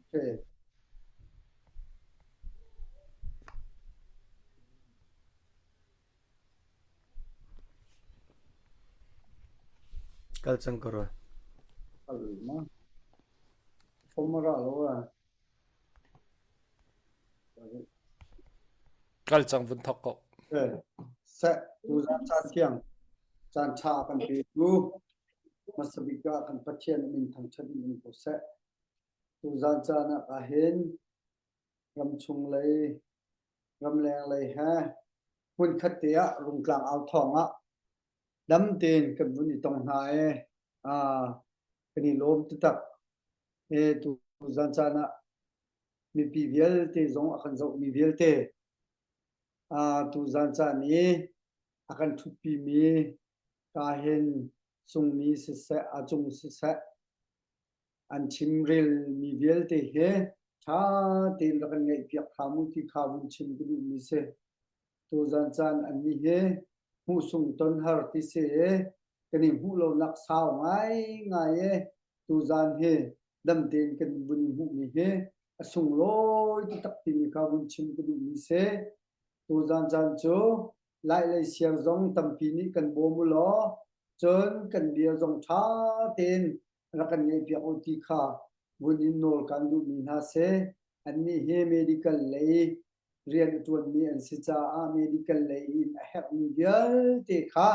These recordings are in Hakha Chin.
Okay. Kal cang ko rua. Kal ma. Fomara lo a. Kal cang vun thok ko. Okay. Seh, tuzan caan thiang caan ṭha kan petu hmasa bik ah kan Pathian min thangṭhat in um ko seh. Tuzan caan ah ahhin ramchung lei ramleng lei he hmunkhat te ah Rungtlang au thawng ah dam tein kan vun i tong hna i kan i lawm taktak. E tuzan caan ah mipi vialte zong a kan zohmi vialte tuzan caan i a kan ṭhutpimi ka hin sungmi siseh a cung siseh an chimrelmi vialte hi ṭha tein rak kan ngaihpiak hram u ti kha vun chim ka duhmi si. Tuzan caan annih hi hmuhsung ton har ti si i kan i hmuh lonak sau ngaingai i tuzan hi dam tein kan vun i hmuhmi hi a sunglawi taktak timi kha vun chim ka duhmi si. Tuzan caan cu Lai lei siang zong tampi nih kan bawm u law cun kan bia zong ṭha tein rak kan ngaihpiak u ti kha vun in nawl kan duhmi hna si. Annih hi medical lei rian a ṭuanmi an si caah medical lei in a herhmi vialte kha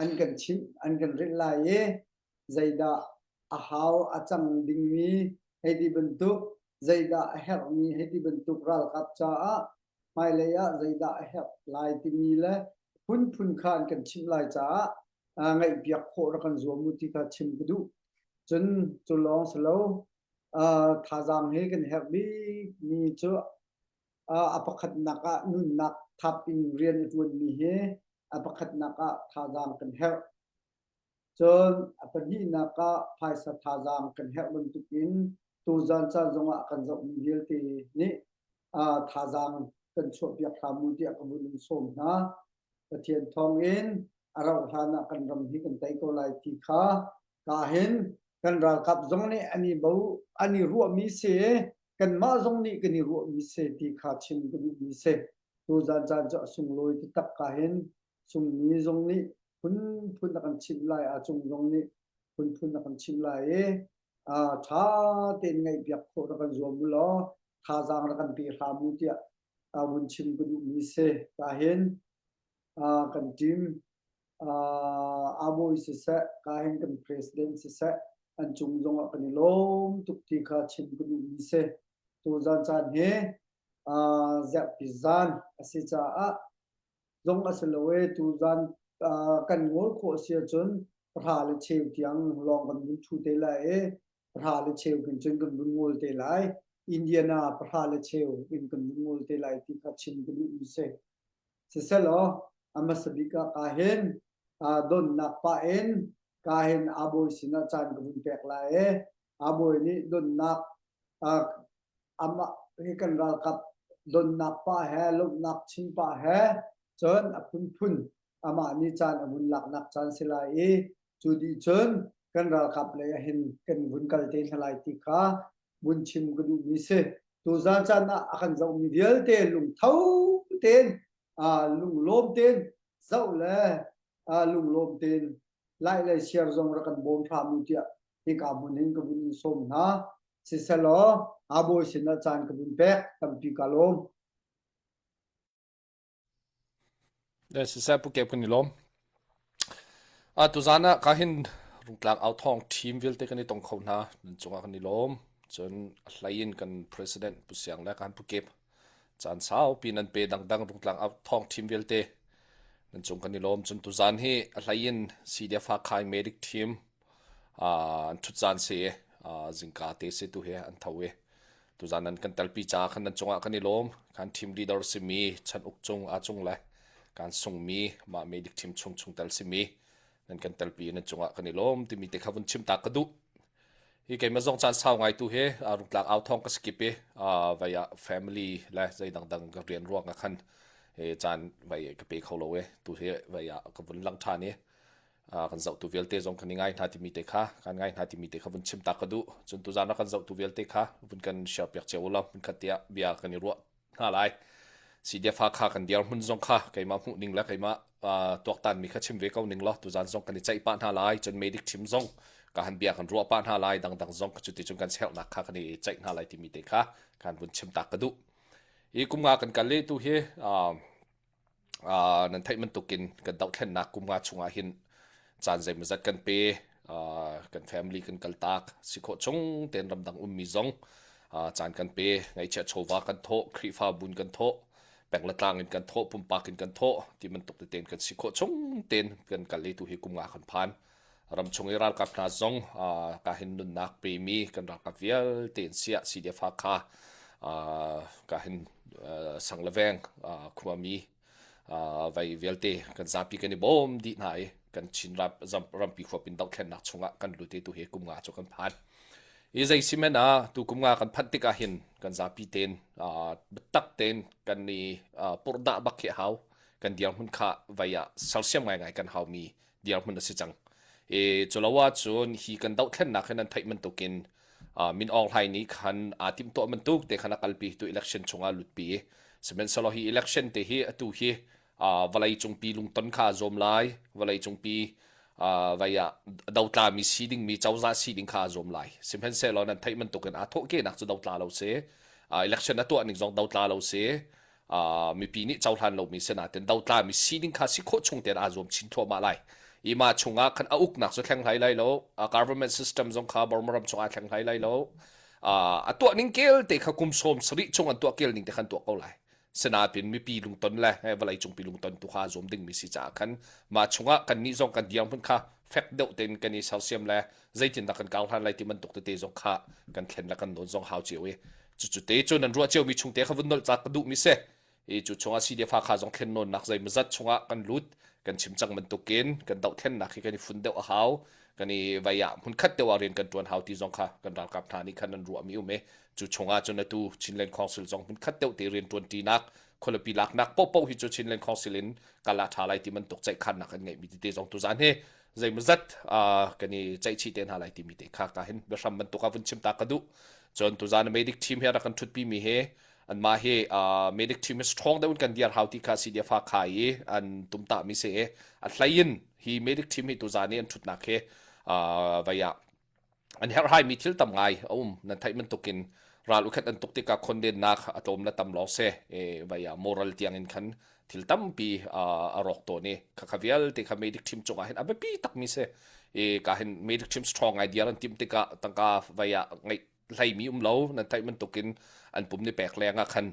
an kan chimh, an kan rilh lai i zeidah a hau a cang dingmi hei ti bantuk, zeidah a herhmi hei ti bantuk ralkap caah hmailei ah zeidah a herh lai timi le phunphun kha an kan chimh lai caah ngaihpiak khawh rak kan zuam u ti kha chim ka duh. Cun cu lawng si lo, thazaang hi kan herh bikmi cu a pakhatnak ah nunnak thap in rian a ṭuanmi hi a pakhatnak ah thazaang kan herh. Cun a pahnihnak ah phaisa thazaang kan herh bantukin tuzan caan zongah kan zohmi vialte nih thazaang kan chuahpiak hram u tiah ka vun in sawm hna. Pathian thawngin a rauh hlan ah kan ram hi kan tei ko lai ti kha ka hin kan ralkap zong nih an i bo an i ruahmi si kanmah zong nih kan i ruahmi si ti kha chim ka duhmi si. Tuzan caan cu a sunglawi taktak ka hin sungmi zong nih phunphun a kan chimh lai a cung zong nih phunphun a kan chimh lai i ṭha tein ngaihpiak khawh rak kan zuam u law thazaang rak kan pe hram u tiah vun chim ka duhmi si. Ka hin kan team aa bawi siseh, ka hin kan president siseh, an cung zongah kan i lawm tuk ti kha chim ka duhmi si. Tuzan caan hi zerhpi zan a si caah zong a si lo i tuzan kan ngol khawh si ahcun pahra le cheu tiang lawng kan vun ṭhu te lai i pahra le cheu kin cun kan vun ngol te lai. Indiana pahra le cheu in kan vun ngol te lai ti kha chim ka duhmi si. Siselaw a hmasa bik ah ka hin donnak pah in ka hin aa bawi sinah caan ka vun pek lai i aa bawi nih donnak amah hi kan ralkap donnak pah he lawmhnak chim pah he cun a phunphun amah nih caan a vun laknak caan si lai i cu dih cun kan ralkap lei ah hin kan vun kal te hna lai ti kha vun chim ka duhmi si. Tuzan caan ah a kan zohmi vialte lungtho tein lunglawm tein zoh le lunglawm tein lai le siar zong rak kan bawm hram u tiah hika hmun hin ka vun in sawm hna. Siselaw aa bawi sinah caan ka vun pek tampi ka lawm. Siseh Pu Kep kan i lawm. Tuzan ah ka hin Rungtlang authawng team vialte kan i tong kho hna. Nan cungah kan i lawm. Cun a hlei in kan president Pu Siang le kan Pu Kep caan saupi nan pe dangdang Rungtlang authawng team vialte nan cung kan i lawm. Cun tuzan hi a hlei in CDF Hakha Medic team an ṭhut caan si i zingka te si tu hi an tho i tuzan nan kan telpi caah khan nan cungah kan i lawm. Kan team leader simi Chan Uk Cung a cung le kan sungmi mah medic team chung chungtel simi nan kan telpi nan cungah kan i lawm timi te kha vun chim ta ka duh. Hi keimah zong caan sau ngai tu hi rungtlak au thong ka skip i vai ah family le zei dangdang ka rian ruang ah khan caan vai ka pe kho lo i tu hi vai ah ka vun lang ṭhan i. Kan zohtu vialte zong kan i ngai hna timi te kha kan ngai hna timi te kha vun chim ta ka duh. Cun tuzaan ah kan zohtu vialte kha vun kan share piak cio ulaw hmun khat tiah bia kan i ruah hna lai. CDF Hakha kan dirhmun zong kha keimah hmuh ning le keimah tuaktan mi kha chim ve ko ning law tuzaan zong kan i ceih pah hna lai. Cun medic team zong ka han bia kan ruah pah hna lai. Dangdang zong cuti cun kan sernak kha kan i ceih hna lai timi te kha kan vun chim ta ka duh. Hi kum nga kan kal i tu hi nan theih bantukin kan dohthlennak kum nga chungah hin caan zeimawzat kan pe kan family kan kaltak si khawh chung tein ramdang ummi zong caan kan pe ngaihchiah chawva kan thawh Khrihfabun kan thawh peng le tlang in kan thawh pumpak in kan thawh ti bantuk tein kan si khawh chung tein kan kal i tu hi kum nga kan phan ramchung i ralkap hna zong ka hin nunnak pemi kan ralkap vialte in siah CDF Hakha ka hin sang le veng khuami vai vialte kan zapi kan i bawm dih hna i kan Chin rampi huap in dohthlennak chungah kan lut i tu hi kum nga cu kan phan. I zei si men ah tu kum nga kan phanh tikah hin kan zapi tein biatak tein kan i purhdah bak khi hau kan dirhmun kha vai ah sersiam ngaingai kan haumi dirhmun a si cang. I culo ahcun hi kan dohthlennak hin an theih bantukin Min Aung Hlaing nih khan aa timhtuah bantuk te khan a kalpi tu election chungah lutpi. Sihmanhsehlaw hi election te hi atu hi vawlei cungpi lungton kha a zuam lai, vawlei cungpi vai ah dotlami si dingmi cozah si ding kha a zuam lai. Sihmanhsehlaw nan theih bantukin aa thawhkehnak cu dotla lo si. Election a tuah ning zong dotla lo si. Mipi nih cohlan lomi si nain dotlami sining kha si khawh chung tein aa zuam chin thluahmah lai. I mah chungah khan a uknak cu thleng hlai lai lo, government system zong kha Burma ram chungah thleng hlai lai lo. A tuah ning kel te kha kum 70 chung an tuah kel ning te khan tuah ko lai. Sinain mipi lungton le vawlei cungpi lungton tu kha aa zuam dingmi si caah khan mah chungah kan nih zong kan dirhmun kha fek deuh tein kan i sersiam le zeitindah kan kau hlan lai ti bantuk tete zong kha kan thlen le kan nawn zong hau cio i cucu te cu nan ruah ciomi chung te kha vun nolh cak ka duhmi si i cu chungah CDF Hakha zong thlen nawnnak zeimawzat chungah kan lut kan chim cang bantukin kan dohthlennak hi kan i fun deuh a hau kan i vai ah hmunkhat deuh ah rian kan ṭuan hau ti zong kha kan ralkap hna nih khan an ruahmi um i cu chungah cun atu Chinland Council zong hmunkhat deuh te rian ṭuanṭinak khualipi laknak pohpoh hi cu Chinland Council in kal ah ṭha lai ti bantuk ceihkhannak an ngeihmi tete zong tuzaan hi zeimawzat kan i ceihchih te hna lai timi te kha ka hin biahram bantuk ah vun chim ta ka duh cun tuzaan medic team hi rak kan ṭhutpi mi hi anmah hi medic team hi strong deuh in kan diar hau ti kha CDF kha i an tumtah mi si i a hlei in hi medic team hi tuzaan i an ṭhutnak hi vai ah an herhhaimi thil tam ngai a um nan theih bantukin ral ukhat an tuk tikah khondennak a tlawm le tam lawng si e vai ah moral tiang in khan thil tampi a rawk tawn i khakha vialte kha medic team cungah hin a biapi takmi si i ka hin medic team strong ngai diar an tim tikah tangka vai ah ngeih hleimi um lo nan theih bantukin an pum ni pek leng ah khan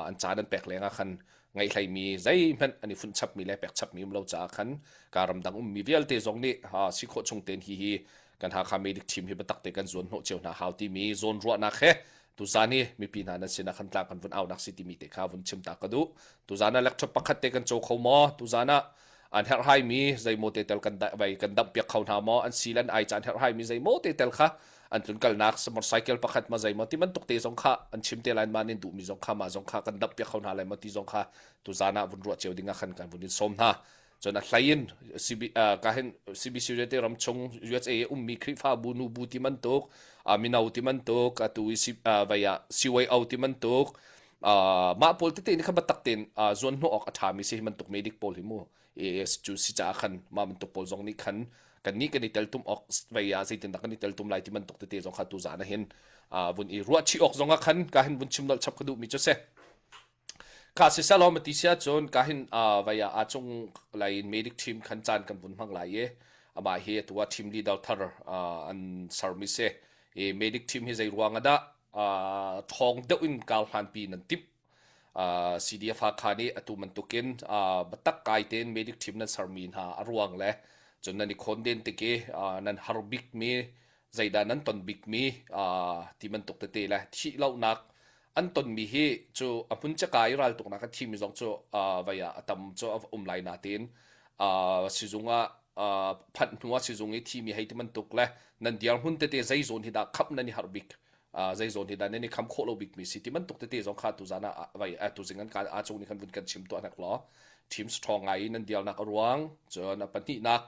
an caan an pek leng ah khan ngeih hleimi zeihmanh an i funh chapmi le pek chapmi um lo caah khan ka ramdang ummi vialte zong nih si khawh chung tein hi hi kan Hakha medic team hi biatak te kan zuan hnawh cio hna hau timi zawn ruahnak he tuzan hi mipi hna nan sinah khan tlang kan vun aunak si timi te kha vun chim ta ka duh tuzan ah lecture pakhat te kan caw kho maw tuzan ah an herhhai mi zeimaw te tel kan vai kan damh piak kho hna maw an si lan ai caan herhhai mi zeimaw te tel kha an tlun kalnak motorcycle pakhat ma zeimaw ti bantuk te zong kha an chim te lai ma nin duh mi zong kha ma zong kha kan damh piak kho hna lai maw ti zong kha tuzan ah vun ruah cio ding ah khan kan vun in sawm hna cun a hlei in CB, ka hin CBC te ram chung USA ummi Khrihfabu nu bu ti bantuk mino ti bantuk atu i vai ah CYO ti bantuk mah pawl tete nih khan biatak tein zuan hnawh awk a ṭhami si hi bantuk medic pawl hi mu AS cu si caah khan mah bantuk pawl zong nih khan kan nih kan i teltum awk vai ah zeitindah kan i teltum lai ti bantuk tete zong kha tu zan ah hin vun i ruah chih awk zong ah khan ka hin vun chim nolh chap ka duhmi cu si Kha siselaw mati si ahcun ka hin vai ah aa cung lai in medic team khan caan kan vun hmang lai i amah hi atu ah team leader thar an sermi si. I medic team hi zei ruang ah dah thawng deuh in kar hlanpi nan timh. CDF Hakha nih atu bantukin biatak kai tein medic team nan sermi hna a ruang le cun nan i khawnden tik i nan har bikmi zeidah nan ton bikmi ti bantuk tete le thih lohnak an tonmi hi cu a hmun caka i raltuknak a thimi zong cu vai ah a tam cu a um lai natein sizung ah phanh hnu ah sizung i thimi hei ti bantuk le nan dirhmun tete zei zawn hi dah khamh nan i harh bik zei zawn hi dah nan i kham khawh lo bik mi si ti bantuk tete zong kha tuzan ah vai tuzing an ka cung nih khan vun kan chim tuah hnek law team strong ngai in nan dialnak a ruang cun a pahnihnak.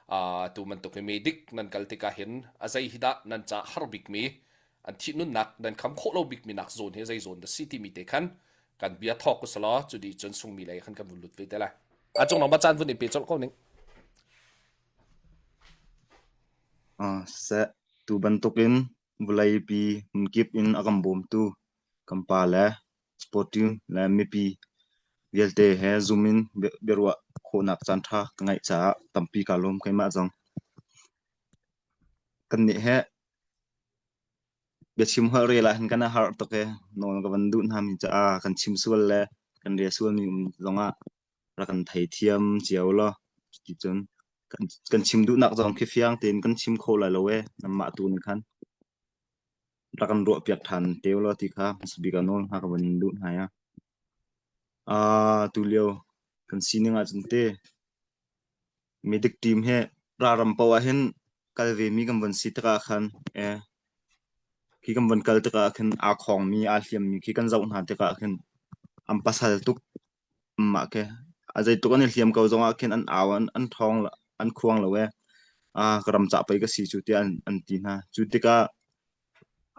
Tu bantuk i medic nan kal tikah hin a zei hi dah nan ca har bikmi an thih nunnak nan kham khawh lo bikmi nak zawn hi zei zawn dah si timi te khan kan bia thawk usalaw cu dih cun sungmi lei khan kan vun lut ve te lai. A cung ma caan vun i pe colh ko ning. Seh, tu bantukin vawleipi hmunkip in a kan bawmtu kan pa le sport team le mipi vialte he zoom in biaruah khawhnak caanṭha ka ngeih caah tampi kaa lawm keimah zong. Kannih he biachim holh rel ah hin kan i harh tuk i nawl ka van duh hna mi caah kan chim sual le kan rel sualmi um zongah rak kan theithiam cio law cuticun kan chim duhnak zong khi fiang tein kan chim kho lai lo ee nanmah tu nih khan rak kan ruahpiak ṭhan te ulaw ti kha hmasa bik ah nawl hna ka van in duh hna ya. Tulio kan sining ahcun te medic team he ralram paoh ah hin kal ve mi kan van si tikah khan khi kan van kal tikah khin aa khawngmi aa hliammi khi kan zoh hna tikah khin an pasal tuk mah khi a zeitluk an i hliam ko zongah khin an au an ṭhawng an khuang lo ee ka ram cah pei ka si cu tiah an ti hna. Cu tikah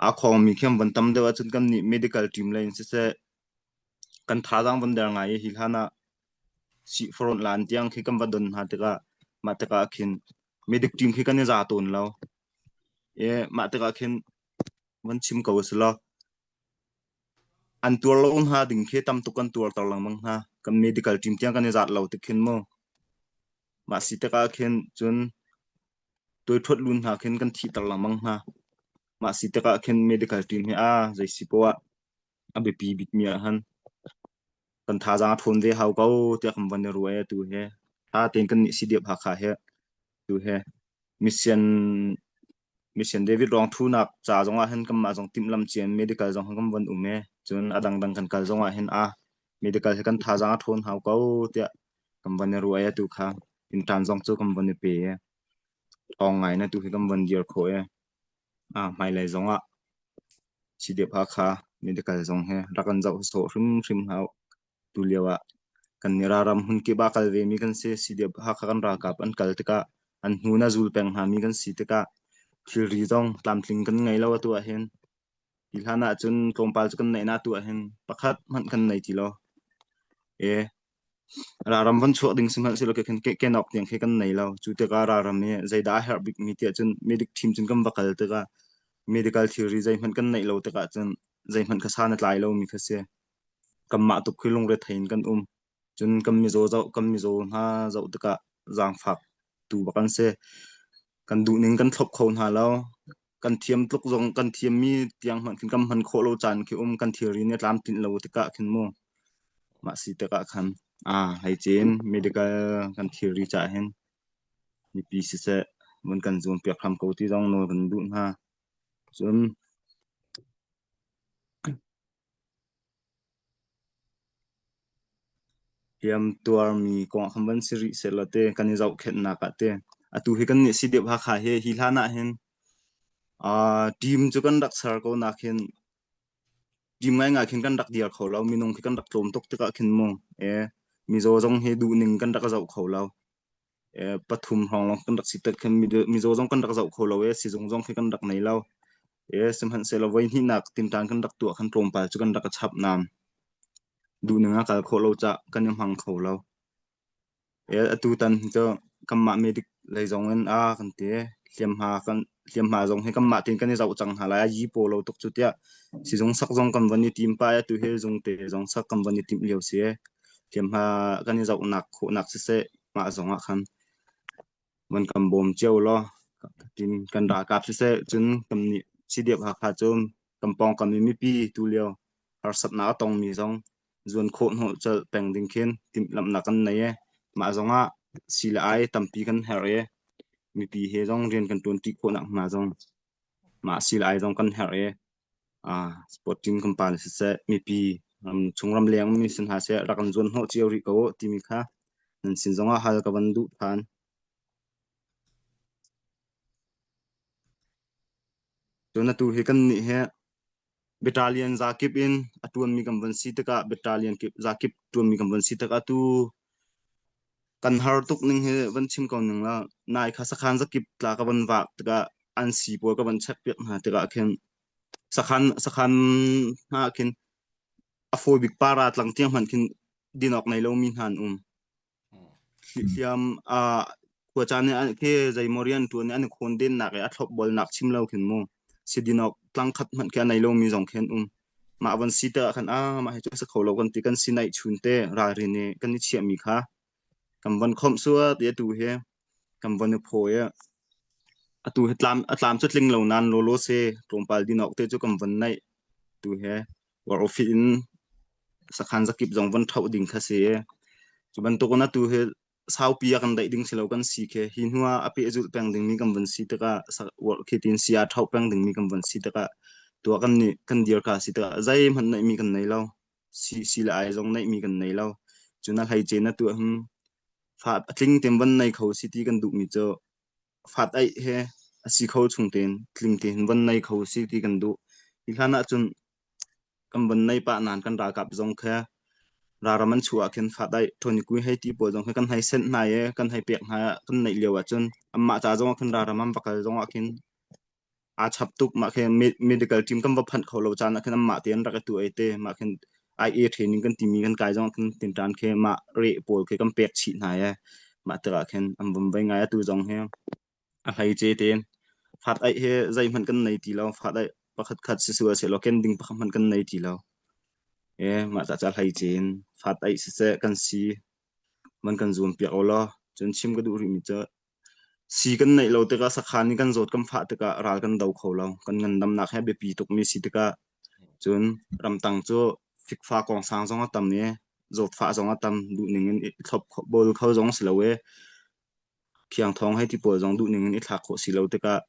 aa khawngmi khi an van tam deuh ahcun kannih medical team lei in siseh kan thazaang van der ngai i hi hlan ah sihfarawnh lan tiang khi kan va don hna tikah mah tikah khin medic team khi kan i za tawn lo. I mah tikah khin van chim ko a si lo. An tuar lo hna ding khi tam tuk kan tuarter lengmang hna. Kan medical team tiang kan i zat lo tik khin mu. Mah si tikah khin cun tuaiṭhuat lun hna khin kan thihter lengmang hna. Mah si tikah khin medical team hi a zei si poah a biapi bikmi ah han kan thazaang a ṭhawn ve hau ko tiah kan van i ruah i atu hi ṭha tein kan nih CDF Hakha he tu he mission mission David Rong thunak ca zong ah hin kanmah zong timhlamh cia in medical zong kan van um i cun a dangdang kan kal zong ah hin a medical hi kan thazaang a ṭhawn hau ko tiah kan van i ruah i atu kha inṭan zong cu kan van i pe i ṭhawng ngai na tu hi kan van dir khawh i a hmailei zong ah CDF Hakha medical zong hi rak kan zoh sawh hrimhrim hau. Tulio ah kan nih ralram hmunkip ah kal vemi kan si. CDF Hakha kan ralkap an kal tikah an hnu in a zul peng hngami kan si tikah thilri zong tlamtling kan ngei lo atu ahhin. Hi hlan ahcun tlawmpal cu kan neih na atu ahhin pakhat hmanh kan nei ti lo. E ralram van chuak ding sihmanhsehlaw khin kenawk tiang khi kan nei lo. Cu tikah ralram hi zeidah a herh bikmi tiah cun medic team cun kan va kal tikah medical thilri zeihmanh kan neih lo tikah cun zeihmanh kha san a tlai lomi kha si. Kanmah tuk khi lungrethei in kan um. Cun kan mizaw zoh kan mizaw hna zoh tikah zaangfak tu bak an si. Kan duhning kan thlop kho hna lo. Kan thiam tluk zong kan thiammi tiang hmanh khin kan hman khawh lo caan khi um. Kan thilri nih a tlamtlinh lo tikah khin mu. Mah si tikah khan aa hleice in medical kan thilri caah hin mipi siseh vun kan zuampiak hram ko ti zong nawl kan duh hna. Cun Hliamtuarmi kong ah khan van si rih sehlaw te kan i zohkhenhnak ah te atu hi kannih CDF Hakha hi hi hlan ah hin team cu kan rak ser ko nak hin team ngaingai khin kan rak dir kho lo minung khi kan rak tlawm tuk tikah khin mu mizaw zong hi duhning kan rak zoh kho lo. Pathum hrawng lawng kan rak si tet khin mizaw zong kan rak zoh kho lo i sizung zong khi kan rak nei lo. Sihmanhsehlaw voi hnihnak tinṭan kan rak tuah khan tlawmpal cu kan rak i chap nain duhning a kal khawh lo caah kan i hmang kho lo. Atu tan hi cu kanmah medic lei zong in a kan ti. Hliamhma kan hliamhma zong hi kanmah tein kan i zoh cang hna lai. A yi paw lo tuk cu tiah sizung sak zong kan van i tim pah i atu hi zungte zong sak kan van i timh lio si. Hliamhma kan i zohnak khawhnak siseh mah zong ah khan van kan bawm cio law tin kan ralkap siseh cun kan nih CDF Hakha cu kan pawngkam i mipi tulio harsatnak a tongmi zong zuan khawh hnawh colh peng ding khin timhlamhnak kan nei i mah zong ah sii le ai tampi kan herh i mipi he zong rian kan ṭuanṭi khawhnak hnga zong mah sii le ai zong kan herh i sport team kan pa le siseh mipi ramchung ramleng mi si hna seh rak kan zuan hnawh cio rih ko uh timi kha nan sin zongah hal ka van duh ṭhan. Cun atu hi kan nih hi battalion zakip in a ṭuanmi kan van si tikah battalion kip zakip ṭuanmi kan van si tikah tu. Kan har tuk ning hi van chim ko ning la nai kha sakhan zakip tla ka van vak tikah an si pawl ka van check piak hna tikah khin sakhan sakhan hna khin a fawi bik para tlang tiang hmanh khin din awk nei lomi hna an um. Hliam ah khuacaan nih khi zeimaw rian ṭuan i an i khawndennak i a thlopbolnak chim lo khin mu sidin awk tlangkhat hmanh khi a nei lomi zong khi an um. Mah van si tikah khan ah mah hi cu a si kho lo kan ti kan si naih chun te ralrin i kan i chiahmi kha kan von khawmh suat i atu hi kan von i phawi i atu hi tlam a tlam cu tling lo nain lawlaw se tlawmpal din awk te cu kan von naih tu he war office in sakhan zakip zong von ṭhoh ding kha si i cu bantuk in atu hi saupi a kan daih ding si lo kan si khi hi hnu ah a pehzulh peng dingmi kan von si tikah khi tin si a ṭhoh peng dingmi kan von si tikah tuah kan nih kan dir ka si tikah zeihmanh neihmi kan nei lo si si le ai zong neihmi kan nei lo cu na hlei ce na tuah hum fa a tling tem von nei kho si ti kan duhmi cu fat aih he a si kho chung tein tling tein von nei kho si ti kan duh hi hlan ah cun Kan von nei pah nain kan ralkap zong kha ralram an chuah ah khin fah-daih ṭhawnikui hei ti pawl zong kha kan hei senh hna i kan hei pek hna kan neih lio ahcun anmah ca zong ah khin ralram an va kal zong ah khin aa chap tuk. Mah khi medical team kan va phanh kho lo caan ah khin anmah te an rak i tuah i te mah khin IA training kan timi kan kai zong ah khin tinṭan khi mah reh pawl khi kan pek chih hna i mah tikah khin an vum vei ngai. Atu zong hi A hleice tein fat aih hi zeihmanh kan nei ti lo. Fat aih pakhat khat si sual sehlaw ken ding pakhat hmanh kan nei ti lo. E mah ca ca hleice in fat aih siseh kan si man kan zuam piak o law cun chim ka duh rihmi cu si kan neih lo tikah sakhan in kan zawt kan fah tikah ral kan do kho lo. Kan ngandamnak he biapi tukmi si tikah cun ramtang cu fikfa kawngsang zong a tam i zawtfah zong a tam duhning in i thlop bol kho zong si lo i Khiangthawng hei ti pawl zong duhning in i thlak khawh si lo tikah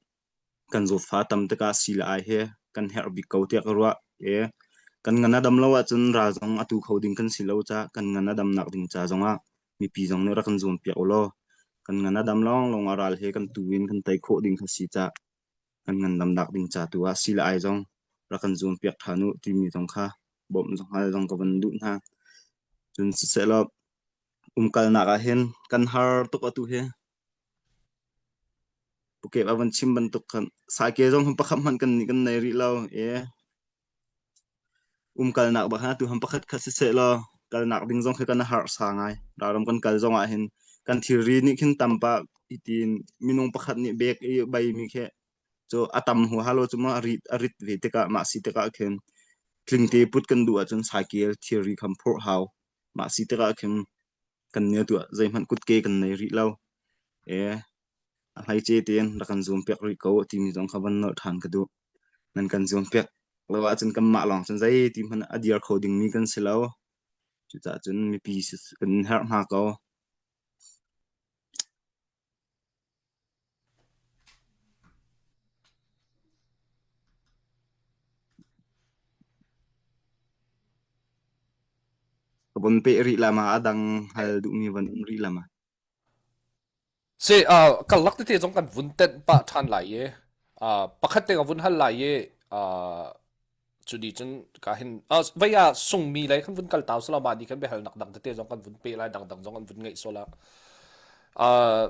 kan zawtfa tam tikah sii le ai hi kan herh bik ko tiah ka ruah. I kan ngan a dam lo ahcun ral zong a tu kho ding kan si lo caah kan ngan a damnak ding ca zongah mipi zong nih rak kan zuam piak ulaw kan ngan a dam lawnglawng ah ral hi kan tu in kan tei khawh ding kha si cah kan ngandamnak ding ca tu ah sii le ai zong rak kan zuam piak ṭhan u timi zong kha bawmh zong hal zong ka van duh hna. Cun sisehlaw Umkalnak ah hin kan har tuk atu hi. Pukep a van chim bantuk khan sake zong pakhat hmanh kan nih kan nei rih lo i umkalnak bak atu han pakhat khat siseh law kalnak ding zong khi kan har sa ngai. Ralram kan kal zong ah hin kan thilri nih khin tampa itin minung pakhat nih bek i bai mi khi cu a tam huaha lo cu ma a rit a rit ve tikah mah si tikah khin tlingte put kan duh ahcun saikel thilri kham phurh hau. Mah si tikah khin kan nih atu ah zeihmanh kutke kan nei rih lo. E a hleice tein rak kan zuam piak rih ko timi zong kha van nolh ṭhan ka duh. Nan kan zuam piak lo ahcun kanmah lawng cun zeiti hmanh a dir kho dingmi kan si lo. Cucaah cun mipi kan herh hna ko. Ka von peh rih la ma a dang hal duhmi von um rih la ma. Si, uh, karlak tete zong kan vun tenh pah ṭhan lai i uh, pakhat te ka vun hal lai i uh, cu ni cun ka hin uh, vei ah sungmi lei kan vun kal tau sala ma ni kan biahal nak dang tete zong kan vun pe lai dang dang zong kan vun ngeih sola uh,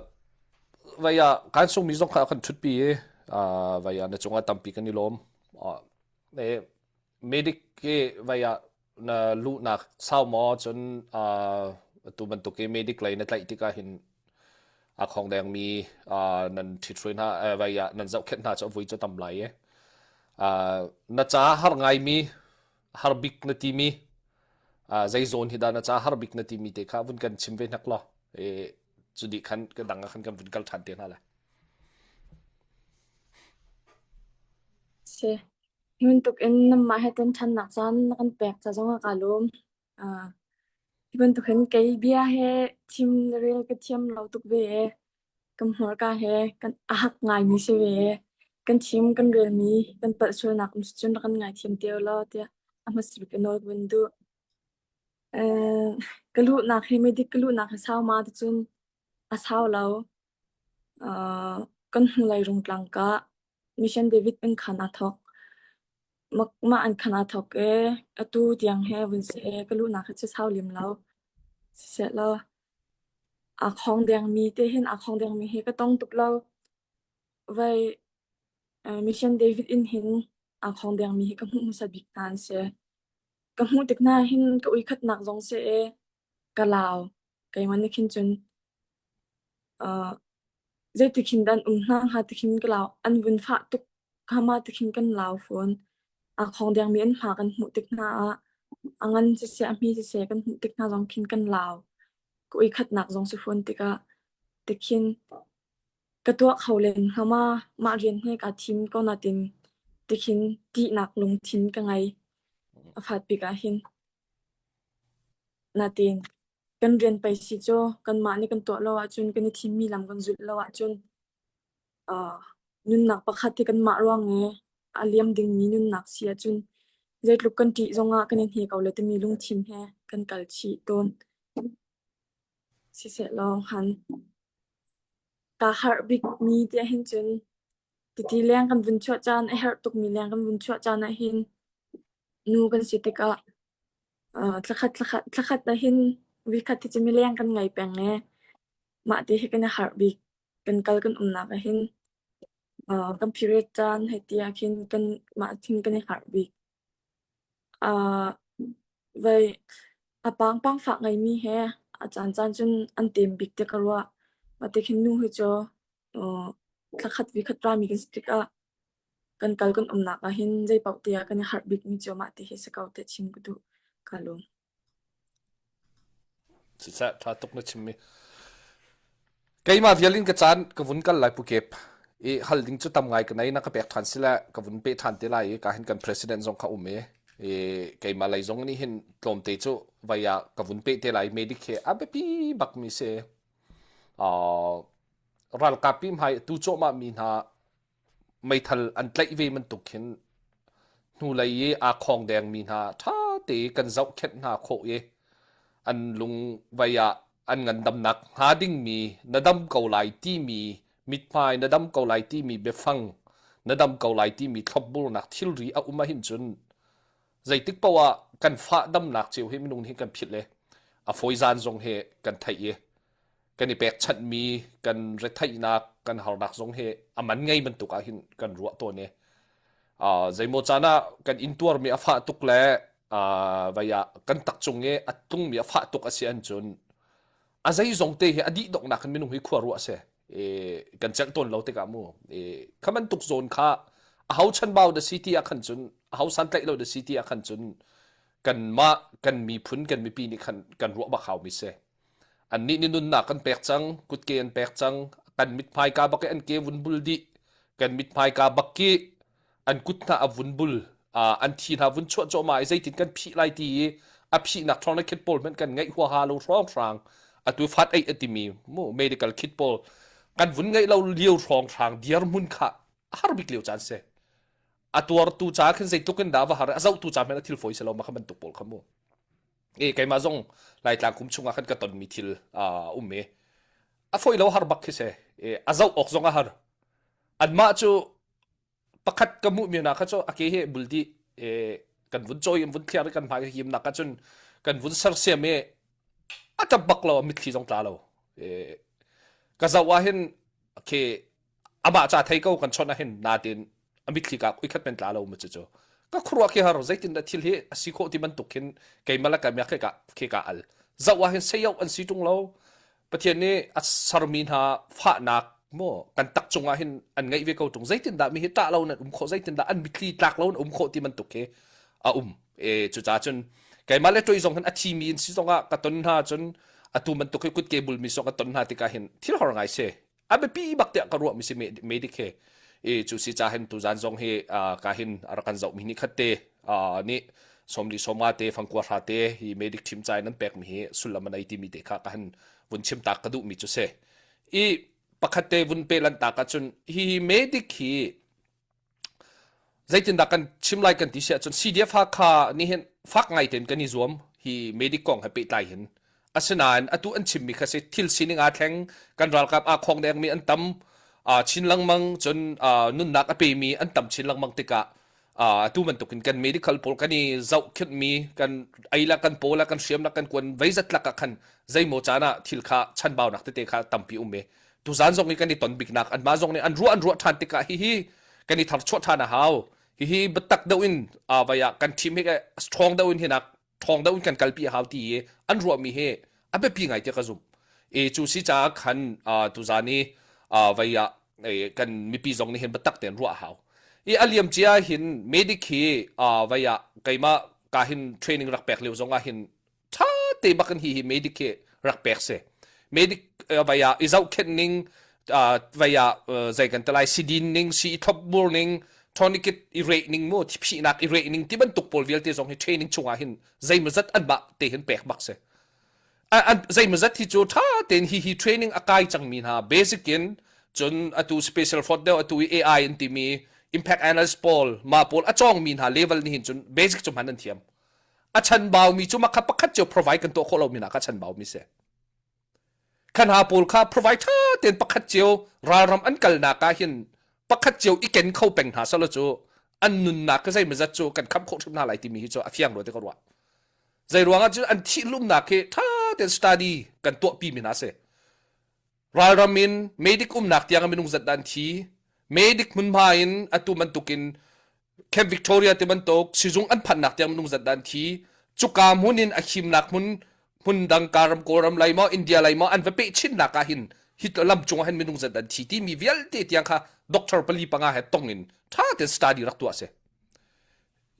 vei ah kan sungmi zong kha kan thutpi i uh, vei ah na cungah tampi kan i lawm uh, e medic ke vei ah na luhnak sau maw cun uh, tu bantuk i medic lei na tlaih tikah hin a khong dengmi uh, nan ṭhithruai hna vai ah nan zohkhenh hna cu a vui cu tam lai i uh, na ca har ngaimi har bik na timi uh, zei zawn hi dah na ca har bik na timi te kha vun kan chim ve hnak law e cu dih khan ka dang ah khan kan vun kal ṭhan te hna lai Si. Hi bantuk in nanmah he ton ṭhannak caan na kan pek ca zong ah kaa lawm. Uh, hi bantuk hin kei bia he chim le rel ka thiam lo tuk ve e. Kan hmurka he kan a hak ngaimi si ve e. Kan chim kan relmi kan palh sualnak um si cun rak kan ngaithiam te ulaw tiah a hmasa bik i nawl ka vun duh. Uh, ka luhnak hi medic ka luhnak hi sau ma ticun a sau lo. Uh, kan hnulei rungtlang ka Mission David in khan aa thawk. Mah an khan aa thawk i atu tiang he vun si i ka luhnak hi cu sau lem lo. Sisehlaw. Aa khong dengmi te hin aa khong dengmi hi ka tong tuk lo. Vai Mission David in hin aa khong dengmi hi ka hmuh hmasa bik hna an si. Ka hmuh tik hna hin ka uikhatnak zong si i ka lau. Keimah nih khin cun uh, zeitik hin dah an um hna hnga ti khin ka lau. An vun fah tuk khama ti khin kan lau fawn. Aa khong dengmi an hma kan hmuh tik hna ah a ngan siseh a hmi siseh kan hmuh tik hna zong khin kan lau. Ka uikhatnak zong si fawn tikah tikhin ka tuah kho len hnga ma mah rian he kaa thim ko natin tikhin ṭihnak lungthin ka ngei. A fat bik ah hin. Natin kan rian pei si cu kanmah nih kan tuah lo ahcun kan i thimmi lam kan zulh lo ahcun uh, nunnak pakhat hi kanmah ruang i a liam dingmi nunnak si ahcun zeitluk kan ṭih zongah kan i hne ko le timi lungthin he kan kal chih tawn. Siseh law han kaa harh bikmi tiah hin cun titi leng kan vun chuah caan a herh tukmi leng kan vun chuah caan ah hin nu kan si tikah uh, thlakhat thlakhat thlakhat ah hin vikhat hi cu mileng kan ngei peng e mah ti hi kan i harh bik kan kal kan umnak ah hin uh, kan period caan hei ti ah khin kan mah thin kan i harh bik. Uh, vai a pangpang fak ngeimi he a caancaan cun an tem bik tiah ka ruah. Mah ti khin nu hi cu uh, thlakhat vikhat rami kan si tikah kan kal kan umnak ah hin zeipaoh tiah kan i harh bikmi cu mah ti hi si ko tiah chim ka duh. Ka lung. Siseh, ṭha tuk na chimmi. Keimah vial in ka caan ka vun kal lai Pu Kep. I hal ding cu tam ngai ka nei na ka pek ṭhan sile ka vun pe ṭhan te lai i ka hin kan president zong kha um i i keimah lei zong nih hin tlawmte cu vai ah ka vun pe te lai medic he a biapi bak mi si. Uh, ralkap pi hmai tu cawhmah mi hna meithal an tlaih ve bantuk khin hnulei i aa khawng dengmi hna ṭha te kan zohkhenh hna khawh i an lungvei ah an ngandamnak hnga dingmi na dam ko lai timi mithmai na dam ko lai timi biafang na dam ko lai timi thlopbulnak thilri a um ahhin cun zeitik paoh ah kan fah damnak cio hi minung nih kan philh i a fawizan zong hi kan theih i kan i pekchanhmi kan retheihnak kan harnak zong hi a man ngei bantuk ah hin kan ruah tawn i uh, zeimaw caan ah kan intuarmi a fah tuk le uh, vai ah kan tak cung i a tlungmi a fah tuk a si an cun a zeizong te hi a dih donghnak in minung hi khua ruah a si e, kan celh tawn lo tikah mu e, kha bantuk zawn kha a ho chanbau da si ti ah khan cun a ho santlaih lo da si ti ah khan cun kanmah kan miphun kan mipi nih khan kan ruah bak hau mi si Annih nih nunnak an pek cang, kutke an pek cang, kan mithmai-ka bak i an ke vun bul dih. Kan mithmai-ka bak ki an kut hna a vun bul, uh, an thi hna vun chuah cuahmah i zeitin kan phih lai ti i a phihnak thawng le kit pawl hmanh kan ngeih huaha lo hrawnghrang. Atu fat ei a timi mu medical kit pawl kan vun ngeih lo lio hrawnghrang dirhmun kha a har bik lio caan si. A tuartu ca khin zeitluk in dah va har a zohtu ca hmanh a thil fawi si lo ma kha bantuk pawl kha mu. E keimah zong Laitlang kum chungah khan ka tonmi thil a um i a fawi lo har bak khi si. E, a zoh awk zong a har. Anmah cu pakhat ka hmuhmi hna kha cu a ke he bul dih e, kan vun cawi in vun thliar i kan hmai himnak ah cun kan vun sersiam i a ṭap bak lo a mitthli zong tla lo. E, ka zoh ah hin khi amah ca thei ko kan chawnh ah hin natin a mitthli ka khuikhat men tla lo mu cu ka khuruah khi har zeitin dah thil hi a si khawh ti bantuk khin keimah le keimah khi ka khi ka al zoh ah hin seio an si tung lo pathian nih a sermi hna fahnak mo kan tak cungah hin an ngeih ve ko tung zeitin dah mi hi tah lo nan um khawh zeitin dah an mitthli tlak lo an um khawh ti bantuk khi a um e cucaah cun keimah le toi zong hin a thimi in si zongah ka ton hna cun atu bantuk hi kutke bulmi zong ka ton hna tikah hin thil hor ngai si a biapi bak tiah ka ruahmi si medic he i cu si ca hin tuzan zong hi ka hin a rak kan zohmi ni khat te nih sawmli sawmnga te fangkua hra te hi medic thim ca in an pekmi hi sullam an ei timi te kha ka han vun chim tak ka duhmi cu si i pakhat te vun pe lan tak ahcun hi medic hi Zeitindah kan chim lai kan ti si ahcun CDF Hakha nih hin fak ngai tein kan i zuam hi medic kong he pehtlai hin. Asinain atu an chimmi kha si thil sining aa thleng, kan ralkap aa khong dengmi an tam uh, chin lengmang, cun uh, nunnak a pemi an tam chin lengmang tikah Atu bantukin kan medical pawl kan i zohkhenhmi kan ei la kan paw la kan hriam la kan kuan veizat lak ah khan zeimaw caan ah thil kha chanbaunak tete kha tampi um i tuzan zong i kan i ton biknak anmah zong nih an ruah an ruah ṭhan tikah hihi kan i tharchuah ṭhan a hau. Hihi biatak deuh in vai ah kan team hi strong deuh in hinak ṭhawng deuh in kan kalpi a hau ti i an ruahmi hi a biapi ngai tiah ka zumh. E cu si caah khan tuzan i vai ah kan mipi zong nih hin biatak tein ruah a hau. I a liam cia hin medic hi vai ah keimah ka hin training rak pek lio zong ah hin ṭha te bak in hi hi medic hi rak pek si. Medic vai ah i zohkhenh ning vai ah zei kan ti lai sidin ning si i thlopbur ning tourniquet i reh ning mu thiphihnak i reh ning ti bantuk pawl vialte zong hi training chungah hin zeimawzat anmah te hin pek bak si. Zeimawzat hi cu ṭha tein hi hi training a kai cangmi hna basic in cun atu special force deuh atu i AI an timi impact analyst pawl ma pawl a cawngmi hna level nih hin cun basic cu hman an thiam. A chanbaumi cu makha pakhat cio provide kan tuah khawh lomi hna kha chanbaumi si. Khan ha pawl kha provide ṭha tein pakhat cio ralram an kalnak ah hin pakhat cio i ken kho peng hna selaw cu an nunnak ka zeimawzat cu kan khamh khawh hrim hna lai timi hi cu a fiang rua ti ka ruah. Zei ruangah cun an thih lumnak hi ṭha tein study kan tuahpi mi hna si. Ralram in medic umnak tiang minung zat dah an thi. Medic hmunhma in atu bantukin Camp Victoria ti bantuk sizung an phanhnak tiang minung zat dah an thi. Cuka hmun in a himnak hmun hmun dang karam Kawlram lei maw India lei maw an va peh chinnak ah hin hi lam cung ah hin minung zat an thi timi vialte tiang kha doctor pali panga he tong in ṭha tein study rak tuah si.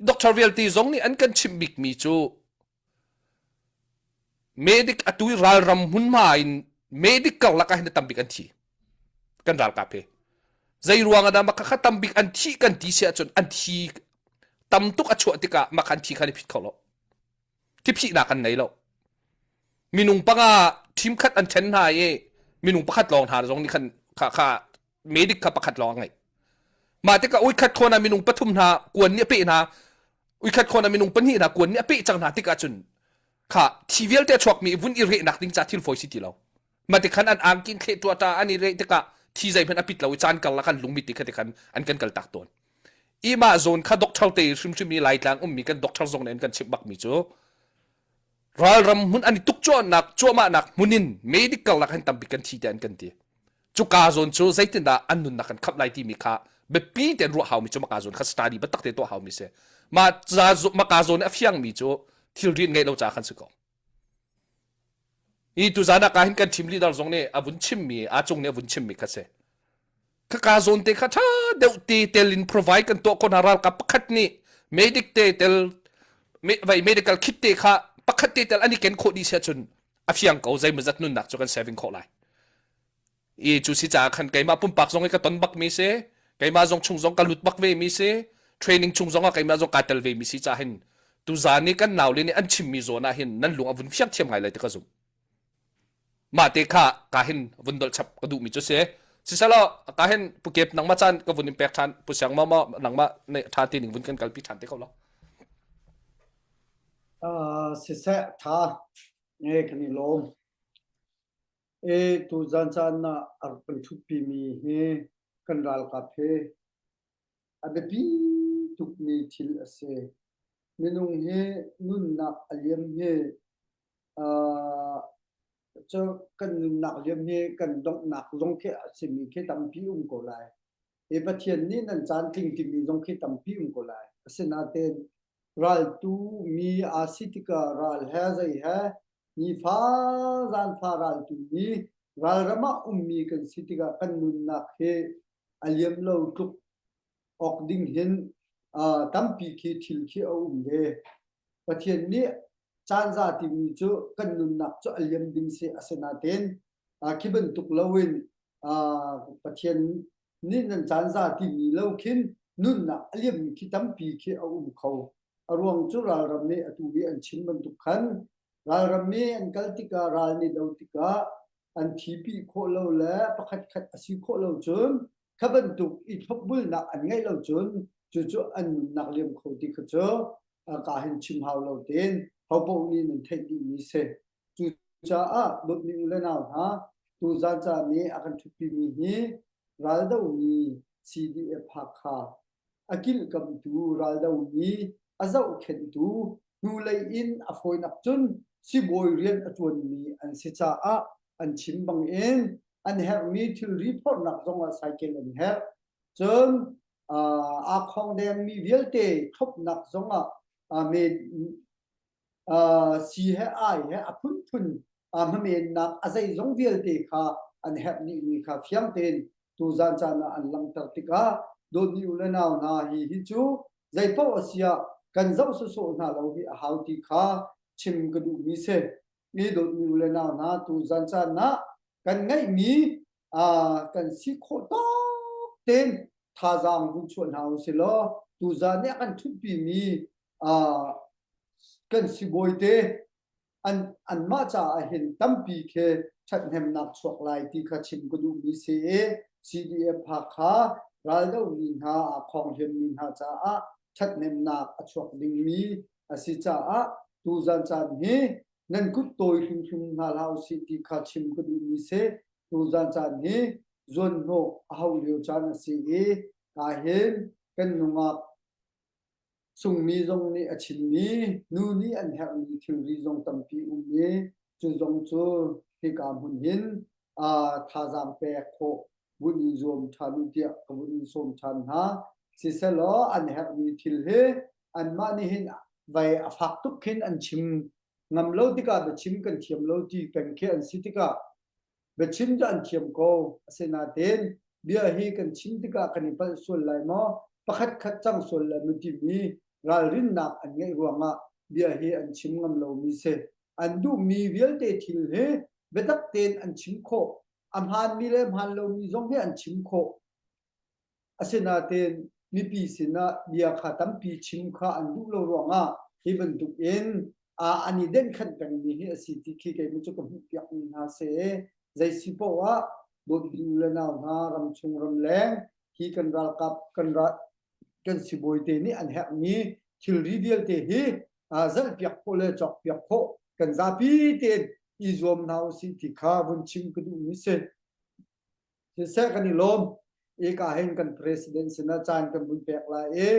Doctor vialte zong nih an kan chimh bikmi cu Medic atu i ralram hmunhma in medic karlak ah hin tambik an thi. Kan ralkap hi. Zei ruang ah dah mah kha tambik an thi kan ti si ahcun an thi tam tuk a chuah tikah mah kha an thi kha an i phit kho lo. Thiphihnak an nei lo. Minung panga team khat an ṭhen hna i minung pakhat lawng hna zong nih khan kha kha medic kha pakhat lawng a ngeih. Mah tikah uikhat khawn ah minung pathum hna kuan nih a peh hna uikhat khawn ah minung pahnih hna kuan nih a peh cang hna tikah cun kha thi vialte a chuakmi vun i rehnak ding ca thil fawi si ti lo. Mah tikhan an angkin thleh ṭuata an i reh tikah thi zeihmanh a pit lo i caan karlak an lungmit ti kha tikhan an kan kal tak tawn. I mah zawn kha doctor te hrimhrim i Laitlang ummi kan doctor zong nih an kan chimh bakmi cu ralram hmun an i tuk cuahnak cuahmahnak hmun in medical lak hin tampi kan thi te an kan ti. Cuka zawn cu zeitindah an nunnak kan khamh lai timi kha biapi tein ruah haumi cu maka zawn kha study biatak te tuah haumi si. Mah maka zawn a fiangmi cu thilri ngeih lo ca khan si ko. Hi tuzan ah ka hin kan team leader zong nih a vun chimmi a cung nih a vun chimmi kha si. Khaka zawn te kha ṭha deuh te tel in provide kan tuah ko hna ralkap pakhat nih medic te tel vai medical kit te kha pakhat te tel an i ken khawh dih sia cun a fiang ko zeimawzat nunnak cu kan saving khawh lai. I cu si caah khan keimah pumpak zong i ka ton bak mi si keimah zong chung zong ka lut bak ve mi si training chung zong ah keimah zong kaa tel ve mi si caah hin tuzaan i kan naule nih an chimmi zawn ah hin nan lung a vun fiang thiam ngai lai ti ka zumh. Mah te kha ka hin vun dolh chap ka duhmi cu si. Siselaw ka hin Pu Kep nangmah caan ka vun in pek ṭhan Pu Siang maw maw nangmah nih ṭha ti ning vun kan kalpi ṭhan te ko lo. Uh, siseh ṭha nge kan i lawm. E tuzan caan ah a rak kan ṭhutpimi hi kan ralkap hi a biapi tukmi thil a si. Minung hi nunnak a liam hi uh, cu kan nunnak liam hi kan donghnak zong khi a simi khi tampi um ko lai. E Pathian nih nan caan tling timi zong khi tampi um ko lai. Asinain raltu mi aa si tikah ral he zei he nifa zaanfa raltu mi ralram ah ummi kan si tikah kan nunnak hi a liam lo tluk awk ding hin uh, tampi khi thil khi a um ve. Pathian nih caan za timi cu kan nunnak cu a liam ding si asinain uh, khi bantuk loin uh, Pathian nih nan caan za timi lo khin nunnak a liammi khi tampi khi a um kho. A ruang cu ralram nih atu i an chim bantuk khan ralram nih an kal tikah ral nih do tikah an thipi khawh lo le pakhat khat a si khawh lo cun kha bantuk i thlopbulnak an ngeih lo cun cucu an nunnak liam kho ti kha cu ka hin chim hau lo tein hopoh nih nan theih dihmi si. Cucaah dawtmi u le nau hna tuzan caan nih a kan ṭhutpimi hi raldomi CDF Hakha. a kilhkamtu raldomi a zohkhenhtu hnulei in a fawinak cun sibawi rian a ṭuanmi an si caah an chim bangin an herhmi thilri phorhnak zongah saikel an herh. Cun aa khongdengmi vialte thlopnak zongah sii he ai he a phunphun hmamennak a zeizong vialte kha an herh dihmi kha fiang tein tuzan caan ah an langhter tikah dawtmi u le nau hna hi hi cu zeipaoh a si ah kan zoh sawsawh hna lo hi a hau ti kha chim ka duhmi si. Mi dawtmi u le nau hna tuzan caan ah kan ngeihmi kan si khawh tawk tein thazaang vun chuah hna u si law tuzan nih a kan ṭhutpimi kan sibawi te an anmah caah hin tampi khi ṭhathnemnak chuak lai ti kha chim ka duhmi si i CDF Hakha raldomi hna aa khawng hliammi hna caah ṭhathnemnak a chuak dingmi a si caah tuzan caan hi nan kut tawi hrimhrim hna hlah usih ti kha chim ka duhmi si. Tuzan caan hi zuanhnawh a hauh lio caan a si i ka hin kan nungak Sungmi zong nih a chimmi nu nih an herhmi thilri zong tampi um i cu zong cu hika hmun hin thazaang pek khawh vun in zuam ṭhan u tiah ka vun in sawm ṭhan hna. Sisehlaw an herhmi thil hi anmah nih hin vai a fak tuk khin an chim ngam lo tikah biachim kan thiam lo ti peng khi an si tikah Biachim cu an thiam ko. Asinain bia hi kan chim tikah kan i palh sual lai maw? Pakhatkhat cang sual lai maw timi ralrinnak an ngeih ruangah bia hi an chim ngam lomi si. An duhmi vialte thil hi biatak tein an chim khawh. A hmaanmi le hmaan lomi zong hi an chim khawh. Asinain mipi sinah bia kha tampi chim kha an duh lo ruangah hi bantuk in an i denkhanh pengmi hi a si ti khi keimah cu ka hmuhpiakmi hna si. Zei si paoh ah dawtmi u le nau hna ramchung ramleng hi kan ralkap kan ral kan sibawi te nih an herhmi thilri vialte hi zalhpiak khawh le cawkpiak khawh kan zapi tein i zuam hna usih ti kha vun chim ka duhmi si. Siseh kan i lawm. Ika hin kan president sinah caan kan vun pek lai i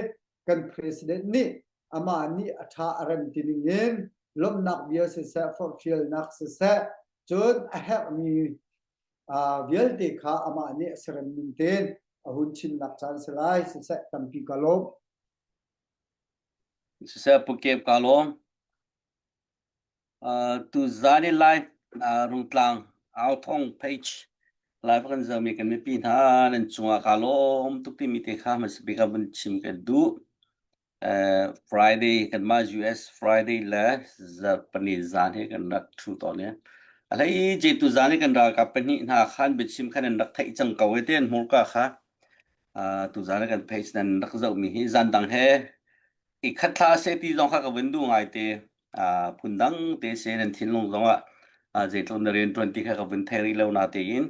kan president nih amah nih a ṭha a rem ti ning in lawmhnak bia siseh, forhfialnak siseh, cun a herhmi vialte kha amah nih a serem ning tein a hun chimnak caan si lai. Siseh tampi ka lawm. Siseh Pu Kep ka lawm. Tuzaan i live Rungtlang Authawng page live kan zohmi kan mipi hna nan cungah kaa lawm tuk timi te kha hmasa bik ah vun chim ka duh. Friday kanmah US Friday le zarhpini zan hi kan rak ṭhu tawn i a hlei ce tuzaan i kan ralkap pahnih hna khan biachim khan an rak theih cang ko i te an hmurka kha tuzaan i kan page nan rak zohmi hi zan dang he i khat thla seh ti zong kha ka vun duh ngai te. Phundang te se nan thinlung zongah zeitluk na rian ṭuan ti kha ka vun thei rih lo na tein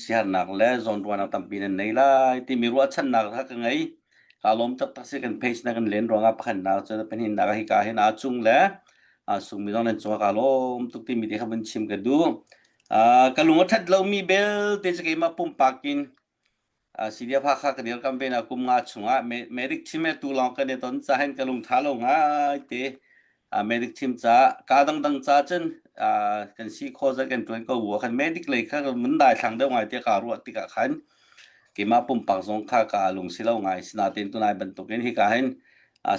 siarnak le zawnruahnak tampi nan nei lai timi ruahchannak kha ka ngei. Ka lawm taktak si kan page na kan len ruangah pakhatnak cun pahnihnak hi ka hin aa cung le sungmi zong nan cungah ka lawm tuk timi te kha vun chim ka duh. Ka lung a ṭhat lomi belte cu keimah pumpak in CDF Hakha ka dirkam ve na kum nga chungah medic team he tu lawng kan i ton ca hin ka lung tha lo ngai te. Medic team ca ka dangdang ca cun kan si kho zat kan tuan ko bu khan medic lei kha mun dai thlang deuh ngai te ka ruah tikah khan keimah pumpak zong kha ka lung si lo ngai sinain tunai bantukin hika hin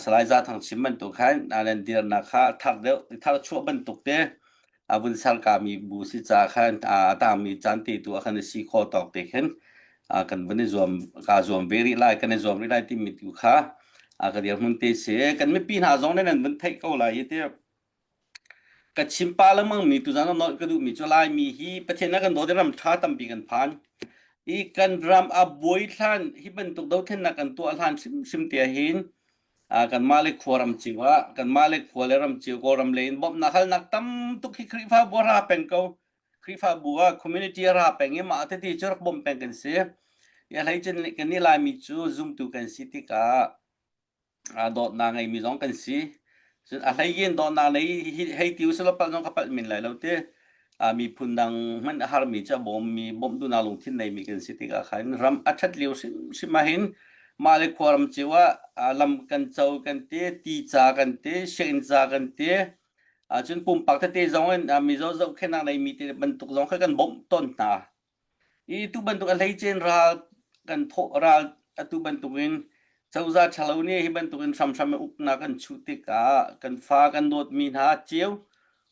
Salai Za Thang chim bantuk khan nan dirnak kha thar deuh thar chuah bantuk te a vun sarkami bu si ca khan a tangmi caan te tu ah khan a si kho tawk te khin kan vun i zuam ka zuam ve rih lai kan i zuam rih lai timi tu kha ka dirhmun te si kan mipi hna zong nih nan vun theih ko lai i ti ka chim pa lengmang mi tu zan nolh ka duh mi cu Laimi hi Pathian a kan dawt i ram ṭha tampi kan phan i kan ram a buai hlan hi bantuk dothlennak kan tuah hlan hrimhrim te hin kanmah le khua ram cio ah kanmah le khua le ram cio Kawlram lei in bawmhnak halnak tam tuk hi Khrihfabu a ra peng ko. Khrihfabu ah community a ra peng i mah tete cu rak bawmh peng kan si. Ya hlei cun kan nih Laimi cu zumtu kan si tikah dawtnak ngeimi zong kan si. Cun a hlei in dawtnak lei hei ti usih law palh zong ka palh men lai lo ti. Miphun dang hmanh a harmi cu a bawmmi bawmh duhnak lungthin neimi kan si tikah khan ram a ṭhat lio hrimhrim ah hin. Mah le khuaram cio ah lam kan co kan ti, ti ca kan ti, sianginn ca kan ti. Cun pumpak tete zong in mizaw zohkhenhnak neimi te bantuk zong kha kan bawmh tawn hna. I tu bantuk a hleicen ral kan thawh ral atu bantukin cozah ṭhalo nih hi bantukin hramhram in uknak kan chuh tikah kan fa kan dawtmi hna cio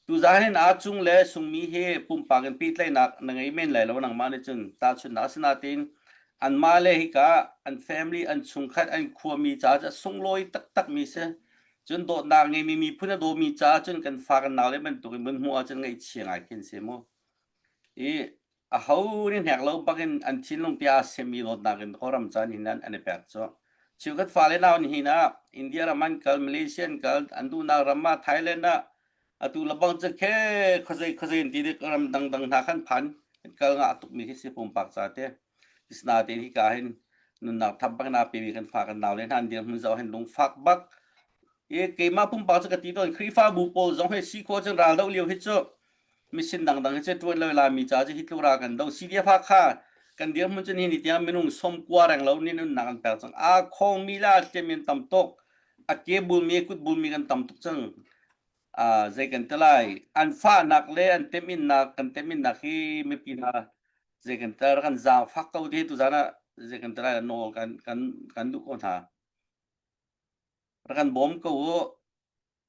tuzaan hin aa cung le sungmi hi pumpak in pehtlaihnak na ngei men lai lo nangmah nih cun tahchunhnak asinain anmah le hika an family an chungkhat an khuami caah cu a sunglawi taktakmi si cun dawtnak ngeimi miphun a dawmi caah cun kan fa kan nau le bantukin vun hmuh ahcun ngaihchia ngai khin si mu i aho nih hnek lo bakin an thinlung pi aa semmi dawtnak in Kawlram caan hin an i pek cu. Cheukhat fale nau nihin ah India ram an kal, Malaysia an kal, an duhnak ram ah Thailand ah atu lebang cu khe khuazei khuazei in ti dik ram dangdang hna khan phan kal ngah tukmi khi si pumpak ca te. Asinain hika hin nunnak thap bak na pemi kan fa kan nau le hna an dirhmun zoh hin lungfak bak i keimah pumpak cu ka ti tawn Khrihfabu pawl zong hi si khawh cun ral doh lio hi cu misin dangdang hi cu ṭuan lo lami ca cu hi tluk ra kan do CDF Hakha kan dirhmun cun hi ni tiang minung 90 reng lo nih nunnak an pek cang a khawngmi le a hliam in tam tuk a ke bulmi kut bulmi kan tam tuk cang zei kan ti lai an fahnak le an teminnak kan teminnak hi mipi hna zei kan ti kan zaangfak ko ti tuzan ah zei kan ti lai nawl kan kan kan duh ko hna rak kan bawm ko u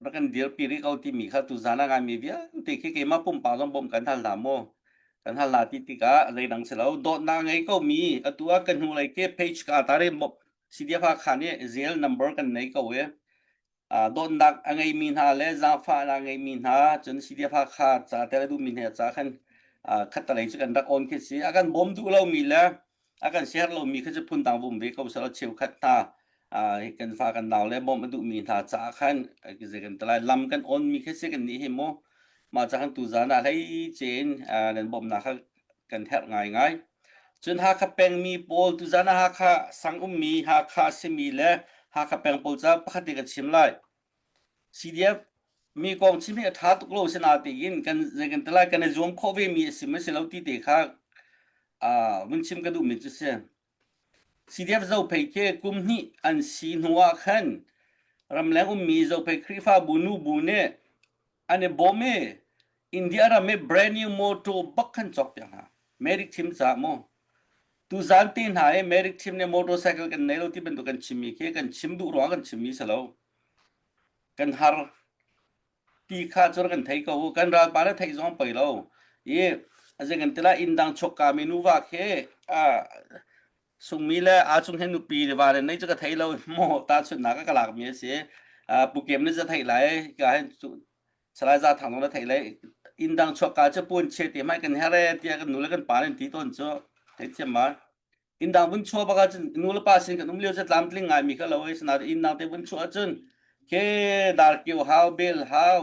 rak kan dirpi rih ko timi kha tuzan ah ngaimi vialte khi keimah pumpak zong bawmh kan hal hna mu kan hal hna ti tikah zeidang si lo dawtnak ngei ko mi atu ah kan hnulei ke page ka tare CDF Hakha nih zel number kan nei ko e dawtnak a ngeimi hna le zaangfahnak a ngeimi hna cun CDF Hakha ca tel a duhmi hna ca khan khattalei cu kan rak on khi si a kan bawm duh lomi le a kan share lomi kha cu phundang vum ve ko selaw cheukhat hna kan fa kan nau le bawmh a duhmi hna caah khan zei kan ti lai lam kan on mi khi si kan nih hi mu mah ca khan tuzan ah hlei cein nan bawmhnak kha kan herh ngaingai cun Hakha pengmi pawl tuzan ah Hakha sang ummi Hakha simi le Hakha peng pawl ca pakhat te ka chim lai CDF mi kong chim hi a ṭha tuk lo sinain kan zei kan ti lai kan i zuam khawh ve mi a si maw si lo ti te kha vun chim ka duhmi cu si. CDF Zophei khi kum hnih an si hnu ah khan ramleng ummi Zophei Khrihfabu nubu nih an i bawm i India ram i brand new motor bak khan cawk piak hna. Medic team caah maw tuzan te hna i medic team nih motorcycle kan nei lo ti bantuk kan chimmi khi kan chim duh ruang kan chimmi si lo. Kan har ti kha cu kan thei ko kan ralpa le theih zong poi lo i azei kan tila inn dang chokka mi nuva khi a sungmi le a chung he nupi le va le nei cu ka thei lo mo ta chunnak ka lak mi a si pu kem ne za thei lai ka hen salai za thang na thei lai inn dang chokka cu pun che te mai kan here tia kan nu le kan pa nen ti ton cu thei thiam ma inn dang vun chuah bak ahcun nu le pa sin kan um lio cu tlamtling ngaimi kha lo ei sinain inn dang te vun chuah ahcun ke darkio hau bel hau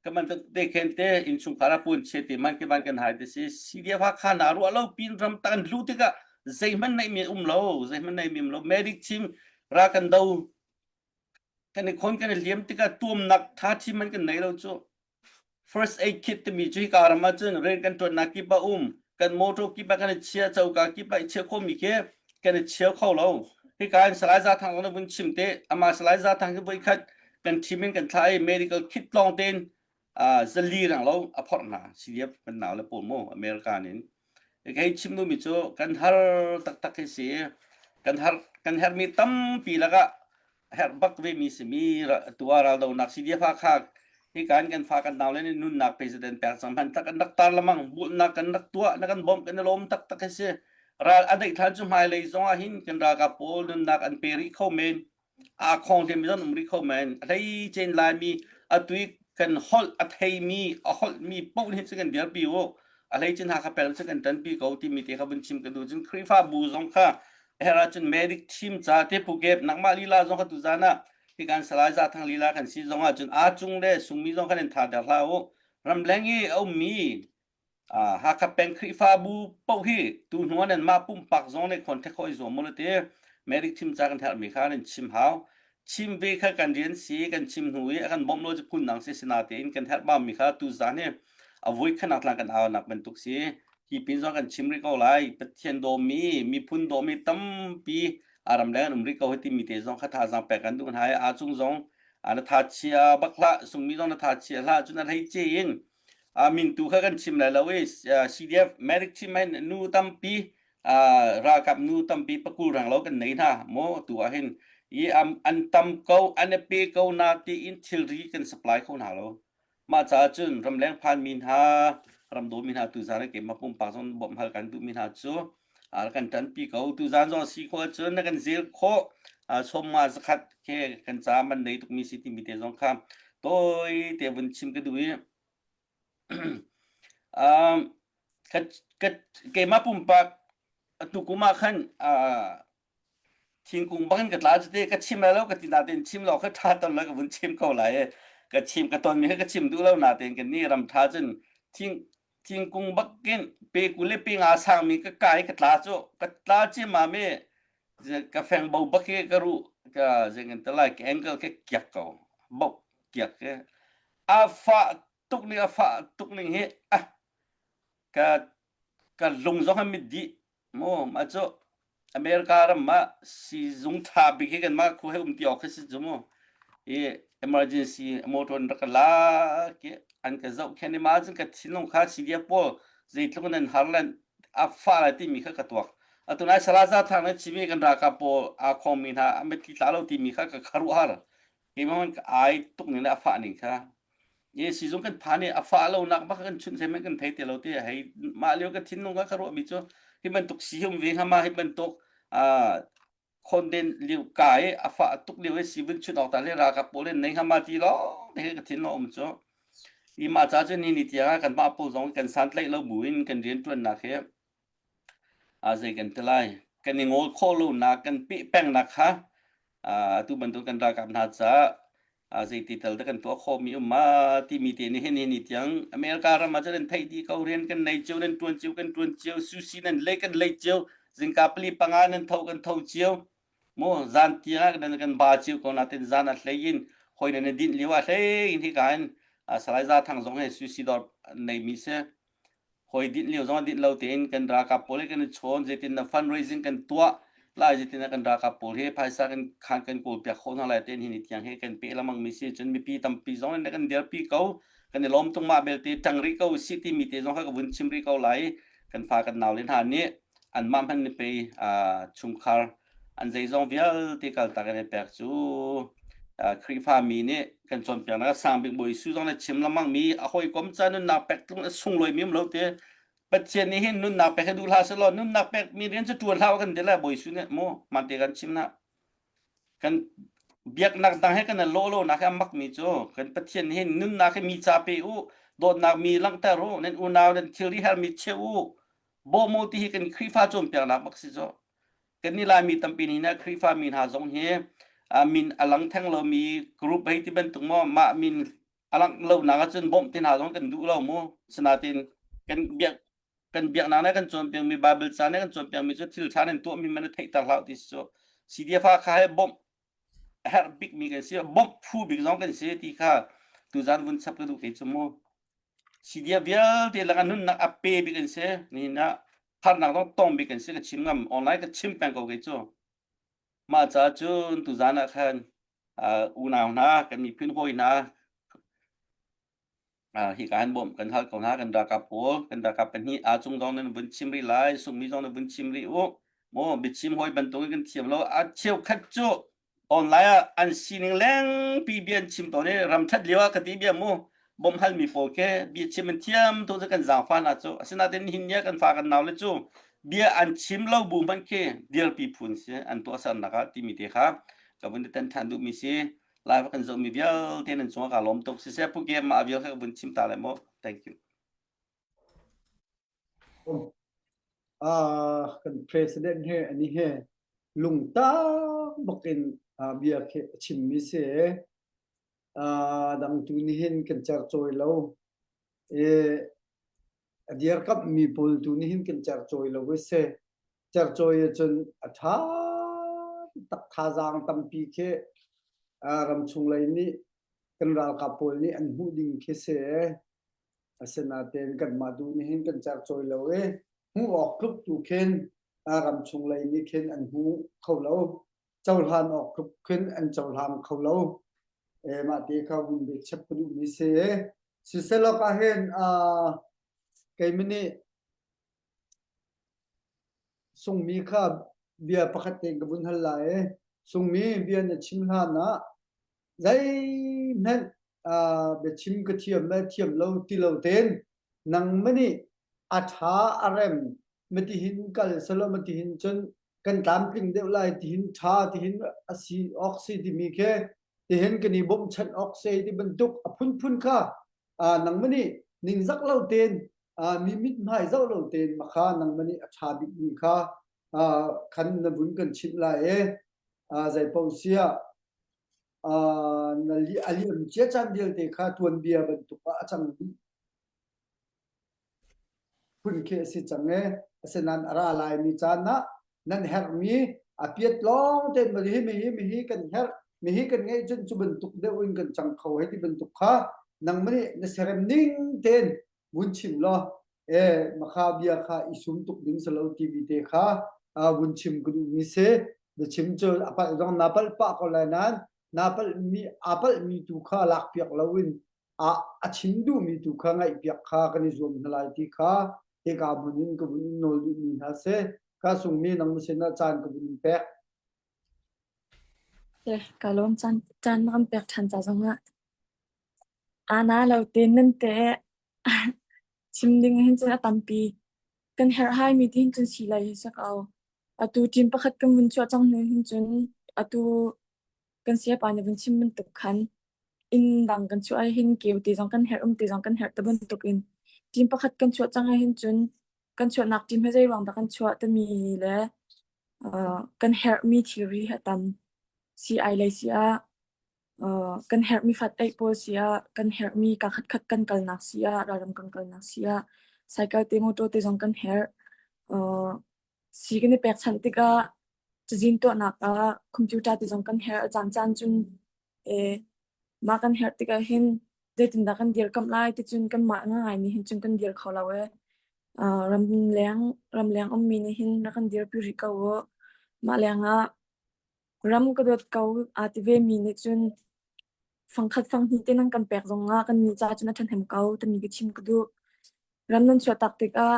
ka man te khen te innchungkhar ah pun che te man ke van kan hai te si CDF Hakha na ruah lo pin ram tan lu tikah zeihmanh neih mi um lo zeihmanh neih mi um lo medic team ra kan do kan i khon kan i liam tikah tuamnak tha thi man kan nei lo cu First aid kit timi cu hika ram ahcun rian kan ṭuannak kip ah um. Kan motor kip ah kan i chia, coka kip ah i chia khomi khi kan i chia kho lo. Hika in Salai Za Thang zong na vun chim te, amah Salai Za Thang hi voikhat kan team in kan thlah i medical kit lawng tein uh, zali rang lo a phorh hna. CDF kan nau le pawl mu America in. Kei chim duhmi cu kan har taktak hi si. Kan har kan herhmi tampi lakah herh bak vemi simi tua raldonak CDF Hakha hi kan kan fa kan nau le nih nunnak president pek cang hman tak an rak tar lamang bulnak kan rak tuah na kan bawmh kan i lawm taktak hi si ral a daih thlan cu hmailei zong ah hin kan ralkap pawl nunnak an pe rih kho men aa khong hliam zon um rih kho men a hlei cen laimi atui kan holh a theimi a holhmi paoh nih cun kan dirpi u a hlei cun Hakha peng cun kan ṭanpi ko timi te kha vun chim ka duh cun Khrihfabu zong kha her ahcun medic team ca te pukep nangmah lila zong kha tuzan ah hi kan salai za thang lila kan si zong ahcun aa cung le sungmi zong khan in tha der hlah u ramleng i a ummi Hakha peng Khrihfabu paoh hi tu hnu ah nan mah pumpak zong nih contact khawh i zuam mu te medic team ca kan herhmi kha nan chim hau chim ve kha kan rian si kan chim hnu i a kan bawmh lo cu phun dang si sinatein kan herh bami kha tu zan hi a voi khanak tlang kan au nak bantuk si hi pin zong kan chim rih ko lai Pathian dawmi miphun dawmi tampi. A ramleng an um rih ko hei timi te zong kha thazaang pek kan duh hna i aa cung zong na tha chia bak hlah sungmi zong na tha chia hlah cun a hleice in min tu kha kan chim lai lo i CDF medic team hin nu tampi ralkap nu tampi pakul rang lo kan nei hna maw tu ah hin i an tam ko an i pe ko na tiin thilri kan supply kho hna lo Mah caah cun ramleng phanmi hna, ramdawmi hna tuzaan ah keimah pumpak zong bawmh hal kan duhmi hna cu rak kan ṭanpi ko. Tuzaan zong a si khawh ahcun na kan zel khawh. Sawmnga zakhat khi kan caah man nei tukmi si timi te zong kha tawi te vun chim ka duh i um, ka, ka, keimah pumpak atu kum ah khan uh, Thingkung bangin ka tla cu te ka chim lai lo ka ti natein chim lo kha ṭha ton lo ka vun chim ko lai i ka chim ka tonmi kha ka chim duh lo natein kan nih ram ṭha cun thing thingkung bakin pe 20 le pe nga sangmi ka kai ka tla cu ka tla ciammam i ka feng bo bak hi ka ruh ka zengin te lai ka ankle ke kiak ko bo kiak ke a fah tuk ning a fah tuk ning hi ah ka ka lung zong a mit dih Mu mah cu America ram ah siizung ṭha bik hi kanmah khu he um ti awk khi si cu mu. I emergency motor in rak ka lak i an ka zohkhenh i mah cun ka thinlung kha CDF pawl zeitluk in an har le a fah lai timi kha ka tuak. Atu nai Salaza thang na chimi kan ralkap pawl aa khongmi hna a mitthli tla lo timi kha ka khuaruahhar. Keimah hmanh ka ai tuk ning le a fah ning kha. Ye sizung kan phan i a fah lonak bak kan chunh zei kan thei ti lo ti hei mah lio ka thinlung ka ruahmi cu hi bantuk si hum ve hnga ma hi bantuk khonden liu ka i a fah tuk lio i si vun chun awk ta le ralkap pawl in nei hnga ma ti lawng te ka thinlung um cu i mah ca cu ni ni tiang kan mah pawl zong kan santlaih lo bu in kan rian ṭuannak hi a zei kan ti lai kan i ngawl khawh lonak kan peh pengnak kha atu bantuk kan ralkap hna caah zeiti tal dah kan tuah khawhmi um ma timi te nih hin ni tiang America ram ah cun an theih dih ko rian kan nei cio nan ṭuan cio kan ṭuan cio sushi nan lei kan lei cio zingka pali panga nan tho kan tho cio mu zan tiang ah nan kan ba cio ko natin zan a hlei in hoi nan dinh lio ah hlei in hika in Salai Za Thang zong he sushi dawr nei mi si Hawi dinh lio zong ah dinh lo tein kan ralkap pawl he kan i chawn, zeitin na fundraising kan tuah lai, zeitin kan ralkap pawl he phaisa kan khan kan kawl piak khawh hna lai tein hi ni tiang he kan peh lengmang mi si cun mipi tampi zong in kan dirpi ko kan i lawm tung mah belte ṭang rih ko si timi te zong kha ka vun chim rih ko lai kan fa kan nau le hna nih anmah hmanh nih pei chungkhar an zeizong vialte kaltak in pek cu Khrihfa mi nih kan cawnpiaknak a sang bik Bawi Jesuh zong nih chim lengmang mi a hawikom ca nunnak pek tlung a sunglawi mi um lo te Pathian nih hin nunnak pek hi duh hlah selaw nunnak pek mi rian cu ṭuan hlah kan ti le Bawi Jesuh nih mu mante kan chim na kan biaknak dang he kan lawh lo nak he a mak mi cu kan Pathian nih hin nunnak hi mi ca pe u dawtnak mi langhter u nan unau nan thilri hermi cheu u bawm u ti hi kan Khrihfa cawnpiaknak bak si cu kan nih Laimi tampi nih na Khrihfa mi hna zong hi min a lang theng lomi group hei ti bantuk maw mah min a langh lonak ahcun bawmh te hna zong kan duh lo mu sinatin kan biak kan biaknak ne kan cawnpiakmi Bible ca ne kan cawnpiakmi cu thil ṭha nan tuahmi man theihter hlah ti cu CDF kha he bawmh a herh bikmi kan si bawmh phu bik zong kan si ti kha tuzan vun chap ka duh kei cu mu CDF vialte lakah nunnak a pe bik an si nihin ah harnak zong tong bik an si ka chim ngam online ka chim peng ko kei cu mah ca cun tuzan ah khan unau hna kan miphun hawi hna hi ka han bawmh kan hal ko hna kan ralkap pawl kan ralkap pahnih aa cung zong nan vun chim rih lai sungmi zong nan vun chim rih u maw biachim hawi bantuk in kan thiam lo a cheukhat cu online ah an sining lengpi bia an chim tawn i ram ṭhat lio ah ka ti bia mu bawmh halmi pawl khi bia chim an thiam tu cu kan zaangfah hna cu asinain nihin ni ah kan fa kan nau le cu bia an chim lo bu hmanh khi dirpi phun si an tuahsernak ah timi te kha ka vun i tan ṭhan duhmi si live kan zohmi vialte nan cungah kaa lawm tuk siseh pu game mah vial kha ka vun chim ta lai mu thank you Uh, kan president he ani he lungtak bakin uh, bia khi a chimmi si. Uh, dang tu nih hin kan cercawi lo. E, a dirkamhmi pawl tu nih hin kan cercawi lo i si. Cercawi ahcun a ṭha tak thazaang tampi khi uh, ramchung lei nih kan ralkap pawl nih an hmuh ding khi si. Asinain kanmah duh nih hin kan cercawi lo i hmuh awk tluk tu khin Ramchung lei nih khin an hmu kho lo. Cohlan awk tluk khin an cohlang kho lo. E, mah te kha vun bek chap ka duhmi si. Siselok ah hin keimah nih Sungmi kha bia pakhat tein ka vun hal lai i sungmi bia na chim hlan ah zeihmanh biachim ka thiam le thiam lo ti lo tein nangmah nih a ṭha a rem matihin kal selaw matihin cun kan tlamtling deuh lai tihin ṭha tihin a si awk si timi khi tihin kan i bawmhchanh awk si ti bantuk a phunphun kha nangmah nih ningzak lo tein mi mithmai zoh lo tein makha nangmah nih a ṭha bikmi kha khan na vun kan chimh lai i zeipaoh siah na a liam cia caan vialte kha tuanbia bantuk ah a cang dih phun khi a si cang i asinain a ra laimi caan ah nan herhmi a piat lawng tein mihi mihi mihi kan herh mihi kan ngeih cun cu bantuk deuh in kan cang kho hei ti bantuk kha nangmah nih na serem ning tein vun chim law e makha bia kha i sum tuk ding si lo TV te kha vun chim ka duhmi si biachim cu a palh zong na palh pah ko lai nain na palh mi a palh mi tu kha lak piak loin a a chim duhmi tu kha ngaihpiak kha kan i zuam hna lai ti kha hika hmun in ka vun in nawl duhmi hna si. Ka sungmi nang sinah caan ka vun in pek. Ka lawm caan caan na kan pek ṭhan ca zongah. Ana lo tein nan te chim ding hin cun a tampi. Kan herhhai mi ti hin cun si lai hi si ko. Atu team pakhat kan vun chuah cang hnu hin cun atu kan sayapa nih vun chim bantuk khan inn dang kan chuah ah hin keu te zong kan herh, um te zong kan herh ti bantuk in team pakhat kan chuah cang ah hin cun kan chuahnak team hi zei ruang dah kan chuah timi le uh, kan herhmi thilri hi a tam. Sii lei si ah uh, kan herhmi fat eih pawl si ah, kan herhmi ka khatkhat kan kalnak si ah, ralram kan kalnak si ah, cycle te motor te zong kan herh. Uh, sii kan i pekchanh tikah cazin tuahnak ah computer te zong kan herh. A caancaan cun e mah kan herh tikah hin zeitindah kan dirkamh lai ticun kanmah ngai nih hin cun kan dir kho lo e. Uh, ramleng ramleng ummi nih hin rak kan dirpi rih ko u. Mah lengah ram ka dawt ko aa ti vemi nih cun fangkhat fanghnih te nan kan pek zongah kan nih ca cun a ṭhahnem ko timi ka chim ka duh. Ram nan chuahtak tikah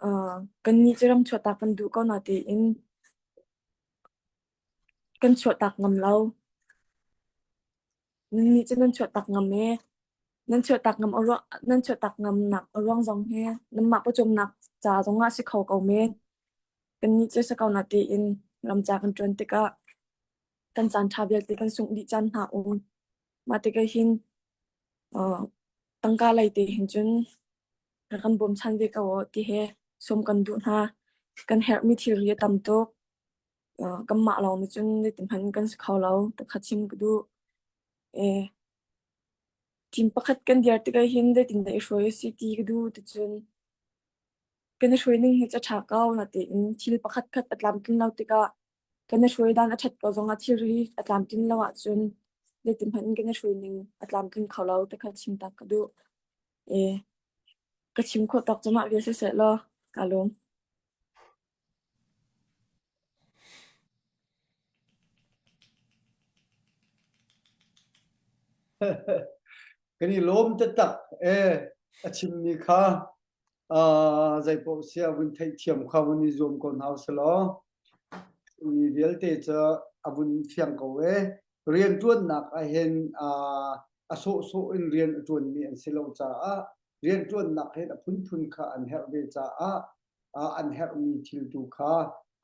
uh, kannih cu ram chuahtak kan duh ko na tiin kan chuahtak ngam lo. Nannih cu nan chuahtak ngam ee. Nan chuahtak ngam a ruang nan chuahtak ngamnak a ruang zong hi nanmah pawcawmnak ca zongah si kho ko men. Kannih cu si ko na tiin ramca kan ṭuan tikah kan caan ṭha vialte kan sungh dih caan hna um. Mah tikah hin uh, tangka lei te hin cun rak kan bawmchan ve ko uh ti he sawm kan duh hna. Kan herhmi thilri a tam tuk. Uh, kanmah lawng nih cun zeitin hmanh kan si kho lo. Takha chim ka duh. Eh, team pakhat kan dir tikah hin zeitindah i hruai a si ti ka duh ticun kan i hruai ning hi cu a ṭha ko natein thil pakhat khat a tlamtlin lo tikah kan i hruai dan a ṭhat ko zongah thilri a tlamtlin lo ahcun zeitin hmanh in kan i hruai ning a tlamtling kho lo ti kha chim tak ka duh. Eh, ka chim khawh tawk cu mah vial siseh law kaa lawm. Kan i lawm taktak ee a chimmi kha uh, zeipaoh sia vun theihthiam kha vun i zuam ko hna usih mi vialte cu a vun fiang ko ee rianṭuannak ahhin uh, a sawhsawh in rian a ṭuanmi an si lo caah rianṭuannak hin a phunphun kha an herh ve caah an herhmi thil tu kha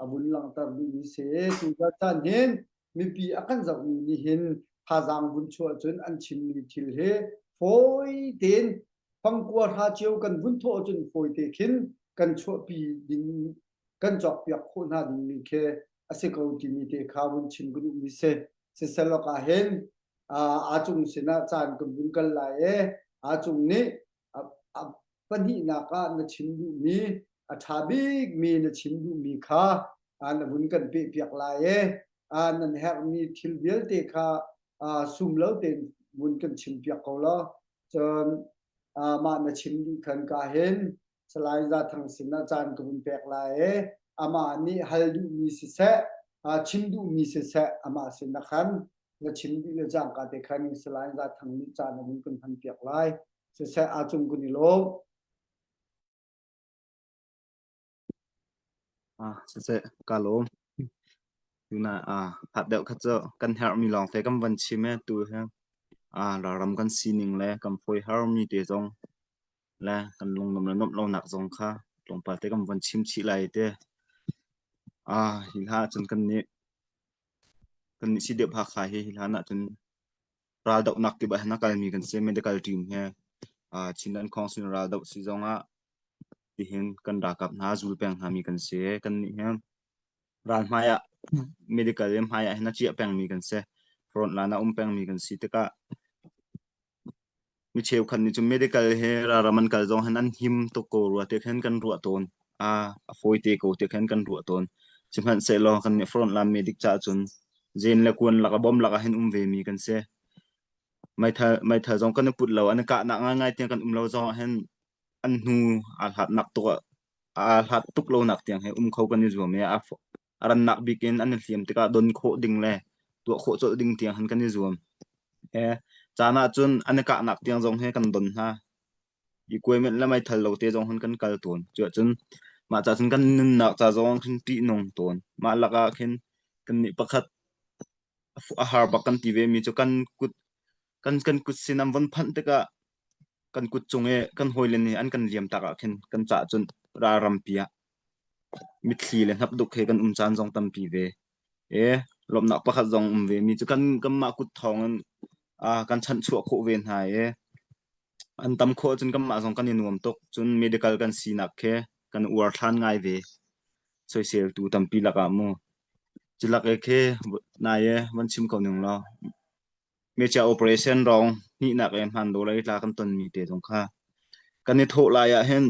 a vun langhter duhmi si. Tu caan hin mipi a kan zohmi nih hin thazaang vun chuah cun an chimmi thil hi fawi tein fangkua hra cio kan vun thawh cun fawi te khin kan chuahpi ding kan cawkpiak khawh hna dingmi khi a si ko timi te kha vun chim ka duhmi si. Siselawk ah hin aa cung sinah caan kan vun kal lai i aa cung nih a pahnihnak ah na chim duhmi a ṭha bikmi na chim duhmi kha na vun kan pehpiak lai i nan herhmi thil vialte kha sum lo tein vun kan chimpiak ko law cun mah na chim dih khan ka hin Salai Za Thang sinah caan ka vun pek lai i. Amah nih hal duhmi siseh, chim duhmi siseh, amah sin ah khan na chim dih le cangka te khan Salai Za Thang nih caan a vun kan hman piak lai. Siseh, a cung kun i lawm. Ah, siseh, ka lawm. Tuna ah hat deuh kha cu kan herhmi lawngte kan van chim e tu hi ah ralram kan sining le kan fawi harmi te zong le kan lungnuam le nuamh lonak zong kha tlawmpal te kan van chim chih lai te. Ah, hi hla cun kan nih kan nih si deuh Hakha hi hi hlan ahcun raldohnak ti bah hin a kalmi kan si medical team he ah Chinland Council raldoh si zong ah tihin kan ralkap hna zul peng hna mi kan si. Kan nih hi ral hmai ah medical in hmai ah hin a ciah pengmi kan si. Front line ah um pengmi kan si tikah mi cheukhat nih cun medical he ralram an kal zong hin an him tuk ko rua ti khin kan ruah tawn. A a fawi te ko ti khin kan ruah tawn. Sihmanhsehlaw kan nih front line medic caah cun zen le kuan lak a bom lak ah hin um ve mi kan si. Meithal meithal zong kan i put lo an i kahnak ngaingai tiang kan um lo zong ah hin an hnu aa hlatnak tuk ah aa hlat tuk lonak tiang he um kho kan i zuam i a a rannak bik in an i hliam tikah don khawh ding le tuah khawh colh ding tiang han kan i zuam. He caan ah cun an i kahnak tiang zong he kan don hna. Equipment le meithal lo te zong hin kan kal tawn. Cuahcun mah ca cun kan nunnak ca zong khin ṭihnung tawn. Mah lakah khin kannih pakhat a har bak kan ti ve mi cu kan kut kan kan kut sin an von phanh tikah kan kut cung i kan hawile nih an kan liam tak ah khin kan cah cun ralrampi ah mitthli le hnapduk he kan um caan zong tampi ve. E lawmhnak pakhat zong um ve mi cu kan kanmah kut thawng in ah kan chanhchuah khawh ve hna i an tam khawh cun kanmah zong kan i nuam tuk. Cun medical kan sinak khi kan uar thlan ngai ve. Soiseltu tampi lakah mu. Culak e khi nai e van chim ko ning law Mecha operation rong hnihnak e hman do lai tla kan ton mi te zong kha kan i thawh lai ah hin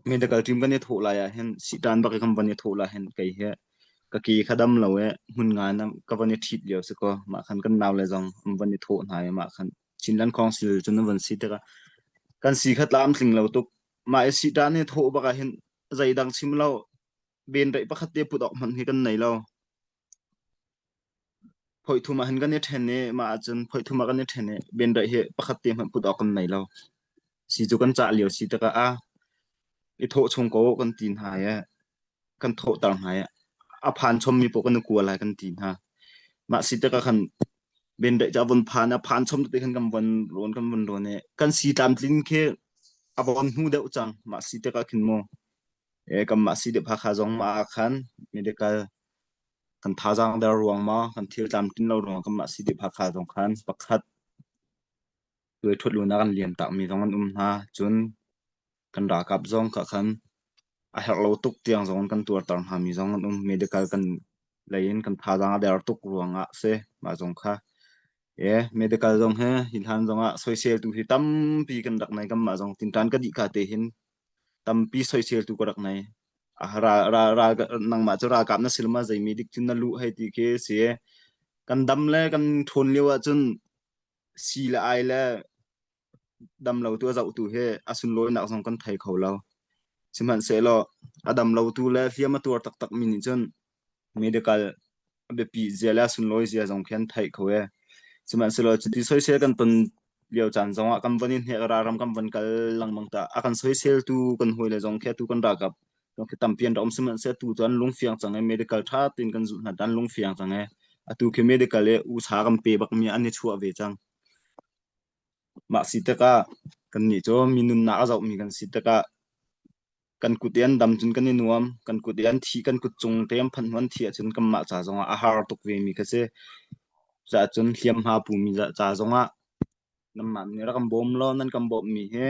medical team kan i thawh lai ah hin sitan bak i kan van i thawh lai hin kei he ka ke kha dam lo e hmun nga na ka van i ṭhit lio si ko mah khan kan nau le zong an van i thawh hna i mah khan Chinland Council cun an van si tikah kan si kha tlam tling lo tuk mah i sitan i thawh bak ah hin zeidang chim lo benreih pakhat te put awk hmanh hi kan nei lo. Phoihthum ah hin kan i ṭhen i mah ahcun phoihthum ah kan i ṭhen i benreih hi pakhat te hmanh put awk kan nei lo. Si cu kan cah lio si tikah a i thawh chung ko kan ti hna i kan thawhter hna i a phan chommi paoh kan i kua lai kan ti hna. Mah si tikah khan benreih cu a vun phan a phan chom tete khan kan von rawn kan von rawn i kan si tlamtlin khi a von hnu deuh cang. Mah si tikah khin mu e kanmah si deuh Hakha zong mah ah khan medical kan thazaang der ruang maw kan thil tlamtlin lo ruang kanmah si deuh Hakha zong khan pakhat tuai ṭhut lu na kan liam takmi zong an um hna. Cun kan ralkap zong kha khan a herh lo tuk tiang zong kan tuarter hna mi zong an um. Medical kan lei in kan thazaang a der tuk ruangah si mah zong kha. E medical zong he hi hlan zong ah soiseltu hi tampi kan rak nei kanmah zong tinṭan ka dih ka te hin tampi soiseltu ka rak nei. Ral ral ral nangmah cu ralkap na si lo ma zeimi dik cun na luh hei ti khi si. Kan dam le kan ṭhawn lio ahcun si le ai le dam lotu a zohtu hi a sunlawinak zong kan thei kho lo. Sihmanhsehlaw a dam lotu le hliam a tuar taktakmi nih cun medical a biapi zia le a sunlawi zia zong khi an theih kho e. Sihmanhsehlaw cuti soisel kan ton lio caan zongah kan von i hnek ralram kan von kal lengmang ta a kan soiseltu kan hawile zong khi atu kan ralkap zong khi tampi an rak um sihmanhsehlaw atu cu an lungfiang cang i medical ṭha tein kan zulh hna an lungfiang cang e. Atu khi medical i usa kan pe bakmi an i chuah ve cang. Mah si tikah kannih cu mi nunnak a zohmi kan si tikah kan kut i an dam cun kan i nuam. Kan kut i an thih, kan kut cung te an phanh hnu an thih ahcun kanmah ca zongah a har tuk vemi kha si. Cucaah cun hliamhma pumi ca zongah nanmah nih rak kan bawm law nan kan bawmhmi hi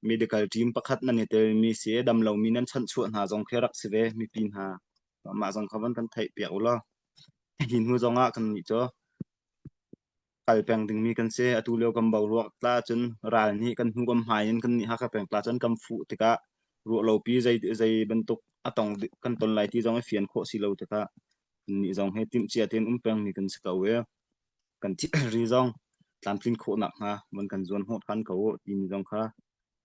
medical team pakhat nan i telmi si i dam lomi nan chanhchuah hna zong khi rak si ve mipi hna. Mah zong kha van kan theihpiak u law. Hi hnu zongah kannih cu kal peng dingmi kan si. Atu lio kan boruak tla cun ral nih kan hnu kan hmai in kan nih Hakha peng tla cun kan fuh tikah ruahlopi zei zei bantuk a tong kan ton lai ti zong i fian khawh si lo tikah nih zong hi timhcia tein um pengmi kan si ko i kan thilri zong tlamtlin khawh nakhnga van kan zuan hnawh ṭhan ko u timi zong kha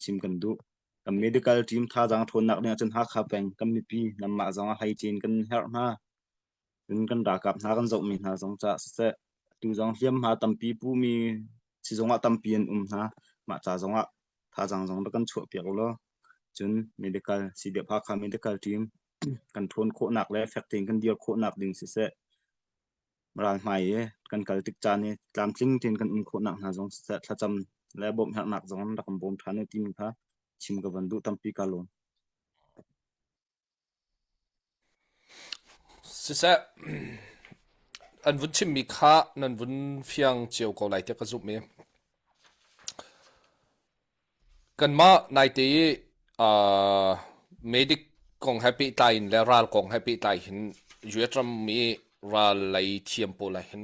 chim kan duh. Kan medical team thazaang ṭhawnnak ding ahcun Hakha peng kan mipi nanmah zong a hleice in kan herh hna. Cun kan ralkap hna kan zohmi hna zong caah siseh, atu zong hliamhma tampi pumi sizung ah tampi an um hna. Mah ca zong ah thazaang zong rak kan chuahpiak ulaw cun medical CDF Hakha medical team kan ṭhawn khawhnak le fek tein kan dir khawhnak ding siseh, ral hmai i kan kal tik caan i tlamtling tein kan um khawhnak hna zong siseh, thlacam le bawmh herhnak zong rak kan bawm ṭhan u timi kha chim ka van duh tampi ka lawm. Siseh, an vun chimmi kha nan vun fiang cio ko lai tiah ka zumh i kanmah naite i uh, medic kong he pehtlai in le ral kong he pehtlai hin US ram i ral lei thiam pawl ah hin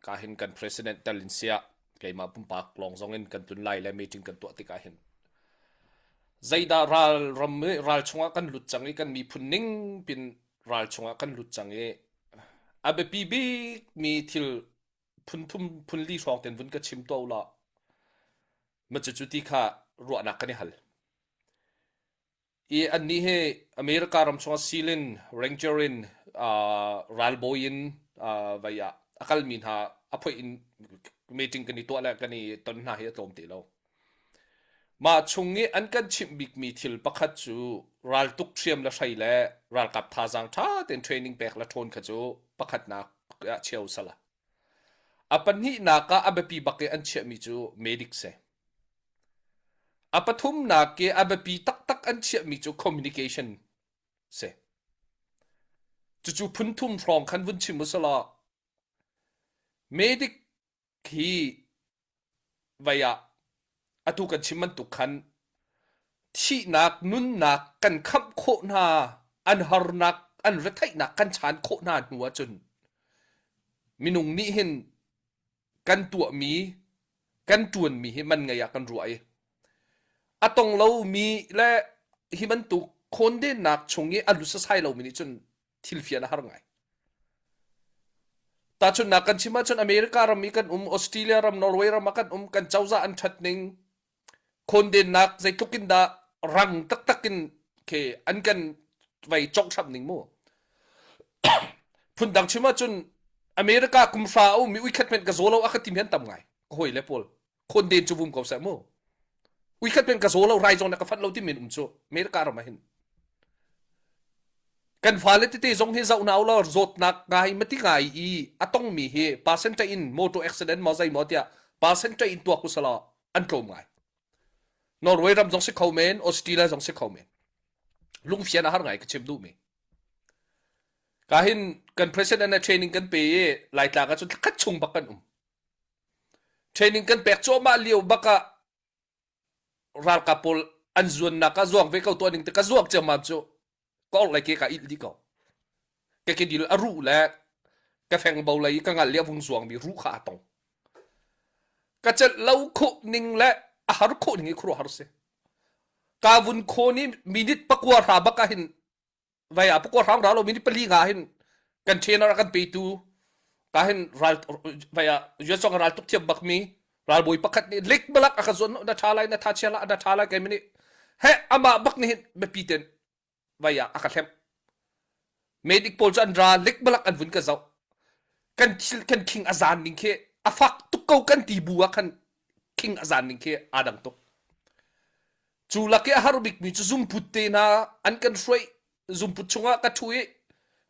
ka hin kan president tel in siah keimah pumpak lawng zong in kan tlun lai le meeting kan tuah tikah hin Zeidah ral ram i ral chungah kan lut cang i kan miphun ning pin ral chungah kan lut cang i a biapi bikmi thil phun thum phun li hrawng ten vun ka chim tuah ulaw ma cucu ti kha ruahnak kan i hal. I annih hi America ram chungah SEAL in Ranger in uh, ralbawi in uh, vai ah a kalmi hna a phoih in meeting kan i tuah le kan i ton hna hi a tlawm te lo. Mah chung i an kan chimh bikmi thil pakhat cu raltuk hriam le hrei le ralkap thazaang ṭha tein training pek le ṭhawn kha cu pakhatnak ah chia usala. A pahnihnak ah a biapi bak i an chiahmi cu medic si. A pathumnak i a biapi taktak an chiahmi cu communication si. Cucu phunthum hrawng khan vun chim usalaw medic Khi vei ah atu kan chim bantuk khan thihnak nunnak kan khamh khawh hna an harnak an retheihnak kan chaan khawh hna hnu ahcun minung nih hin kan tuahmi kan ṭuanmi hi man ngei ah kan ruah i a tong lomi le hi bantuk khawndennak chung i a lut sasai lomi nih cun thil fian a har ngai. Tahchunhnak kan chim ahcun America ram i kan um, Australia ram, Norway ram ah kan um, kan cozah an ṭhat ning, khawndennak zeitluk in dah rang taktak in khi an kan vei conghhramh ning mu. Phundang chim ahcun America kum hra a um i uikhat hmenh ka zaw lo a ka ti mi an tam ngai. Ka hawi le pawl. Khawn cu vum ko seh mu. Uikhat men ka zaw lo rai zong na ka fat lo ti men um cu America ram ah hin. Kan fale tete zong hi zoh nau lo zawtnak ngai mati ngai i a tongmi hi percentage in motor accident maw zei maw tiah percentage in tuak usala an tlawm ngai. Norway ram zong si kho men, Australia zong si kho men. Lungfian a har ngai ka chim duhmi. Ka hin kan president na training kan pe i Laitlang ah cun khat chung bak kan um. Training kan pek cuahmah lio bak ah ralkap pawl an zuannak ah zuang ve ko tuah ning te ka zuak ciammam cu ka orhlei ke ka ilh dih ko. Ka kedil a ruh le ka fengbo lei i ka ngal i a vung zuangmi ruh kha aa tong. Ka celh lo khawh ning le a har khawh ning i khuaruahhar si. Ka vun khawn i minute pakua hra bak ah hin vai ah pakua hrang ra lo minute pali nga hin kan trainer a kan petu ka hin ral vai ah yuan song ral tuk thiam bak mi ralbawi pakhat nih lik balak a ka zuan na tha lai na tha chia la na tha lai kai mini he amah bak nih hin biapi ten vai ah a ka hlem medic pawl cu an ra lik balak an vun ka zoh kan thil kan khing a zan ning khi a fak tuk ko kan ti bu ah khan khing a zan ning khi aa dang tuk Cu lak i a har bikmi cu zungput te hna an kan hruai zungput chungah ka ṭhu i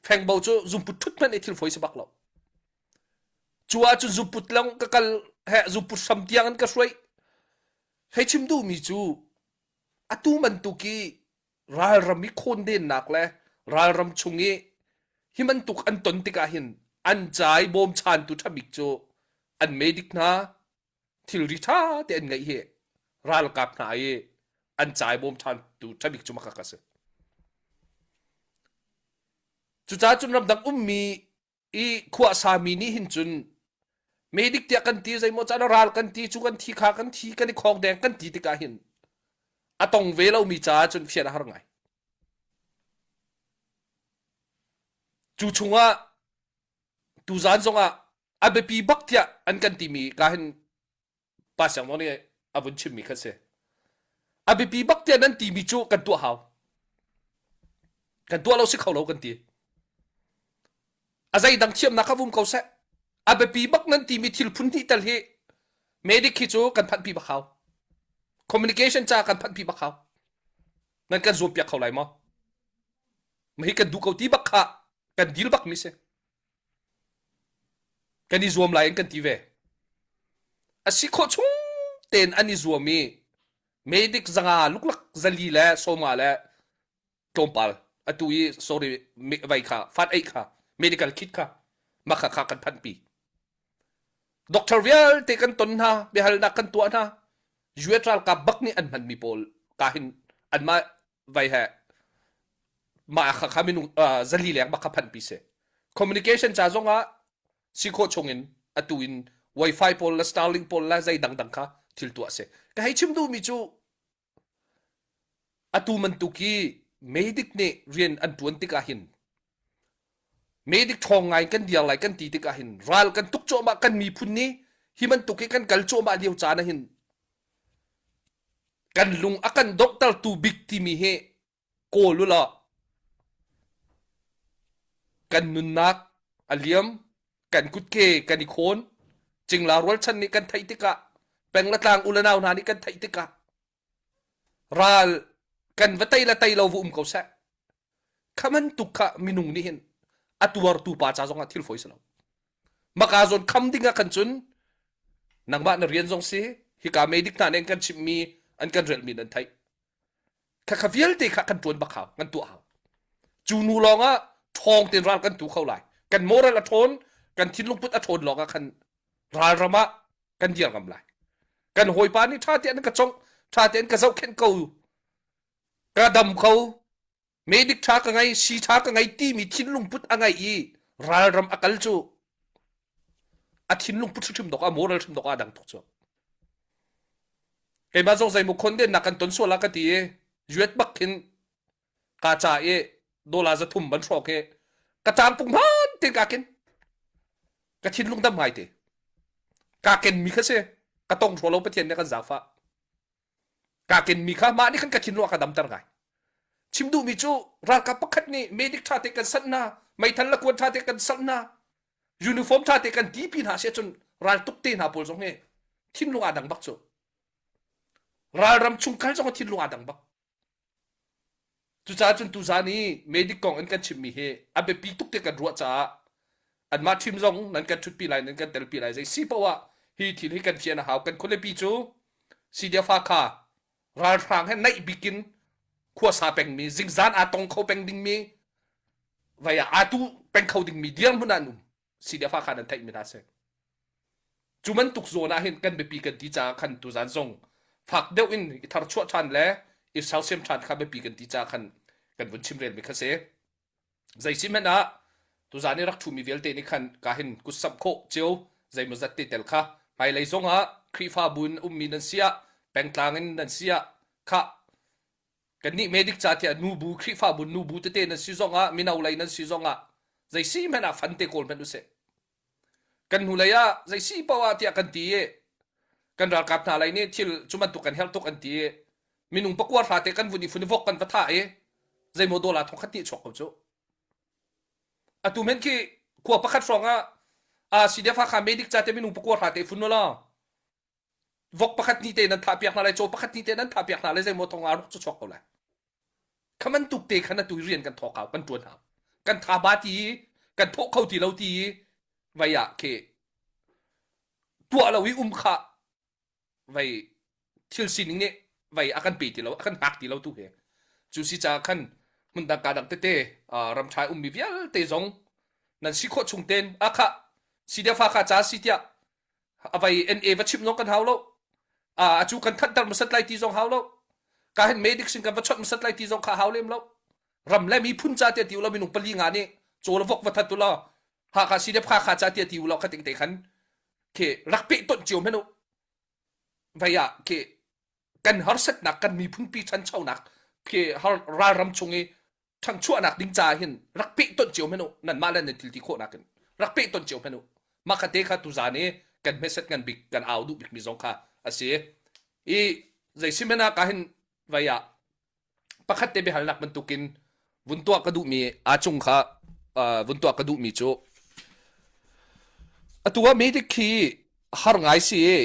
fengbo cu zungput ṭhut hmanh i thil fawi si bak lo. Cu ahcun zungput lawng ka kal he zungput hram tiang an ka hruai. Hei chim duhmi cu atu bantuk i ralram i khawndennak le ralram chung i hi bantuk an ton tikah hin an ca i bawmchantu ṭha bik cu an medic hna thilri ṭha te an ngeih hi ralkap hna i an cai bawm ṭhantu ṭhabik cu makak a si. Cucaah cun ramdang ummi i khuasami nih hin cun medic tiah kan ti zeimaw caan ral kan ti cu kan thi kha kan thi kan i khawng deng kan ti tikah hin a tong ve lomi caah cun fian a har ngai. Cu chungah tuzaan zongah a biapi bak tiah an kan timi ka hin pa Siang Nawl nih a vun chimmi kha si. A biapi bak tiah nan timi cu kan tuah hau. Kan tuah lo si kho lo kan ti. A zeidang thiamnak kha vum ko seh. A biapi bak nan timi thil phun hnih tal hi medic hi cu kan phanhpi bak hau. Communication ca kan phanhpi bak hau. Nan kan zuampiak kho lai maw? Mahi kan duh ko ti bak kha kan dil bak mi si. Kan i zuam lai in kan ti ve. A si khawh chung tein an i zuam i medic zanga luklak zali le sawma le tlawmpal atu i sorry vai kha fat ei kha medical kit kha makha kha kan phanpi. Doctor vialte kan ton hna biahalnak kan tuah hna US ralkap bak nih an hmanmi pawl ka hin anmah vai he mah kha kha minung zali leng bak kha phanpi si. Communication ca zong ah si khawh chung in atu in wifi pawl le Starlink pawl le zei dangdang kha thil tuah si. Ka hei chim duhmi cu atu bantuk hi medic nih rian an ṭuan tikah hin medic ṭhawng ngai kan dir lai kan ti tikah hin ral kan tuk cuahmah kan miphun nih hi bantuk hi kan kal cuahmah lio caan ah hin kan lung a kan donghtertu bik timi hi kawl u law kan nunnak a liam kan kutke kan i khawn cingla rualchan nih kan theih tikah peng le tlang u le nau hna nih kan theih tikah ral kan va tei le tei lo va um ko seh kha bantuk kha minung nih hin a tuartu pa ca zongah thil fawi si lo maka zawn kham ding ah khan cun nangmah na rian zong si hika medic hna nih an kan chimhmi an kan relhmi nan theih Khakha vialte kha kan ṭuan bak hau, kan tuah hau. Cu nu lawngah ṭhawng tein ral kan tu kho lai. Kan moral a ṭhawn, kan thinlungput a ṭhawn lawngah khan ralram ah kan dir ngam lai. Kan hawipa nih ṭha tein an ka congh, ṭha tein ka zohkhenh ko, ka dam kho, medic ṭha ka ngei, si ṭha ka ngei timi thinlungput a ngei i ralram a kal cu a thinlung put hrim dok a moral hrim dok a dang tuk cu. Keimah zong zeimaw khondennak kan ton sual ah ka ti i yuet bak khin ka ca i dollar 300 ban hrawk i ka tang pung hman te ka kin ka thinlung dam ngai te ka ken mi kha si ka tong hraw lo pathian nih kan zaangfah ka ken mi kha mah nih khan ka thinlung a ka damter ngai chim duhmi cu ralkap pakhat nih medic ṭha te kan sanh hna meithal le kuan ṭha te kan sanh hna uniform ṭha te kan tipi hna si ahcun raltuk te hna pawl zong hi thinlung aa dang bak cu ralram chung kal zong thinlung aa dang bak Cucaah cun tuzaan i medic kong in kan chimmi hi a biapi tuk ti kan ruah caah anmah ṭhim zong nan kan ṭhutpi lai, nan kan telpi lai. Zei si paoh ah hi thil hi kan fian a hau. Kan khualipi cu CDF kha ralhrang he naih bik in khuasa pengmi, zingzan aa tong kho peng dingmi, vai ah aa tu peng kho dingmi dirhmun ah an um. CDF kha nan theihmi hna si. Cu bantuk zawn ah hin kan biapi kan ti caah khan tuzaan zong fak deuh in i tharchuah ṭhan le i sersiam ṭhan kha biapi kan ti caah khan kan vun chimrelmi kha si. Zei si hmanh ah tuzaan i rak ṭhumi vialte nih khan ka hin kutsamh khawh cio zeimawzat te tel kha hmailei zong ah Khrihfabu in ummi nan si ah pengtlang in nan si ah khah kannih medic ca tiah nubu Khrihfabu nubu tete nan si zong ah mino lei nan si zong ah zei si hmanh ah fan te kawl hmanh usih. Kan hnulei ah zei si paoh ah tiah kan ti i kan ralkap hna lei nih thil cu bantuk kan herh tuk an ti i minung pakua hra te kan vun i fun i vok kan va thah i zeimaw dollar thongkhat nih chuak ko cu. Atu men khi khua pakhat hrawng ah ah CDF Hakha medic ca te minung pakua hra te fun law vok pakhat ni te nan thah piak hna lai caw pakhat ni te nan thah piak hna lai zeimaw thong ah ruk cu chuak ko lai. Kha bantuk te khan atu rian kan thawk hau kan ṭuan hau. Kan tha ba ti i kan thawh kho ti lo ti i vei ah khi tuah lo i um kha vei thil sining nih vei a kan pe ti lo a kan hngak ti lo tu hi. Cu si caah khan hmundang ka dang tete ramṭha ummi vialte zong nan si khawh chung ten a khah CDF kha ca si tiah a vai NA va chimh zong kan hau lo a acu kan thanhter hmasat lai ti zong hau lo ka hin medic sin kan va chawnh hmasat lai ti zong kha hau lem lo ram le miphun ca tiah ti ulaw minung pali nga nih caw le vok va that ulaw Hakha CDF Hakha ca tiah ti ulaw kha ting te khan khi rak peh tonh cio hmanh u vai ah khi kan harsatnak kan miphun pi ṭhanchonak khi ralram chung i ṭhangchuahnak ding caah hin rak pehtonh cio hmanh u nanmah le nan thil ti khawhnak in rak pehtonh cio hmanh u mah kha te kha tuzaan i kan hmeset ngan bik kan au duh bikmi zong kha a si i zei si hmanh ah ka hin. Vai ah pakhat te biahalnak bantukin vun tuah ka duhmi aa cung kha vun tuah ka duhmi cu atu ah medic khi har ngai si i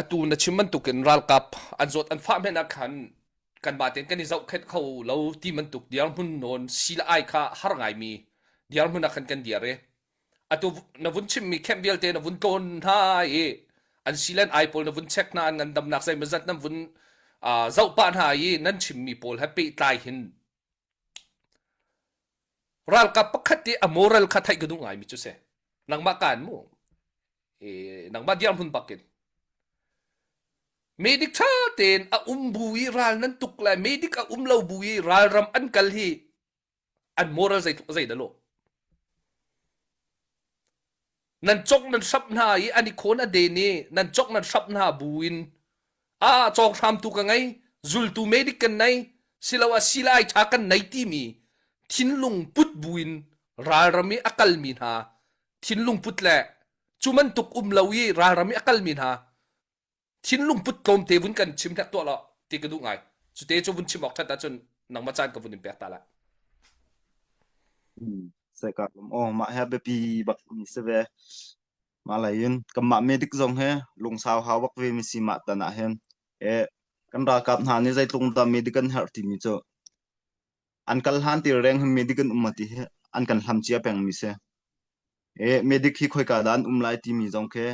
atu na chim bantukin ralkap an zawt an fah hmenh ah khan kanmah tein kan i zohkhenh kho lo ti bantuk dirhmun nawn si le ai kha har ngaimi dirhmun ah khan kan dir i atu na vun chimmi camp vialte na vun tlawn hna i an si le ai pawl na vun check hna an ngandamnak zeimawzat nan vun zoh pah hna i nan chimmi pawl he pehtlai hin ralkap pakhat i a moral kha theih ka duh ngaimi cu si nangmah kaan mu e nangmah dirhmun bakin medic ṭha tein a um bu i ral nan tuk le medic a um lo bu i ralram an kal hi an moral zei zei dah lo nan cok nan hrap hna i an i khawn a den i nan cok nan hrap hna bu in a cawk hramtu ka ngei zultu medic kan nei siloah silai ṭha kan nei timi thinlung put buin ralram i a kalmi hna thinlung put le cu bantuk um lo i ralram i a kalmi hna thinlung put tlawmte vun kan chim hlek tuah law ti ka duh ngai. Cute cu vun chim awk ṭhat ahcun nangmah caan ka vun in pek ta lai. Sai ka lom aw mah he biapi bak mi si ve. Mah lei in kanmah medic zong he lungsau hau bak ve mi si mah tan ah hin e kan ralkap hna nih zeitluk dah medic an herh timi cu an kal hlan ti reng hin medic an um ti hi an kan hlam cia peng mi si. E medic hi khoika dah an um lai timi zong khi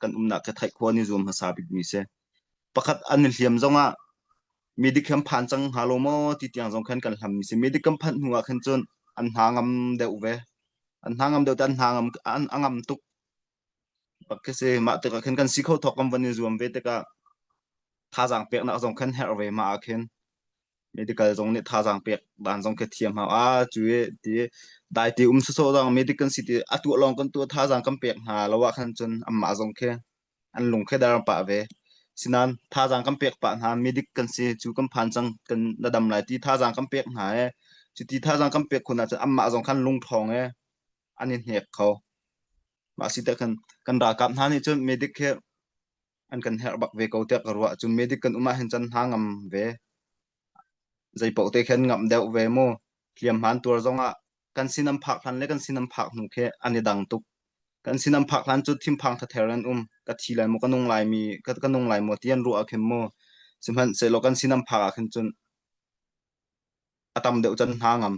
kan umnak khi theih khawh an i zuam hmasa bik mi si. Pakhat an i hliam zong ah medic hi an phan cang hnga lo maw ti tiang zong khan kan hlam mi si. Medic kan phanh hnu ah khin cun an hna ngam deuh ve. An hna ngam deuh te an hna ngam an a ngam tuk bak khi si. Mah tikah khin kan si kho thawk kan van i zuam ve tikah thazaang peknak zong khan herh ve mah ah khin. Medical zong nih thazaang pek dan zong khi thiam hau. A cu i ti dai ti um sawsawh zong medic kan si ti a tuah lawng kan tuah thazaang kan pek hna lo ah khan cun anmah zong khi an lung khi dar pah ve. Sinan thazaang kan pek pah hna medic kan si cu kan phan cang kan na dam lai ti thazaang kan pek hna e cu ti thazaang kan pek khun ahcun anmah zong khan lungṭhawng e an i hnek kho. Mah si te khan kan ralkap hna nih cun medic hi an kan herh bak ve ko tiah ka ruah. Cun medic kan um ahhin cun hna ngam ve. Zeipaoh te khan ngamh deuh ve mu. Hliamhma an tuar zongah kan sin an phak hlan le kan sin an phak hnu khi an i dang tuk. Kan sin an phak hlan cu thinphang thather an um. Ka thi lai maw, ka nung lai mi, ka, ka nung lai maw ti an ruah ah khin mu. Sihmanhsehlaw kan sin an phak ah khin cun a tam deuh cu an hna ngam.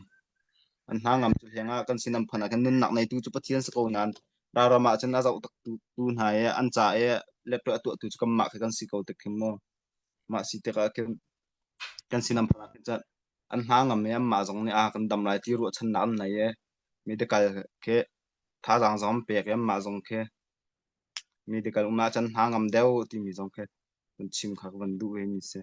An hna ngam cu hleng ah kan sin an phanh ah khin nunnak neitu cu Pathian si ko nain ralram ah cun a zoh taktu tu hna i an ca i lettuah a tuahtu cu kanmah khi kan si ko tik khin mu. Mah si tikah khin kan sin an phanh ah khin cun an hna ngam i anmah zong nih a kan dam lai ti ruahchannak an nei i medical khi thazaang zong an pek i anmah zong khi medical um ahcun hna ngam deuh timi zong khi kan chim kha ka van duh ve mi si.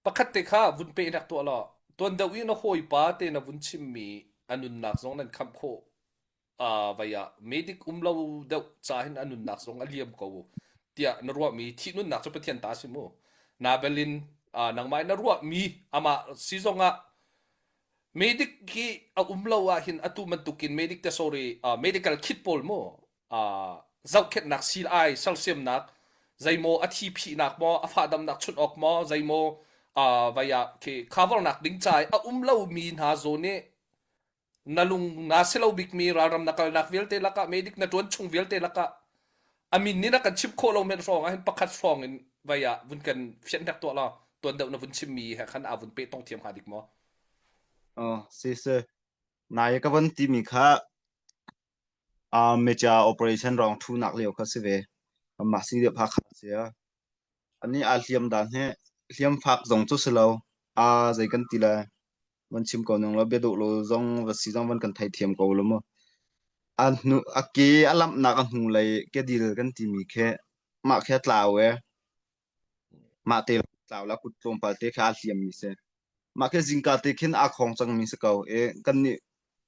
Pakhat te kha vun peh rak tuah law tuan deuh i na hawipa te na vun chimmi a nunnak zong nan khamh khawh uh, vai ah medic um lo deuh ca hin a nunnak zong a liam ko tiah na ruahmi thih nunnak cu Pathian ta si mu na belin uh, nangmah na ruahmi amah si zong ah medic hi a um lo ah hin atu bantukin medic te sorry uh, medical kit pawl mu uh, zohkhenhnak sil ai sersiamnak zeimaw a thi phihnak maw a fahdamnak chunh awk maw zeimaw uh, vai ah khi cover nak ding ca a um lo mi hna zawn i na lung na si lo bikmi ralram na kalnak vialte lakah medic na ṭuan chung vialte lakah a min nih na kan chimh khawh lo men hrawng ah hin pakhat hrawng in vai ah vun kan fianh hnek tuah law tuan deuh na vun chimmi he khan aa vun peh tong thiam hnga dik maw? Oh, si si. Nai ka von timi kha uh, mecha operation rong thunak lio kha si ve. Mah si deuh pha kha sia. Ani aa hliam dan hi hliam fak zong cu si lo. A zei kan ti lai. Van chim ko ning law bia dawh lo zong va si zong van kan theithiam ko lo mu. A hnu a ke a lamhnak a hnulei kedil kan timi khi mah khi a tlau e. Mah te tlau la kut tlawmpal te kha a hliam mi si. Mah khi zingka te khin aa khong cang mi si ko e. Kan nih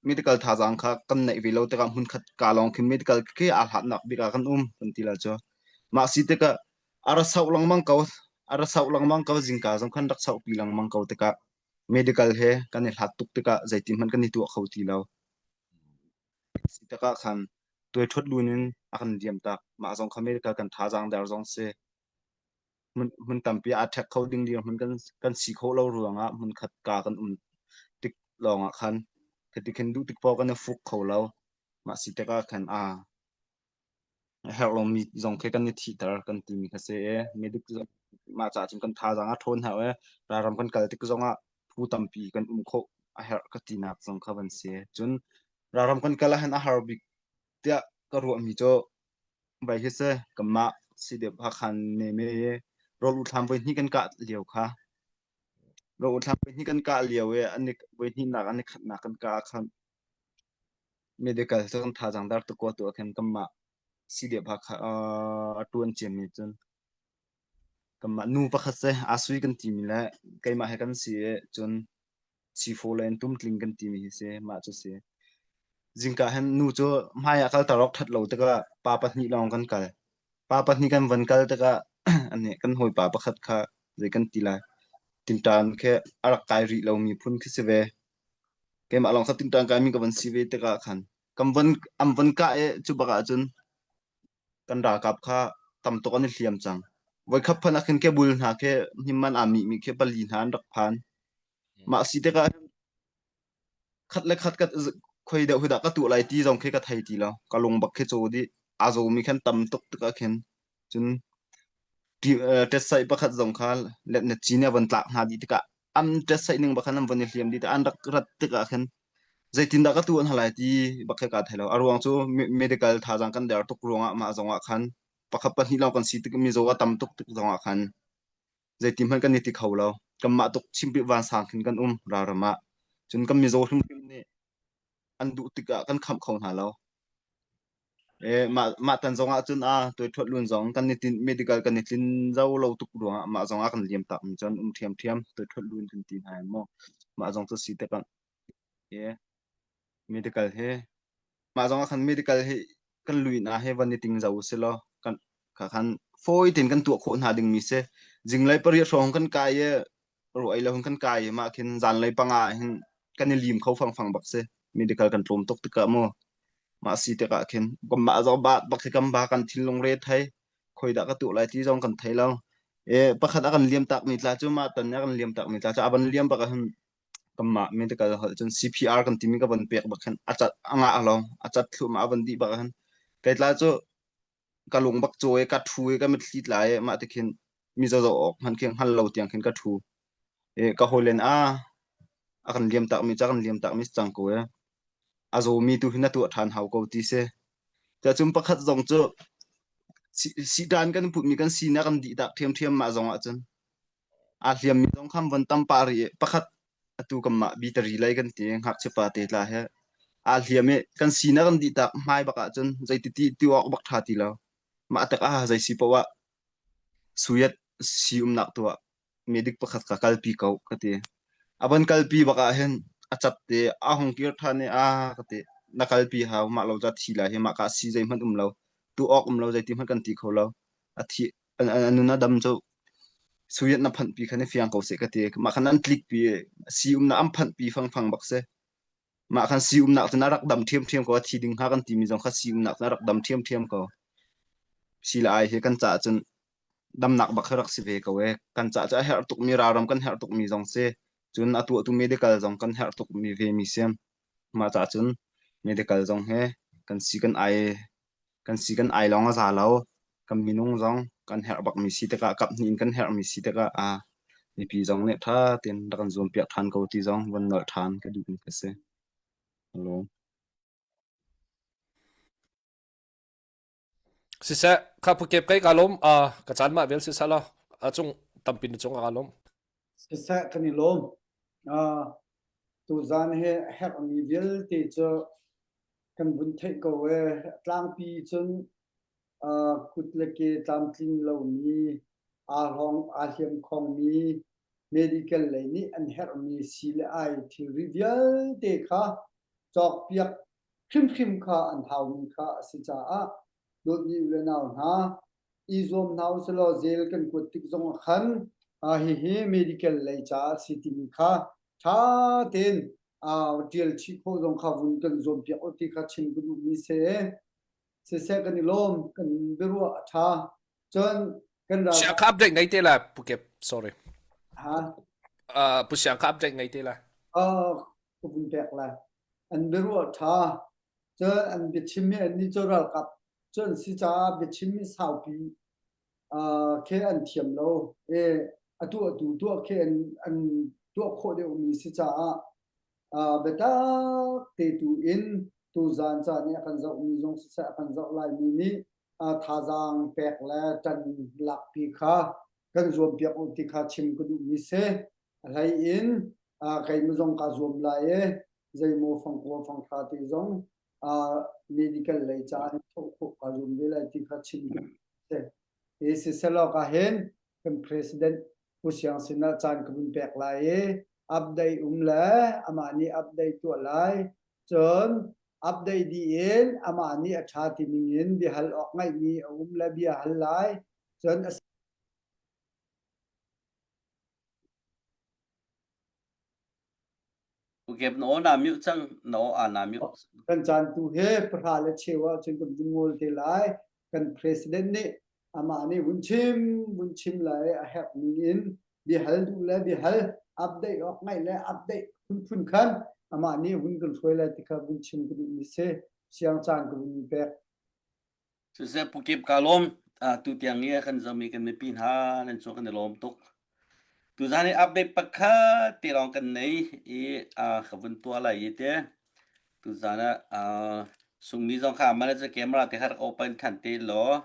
medical thazaang kha kan neih ve lo tikah hmunkhat ka lawng khin medical khi aa hlatnak bik ah kan um kan ti la cu. Mah si tikah a ra sauh lengmang ko a ra sauh lengmang ko zingka zong khan rak sauhpi lengmang ko tikah medical he kan i hlat tuk tikah zeitin hmanh kan i tuah kho ti lo. Si tikah khan tuai ṭhuat lun in a kan liam tak. Mah zong kha medical kan thazaang der zong si. Hmun tampi aa ṭhek kho ding dirhmun kan kan si khawh lo ruangah hmunkhat ka kan um tik lawngah khan khiti khin duh tik paoh kan i fuk kho lo. Mah si tikah khan a a herh lomi zong khi kan i thihter kan timi kha si i medic zong mah caah cun kan thazaang a ṭhawn hau i ralram kan kal tik zongah phu tampi kan um khawh a herh ka tinak zong kha van si. Cun ralram kan kal ahhin a har bik tiah ka ruahmi cu Vai hi seh kanmah CDF Hakha neme i rawl uthlam voihnih kan kah lio kha. Rawl uthlam voihnih kan kah lio i an i voihnihnak an i khatnak kan kah ah khan medical cu kan thazaang dar tuk ko tu ah khin kanmah CDF Hakha a ṭuan ciami cun kanmah nu pakhat seh aa sui kan timi le keimah he kan si i cun Sifo le tumtling kan timi hi si mah cu si. Zingka hin nu cu hmai ah kalter awk ṭhat lo tikah pa pahnih lawng kan kal. Pa pahnih kan van kal tikah anih kan hawipa pakhat kha zei kan ti lai. Tinṭan khi a rak kai rih lomi phun khi si ve. Keimah lawng kha tinṭan kaimi ka van si ve tikah khan kan van an van kah i cu bak ahcun kan ralkap kha tam tuk an i hliam cang. Voikhat phanh ah khin kebul hna khi himman aa mihmi khi pali hna an rak phan. Mah si tikah khat le khat ka khoi deuh hi dah ka tuah lai ti zong khi ka thei ti lo. Ka lung bak khi caw dih. Aa zawmi khan tam tuk tikah khin cun ṭetsaih pakhat zong kha letnet ci nih a von tlak hna dih tikah an ṭetsaih ning bak khan an von i hliam dih tikah an rak rat tikah khin zeitindah ka tuah hna lai ti bak khi kaa thei lo. A ruang cu medical thazaang kan der tuk ruangah mah zongah khan pakhat pahnih lawng kan si tik mizaw a tam tuk tik zongah khan zeiti hmanh kan i ti kho lo. Kanmah tuk chimpih vansang khin kan um ralram ah. Cun kan mizaw hrimhrim nih an duh tikah kan khamh kho hna lo. E, mah mah tan zong ah cun a tuai lun zong kan i tin medical kan i tlin zo lo tuk ruangah mah zong ah kan liam tak mi cun um ṭhiamṭhiam tuai lun kan ti hna maw mah zong cu si tikah e medical he mah zong ah khan medical hi kan lui na he van i ting zo si law kan kha khan fawi tein kan tuah khawh hna ding mi si zinglei pariat hrawng kan kai i ruai lo kan kai i mah khin zanlei panga hin kan i lim kho fangfang bak si medical kan tlawm tuk tikah mu mah si tikah khin mah zong ba bak hi kan ba kan thinlung re thei khoi dah ka tuah lai ti zong kan thei lo e pakhat a kan liam tak mi tla cu mah tan a kan liam tak mi tla cu a van liam bak ahun kanmah medical holh cun CPR kan timi ka van pek bak khin a cat a ngah lo a cat thluahmah a van dih bak khin kei tla cu ka lung bak caw i ka ṭhu i ka mitthli tla i mah ti khin mi zoh awk hmanh khi hngal lo tiang khin ka ṭhu i ka hawilen a a kan liam takmi ca kan liam takmi si cang ko e a zawmi tu hi na tuah ṭhan hau ko ti si cun pakhat zong cu sitan kan putmi kan sinak kan dih tak ṭhiamṭhiam mah zong ah cun Aa hliammi zong kha an von tam pah rih i pakhat atu kanmah bitari lei kan ti ngakchia pa te tla he aa hliam i kan sinak an dih tak hmai bak ahcun zeiti ti ti awk bak ṭha ti lo. Mah tak ah zei si paoh ah suyat si umnak tu ah medic pakhat ka kalpi ko ka ti. A von kalpi bak ah hin a cat te a hung kir ṭhan i a ka ti na kalpi hau mah lo ca thi lai hi mah ka si zeihmanh um lo tu awk um lo zeiti hmanh kan ti kho lo a thi a nun a dam cu Suiat na phanhpi kha ni fiang ko seh ka ti. Mah khan an tlikpi si umnak an phanhpi fangfang bak si. Mah khan si umnak cun a rak dam ṭhiamṭhiam ko. A thi ding hnga kan timi zong kha si umnak cun a rak dam ṭhiamṭhiam ko. Si le ai hi kan caah cun damnak bak hi rak si ve ko e. Kan caah cu a herh tukmi ralram kan herh tukmi zong si. Cun a tuahtu medical zong kan herh tukmi ve mi si. Mah caah cun medical zong hi kan si kan ai Kan si kan ai lawng a za lo. Kan minung zong kan herh bakmi si tikah kaphnih in kan herhmi si tikah aa mipi zong nih ṭha tein rak kan zuampiak ṭhan ko ti zong van nolh ṭhan ka duhmi ka si. Hello. Siseh, kha phukep kai ka lawm. Uh, ka caan mah vel siseh law. A cung tampi na cung ka lawm. Siseh kan i lawm. Uh, tuzan he herhmi vialte cu Kan vun theih ko ee. Tlangpi cun uh, kut le ke tlamtling lomi, aa hlawng aa hliamkhawngmi, medical lei nih an herhmi sii le ai thilri vialte kha cawkpiak hrimhrim kha an haumi kha a si caah dawtmi u le nau hna i zuam hna usilaw zel kan kuat tik zong ah khan uh, hihi medical lei caah a si timi kha ṭha tein ṭial chih khawh zong kha vun kan zuampiak u ti kha chim ka duhmi si. Siseh kan i lawm, kan biaruah a ṭha. Cun Kan ral Siang kha update ngei te la Pu Kep sorry. Ha? Uh, Pu Siang kha update ngei te la. Uh, ka vun pek lai. An biaruah ṭha. Cun an biachim hi an nih cu ralkap cu an si caah biachim hi saupi uh, khi an thiam lo. E, atu atu tuah khi an, an tuah khawh deuhmi si caah uh, biatak te tu in tuzaan caan i a kan zohmi zong siseh a kan zoh laimi nih uh, thazaang pek le ṭan lakpi kha kan zuampiak u ti kha chim ka duhmi si. A hlei in uh, keimah zong kaa zuam lai i zeimaw fangkua fanghra te zong uh, medical lei ca in thawh khawh kaa zuam ve lai ti kha chim ka duh si. Hi siselaw ka hin kan president Pu Siang sinah caan ka vun pek lai i update um le amah nih update tuah lai. Cun update dih in amah nih a ṭha ti ning in biahal awk ngaihmi a um le bia hal lai. Cun a Ukep na aw naa mute cang na aw aa naa mute. Kan caan tu he pahra le cheu ah cun kan vun ngol te lai. Kan president nih amah nih vun chim vun chim lai a herh ning in biahal duh le biahal update awk ngaih le update phunphun khan amah nih vun kan hruai lai ti kha vun chim ka duhmi si. Siang caan ka vun pek. Siseh Pu Kip kaa lawm. Tu tiang i a kan zohmi kan mipi hna nan cung kan i lawm tuk. Tuzaan i update pakhat te lawng kan nei i ka vun tuah lai i te. Tuzaan ah sungmi zong kha mana cu camera te kha rak open than te law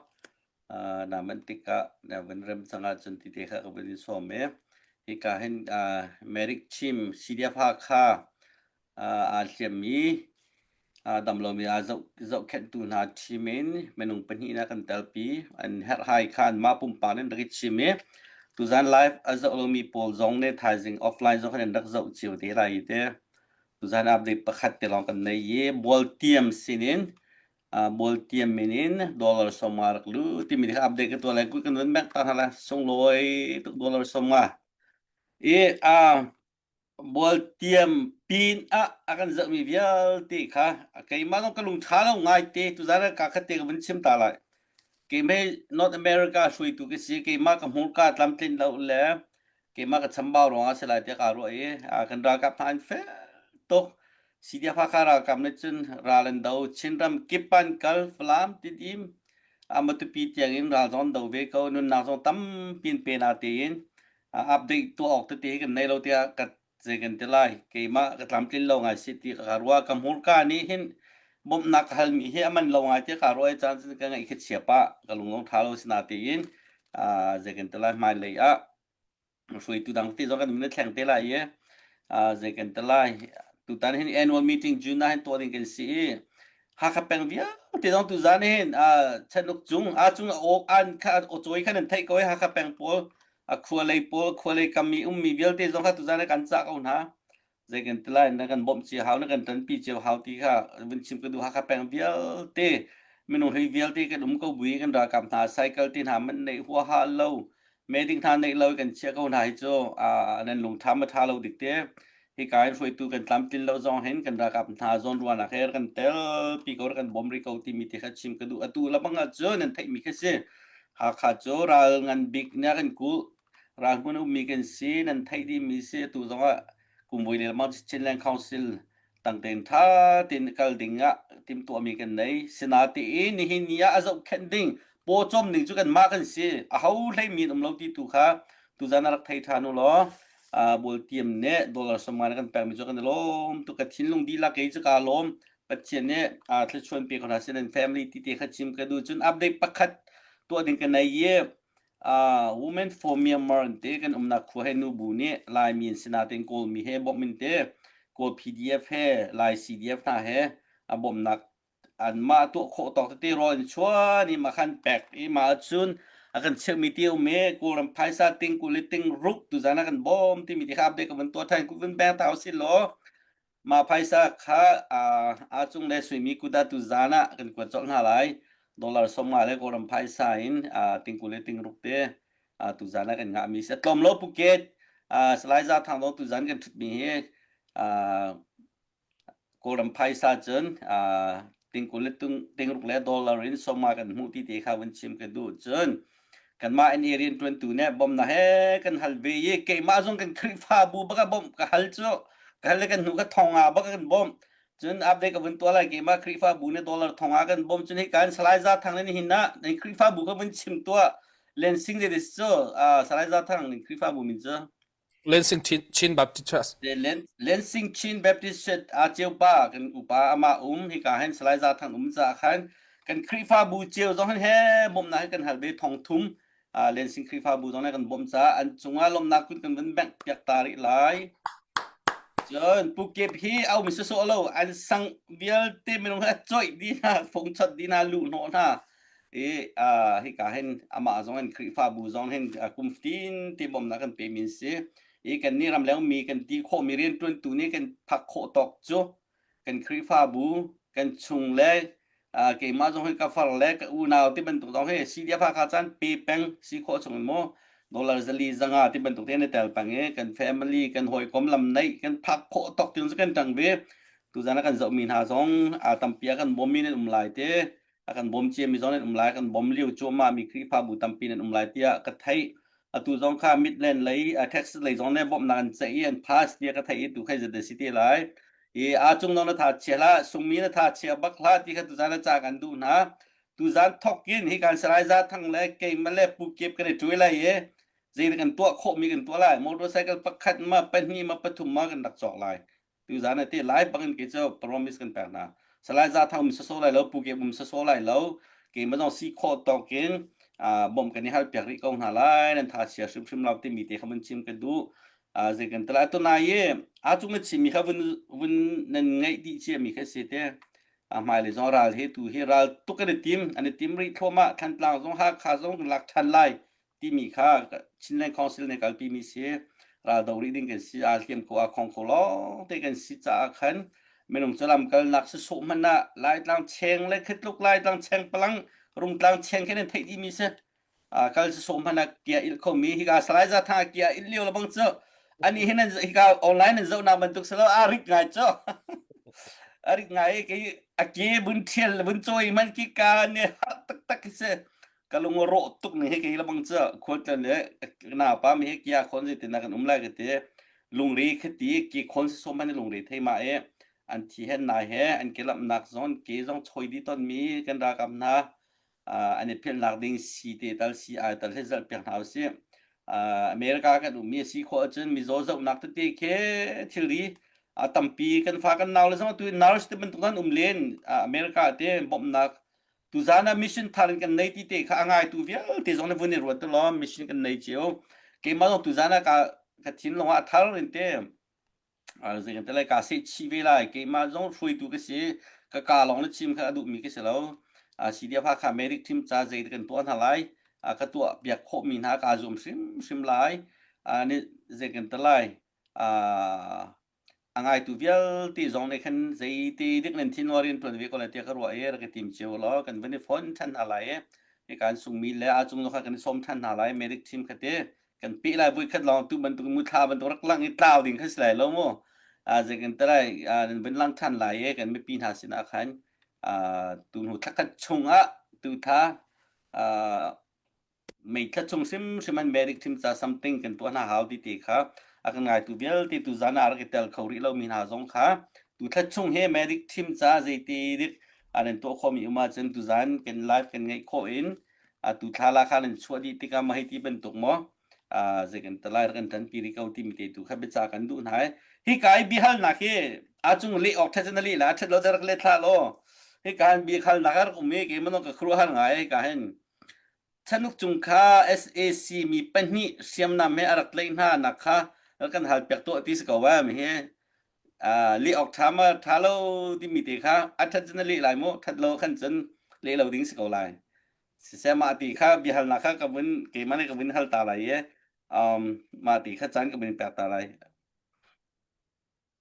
na man tikah na vun rem cang ahcun ti te kha ka vun in sawm i hika hin Merrick Chim CDF Hakha aa hliammi damlomi aa zohkhenhtu hna ṭhim in minung pahnih na kan telpi. An herhhai kha anmah pumpak in rak i chim i tuzan live a zoh lomi pawl zong nih thaizing offline zong khan an rak zoh cio te lai i te. Tuzan update pakhat te lawng kan nei i Bualtiam sinin Bualtiam min in dollar sawmnga rak lu timi kha update ka tuah lai kan vun bek ta hna la sunglawi tuk dollar sawmnga. I Bualtiam pin ah a kan zohmi vialte kha keimah zong ka lung ṭha lo ngaite tuzaan ah kaa khat te ka vun chim ta lai. Keimah North America hruaitu ka si keimah ka hmurka tlamtlin lo le keimah ka chambau ruangah si lai tiah kaa ruah i kan ralkap hna an fel tuk. CDF Hakha ralkap nih cun ral an do Chinram kip an kal Falam Tidim Matupi tiangin ral zong an do ve ko nunnak zong tampi in pe na tein update tuah awk tete hi kan nei lo tiah ka zei kan ti lai keimah ka tlamtlin lo ngai si ti ka ruah ka hmurka nih hin bawmhnak ka halmi hi a man lo ngai tiah ka ruah i caan ka ngaih khi chia pah ka lung zong ṭha lo si na tiin zei kan ti lai hmailei ah hruaitu dang te zong kan min thleng te lai i zei kan ti lai tutan hin annual meeting June ah hin tuah ding kan si i Hakha peng vialte zong tuzan hin chanuk cung a cung a awk an kha aw cawi khan an theih ko i Hakha peng pawl a khua lei pawl khua lei kam i ummi vialte zong kha tuzan ah kan cah ko hna zei kan ti lai na kan bawmh cio hau na kan ṭanpi cio hau ti kha vun chim ka duh Hakha peng vialte minung hlei vialte kan um ko bui kan ralkap hna cycle te hna man neih huaha lo meding hna neih lo kan chiah ko hna hi cu nan lungtha ma tha lo dik te hika in hruaitu kan tlamtlin lo zong hin kan ralkap hna zawn ruahnak he kan tel pi ko kan bawm ri ko timi te kha chim ka duh atu lamang ah cu nan theihmi kha si Hakha cu ral ngan bik nia kan kulh ral hmun ummi kan si nan theih dihmi si atu zongah kumvoi le lamang Chinland Council tangten tha tein kal ding ah timhtuahmi kan nei sinatein nihin ni ah a zohkhenh ding pawcawm ning cu kanmah kan si a ho hlei mi an um lo ti tu kha tuzan a rak thei ṭhan u law bualtiam nih dollar sawmnga na kan pekmi cu kan i lawm tuk ka thinlung dihlak kei cu kaa lawm Pathian nih thluachuan pe ko hna seh nan family ti te kha chim ka duh cun update pakhat tuah ding ka nei i uh, Women for Myanmar an te kan umnak khua he nubu nih Laimi an si natein Kawlmi he bawmh in te Kawl PDF he Lai CDF hna he a bawmhnak anmah tuah khawh tawk tete rawl in chuan i mah khan pek i mah cun a kan cheuhmi ti um i Kawlram phaisa ting kul i ting ruk tuzan a kan bawm timi ti kha update ka vun tuah than ku vun beng ta usih law Mah phaisa kha aa cung le suimi kut ah tuzaan ah kan kuat colh hna lai. Dollar 50 le Kawlram phaisa in tingkul le tingruk te tuzaan ah kan ngahmi si. A tlawm lo Phuket. Salai Za Thang dong tuzaan kan ṭhutmi hi Kawlram phaisa cun tingkul le tingruk le dollar in 50 kan hmuh ti te kha vun chim ka duh. Cun Kanmah in i rianṭuantu nih bawmhnak he kan hal ve i keimah zong kan Khrihfabu bak ah bawmh ka hal cu. Ka hal le kan hnu ka thonga bak kan bawmh. Cun update ka vun tuah lai keimah Khrihfabu nih dollar thonga kan bawmh cun hika in Salai Za Thang nih nihin ah nan Khrihfabu ka vun chim tuah. Lensing zei this cu Salai Za Thang Khrihfabu min cu. Lansing Chin Baptist Church. Lansing Chin Baptist Church a ceu pa kan upa ama um hika hin Salai Za Thang um ca khan kan Khrihfabu ceu zong hin he bawmhnak hi kan hal ve thong thum Lansing Khrihfabu zong kan bawmh ca an cungah lawmnak kun kan vun bengh piak ta rih lai. Cun Pukep hi au mi sawsawh lo an sang vialte minung a coih di hna fung chot di hna luh hnawh hna i hika hin amah zong in Khrihfabu zong hin kum fatin ti bawmhnak kan pe mi si i kan nih ramleng mi kan ti khawh mi rianṭuantu nih kan phak khawh tawk cu kan Khrihfabu kan chung le keimah zong hi ka far le ka unau ti bantuk zong hi CDF Hakha caan pe peng si khawh chung in mu dollar zali zanga ti bantuk te ne tel peng i kan family kan hawikom lam neih kan phak khawh tawk tiang cu kan ṭang ve tuzan a kan zoh mi hna zong a tampi a kan bawm mi nan um lai te a kan bawm ciami zong nan um lai kan bawm lio cuahmah mi Khrihfabu tampi nan um lai tiah ka theih atu zong kha Midland lei Texas lei zong nih bawmhnak an ceih i an pass tiah ka theih i tu khai zat si te lai i a cung nong na tha chia hlah sungmi na tha chia bak hlah ti kha tuzan a ca kan duh hna tuzan thok in hi kan Salai Za Thang le keimah le Pu Kip kan i ṭuai lai i zei kan tuah khawhmi kan tuah lai motorcycle pakhat ma pahnih ma pathum ma kan rak cawk lai Tuzan ah te lai bangin kei cu promise kan pek hna. Salai Za Thang um saso lai lo, Pu Ke um saso lai lo. Keimah zong si khawh tawk in bawmh kan i hal piak rih ko hna lai. Nan tha chia hrimhrim lo timi te kha vun chim ka duh. Zei kan tala to na i a cung na chimmi kha vun vun nan ngaih dih cia mi kha si te. A hmailei zong ral he tu hi ral tuk an i tim an i tim rih thluahmah Thantlang zong Hakha zong lak ṭhan lai timi kha Chinland Council nih kalpi mi si raldo rih ding kan si aa hliam ko aa khong ko lawng te kan si caah khan minung cu lamkalnak si sawh hmanh ah Laitlang cheng le khitluk Laitlang cheng palang Rungtlang cheng khin an theih dih mi si kal si sawh hmanh ah kia il kho mi hika Salai Za Thang kia il lio lebang cu ani hin hika online in zohnak bantuk si lo a rit ngai cu a rit ngai kei a ke bun thial bun cawi man ki ka ne har tak tak si ka lung a rawh tuk ning hi kei lebang cu khualtlan le na pa mi hi kia khon zei tin kan um lai ka ti lungri khati ki khon si som han lungri thei ma e an thi hen nai he an ke lam nak zon ke zong choi di ton mi kan rakam hna an i philh nak ding si te tal si ai tal he zal piak hna usih America kan um mi si khawh ahcun mizaw zohnak tete khi thilri a tampi kan fa kan nau le zong tu nurse te bantuk an um len America te bawmhnak Tuzaan ah mission thar in kan nei ti te kha a ngaitu vialte zong na vun i ruat law mission kan nei cio. Keimah zong tuzaan ah ka ka thinlung ah a thar in te zei kan te lai ka seh chih ve lai. Keimah zong hruaitu ka si. Ka ka lawng na chim kha a duhmi ka si lo. CDF Hakha Medic Team ca zei kan tuah hna lai. Ka tuah piak khawhmi hna kaa zuam hrimhrim lai. Ni zei kan te lai. A ngaitu vialte zong nih khan zeiti dik nan thin rian ṭuan ve ko lai tiah ka ruah i rak i tim cio law kan van i fon ṭhan hna lai i hika an sungmi le a cung kha kan i sawm ṭhan hna lai medic team kha te kan peh lai voi khat lawng tu bantuk muthla bantuk rak lang i tlau ding kha si lai lo mu zei kan te lai nan van lang ṭhan lai i kan mipi hna sinah khan tu hnu thla khat chung ah tu tha meithla chung hrimhrim an medic team ca something kan tuah hna hau ti ti kha a kan ngaitu vialte tu zan ah rak i tel kho rih lomi hna zong kha tu thla chung he medic team ca zeiti dik an in tuah khawhmi um ahcun tu zan kan live kan ngeih khawh in tu thla la kha nan chuah dih tikah ma hei ti bantuk maw zei kan talai rak kan ṭanpi rih ko timi te tu kha biaca kan duh hna hi ka i biahalnak hi a cung leh awk ṭhat na leh la ṭhat lo rak let hlah law hi ka han biahalnak a rak um i keimah ka khuaruahhar ngai ka hin Chanuk cung kha sac mi pahnih hriamnam he a rak tlaih hna nak kha rak kan hal piak tuah ti si ko va mi hi leh awk ṭha ma ṭha lo timi te kha a ṭhat cun na leh lai mu ṭhat lo khan cun leh lo ding si ko lai siseh mah ti kha biahalnak kha ka vun keimah nih ka vun hal ta lai i um, mah ti kha caan ka vun pek ta lai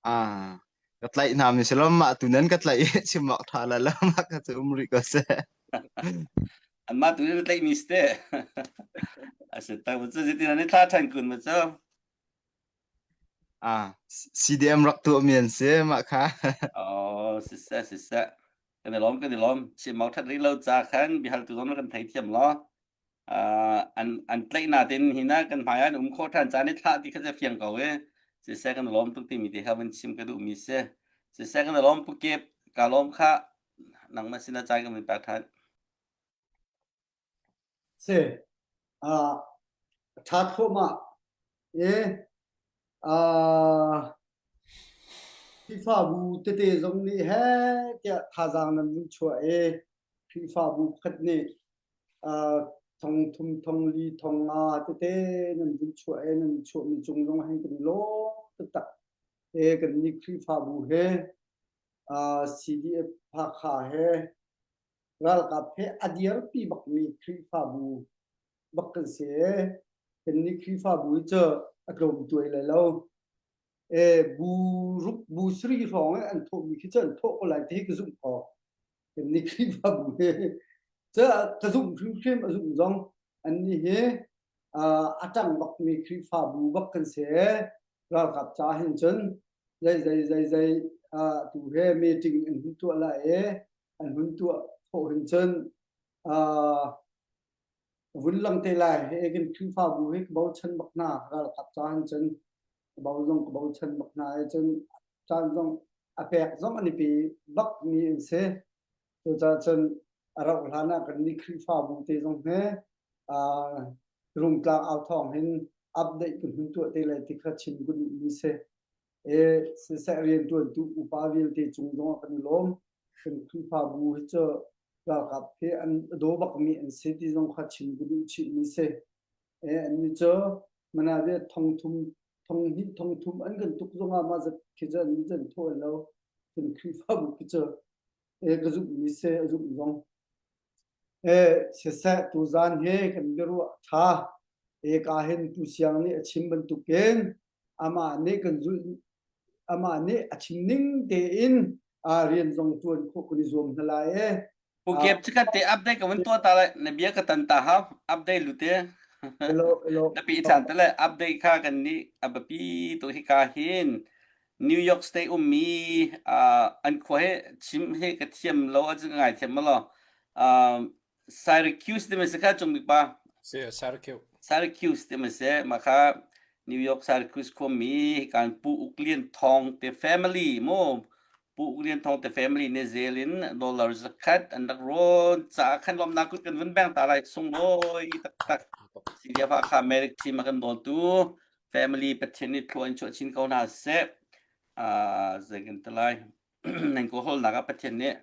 Ah, ka tlaih hna mi si lo mah tu nan ka tlaih i chim awk ṭha la lo mah ka cu um rih ko seh. Anmah tu na tlaih mi si te. A si tak cu zeitin an i thla ṭhan kun ma cu. Ah, CDM rak tuah mi an si mah kha. Oh, siseh siseh. Kan i lawm kan i lawm. Chim awk ṭhat rih lo ca khan biahal tu zong na kan theithiam law. Uh, an an tlaih natin hina kan hmai ah an um kho ṭhan caan i thlah ti kha cu fiang ko e. Siseh kan lawm tuk timi te kha vun chim ka duhmi si. Siseh kan lawm pu kip ka lawm kha nangmah sinah caan kan vun pek ṭhan. Si. Uh, ṭha thluahmah. E, uh, Khrihfabu tete zong nih heh tiah thazaang nan vun chuah i Khrihfabu pakhat nih uh, thong thum thong li thong nga tete nan vun chuah i nan chuahmi cung zong hin kan i lawm taktak. E kan nih Khrihfabu he uh, CDF Hakha he ralkap he a dirpi bakmi Khrihfabu bak kan si. Kan nih Khrihfabu hi cu a tlawm tuai lai lo. E bu ruk bu sri hrawng i an thawhmi khi cu an thawh ko lai ti hi ka zumh ko. Kan nih Khrihfabu hi cu ka zumh hrimhrim a zumh zong annih hi a ṭang bakmi Khrihfabu bak kan si. Ralkap ca hin cun zei zei zei zei tu he meeting an hun tuah lai i an hun tuah khawh hin cun vun lang te lai. He kan Khrihfabu hi ka bochan bak hna ralkap ca hin cun ka bo zong ka bochan bak hna i cun caan zong a pek zong an i pe bak mi an si. Cucaah cun a rauh hlan ah kan nih Khrihfabu te zong he Rungtlang au thawng hin update kan hun tuah te lai ti kha chim ka duh mi si. E siseh rianṭuantu upa vialte cung zong ah kan i lawm. Kan Khrihfabu hi cu ralkap hi an daw bakmi an si ti zong kha chim ka duh chih mi si. E annih cu manave thong thum thong hnih thong thum an kan tuk zong ah mah zat khi cu an an thawh lo. Kan Khrihfabu khi cu e ka zumh mi si a zumh zong. E siseh tuzan hi kan biaruah ṭha. E ka hin Tu Siang nih a chim bantukin amah nih kan zulh amah nih a chim ning tein rian zong ṭuan khawh kan i zuam hna lai e. Pu Kep chikat te update ka vun tuah ta lai na bia ka tan ta hau update lu te Hello hello na pi chan te le update kha kan nih a biapi tu hi ka hin New York State ummi an khua he chim he ka thiam lo a ngai thiam ma lo Syracuse ti ma si kha cung bik pa. Si, Syracuse. Syracuse ti ma si. Mah kha New York Syracuse khuami kan Pu Uk Lian Thawng te family mu. Pu Uk Lian Thawng te family ne zel in dollar zakhat an rak rawn ca khan lawmnak kut kan vun beng ta lai sunglawi taktak. Sidia fa kha Americ team a kan dawntu family Pathian nih thlua in chuah chin ko hna seh. Ah, zei kan ti lai. Nan kawlhawlnak ah Pathian nih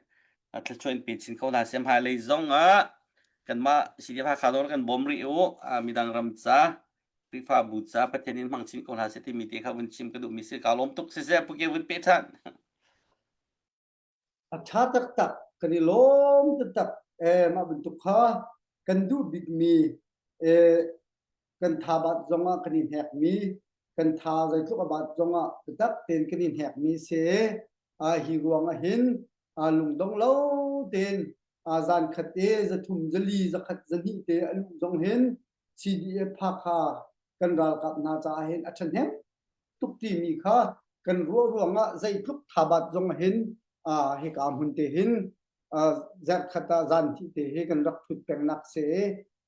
thluachuah in pe chin ko hna seh. Hmailei zong ah kanmah CDF Hakha dawr kan bawm rih u. Midang ram ca, Khrihfabu ca Pathian in hmang chin ko hna seh timi te kha vun chim ka duhmi si. Kaa lawm tuk siseh Pu Ke vun pe ṭhan. A ṭha taktak kan i lawm taktak eh mah bantuk kha kan duh bikmi eh kan tha bat zongah kan i hnekmi kan tha zeitluk a bat zongah biatak tein kan i hnekmi si hi ruang ah hin lungdong lo tein zan khat te zathum zali zakhat zahnih te a luh zong hin CDF Hakha kan ralkap hna caah hin a ṭhahnem tuk timi kha kan ruah ruangah zeitluk thabat zong hin hika hmun te hin zarhkhat ah zan hnih te hi kan rak thut pengnak si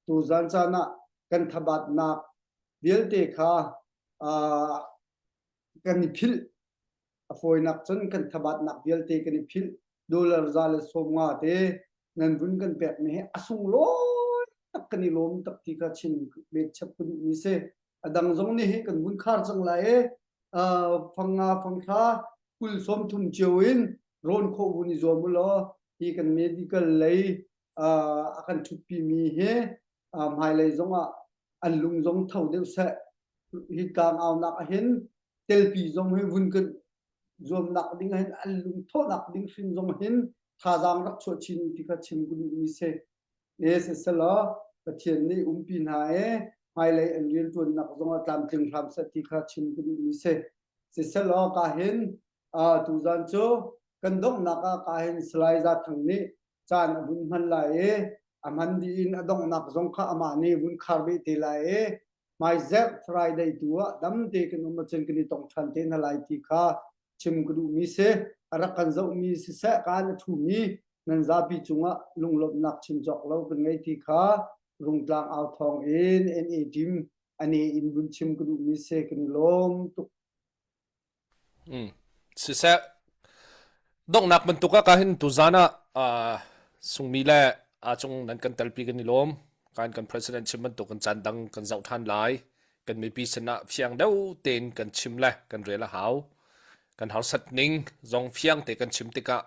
tuzan caan ah kan thabatnak vialte kha kan i philh. A fawinak cun kan thabatnak vialte kan i philh. Dollar za le sawm nga te nan vun kan pekmi hi a sunglawi tak kan i lawm tak ti kha chim bet chap ka duhmi si. A dang zong nih hi kan vun khar cang lai i fang nga fang thla kul sawm thum cio in rawn khawh vun i zuam u law hi kan medical lei a kan ṭhutpimi hi hmailei zongah an lung zong tho deuh seh. Hi tlangaunak ahhin telpi zong hi vun kan zuamnak ding ahhin an lung thawhnak ding hrim zong hin thazaang rak chuah chin ti kha chim ka duhmi si. E siselaw Pathian nih umpi hna e hmailei an rianṭuannak zongah tlamtling hram seh ti kha chim ka duhmi si. Siselaw ka hin tuzan cu kan donghnak ah ka hin Salai Za Thang nih caan a vun hman lai i a hman dih in a donghnak zong kha amah nih vun khar beh te lai i hmaizerh Friday tu ah damte kan um ahcun kan i tong ṭhan te hna lai ti kha chim ka duhmi si. A rak kan zohmi siseh kaan a ṭhumi nan zapi cungah lunglawmhnak chim cawk lo kan ngei ti kha. Rungtlang au thawng in NA team ane in vun chim ka duhmi si kan i lawm tuk. Mm. Siseh, donghnak bantuk ah ka hin tuzan ah uh, sungmi le a cung nan kan telpi kan i lawm. Kan kan president chim bantuk kan caan dang kan zoh than lai. Kan mipi sinah fiang deuh tein kan chim le kan rel a hau. Kan harsat ning zong fiang te kan chim tikah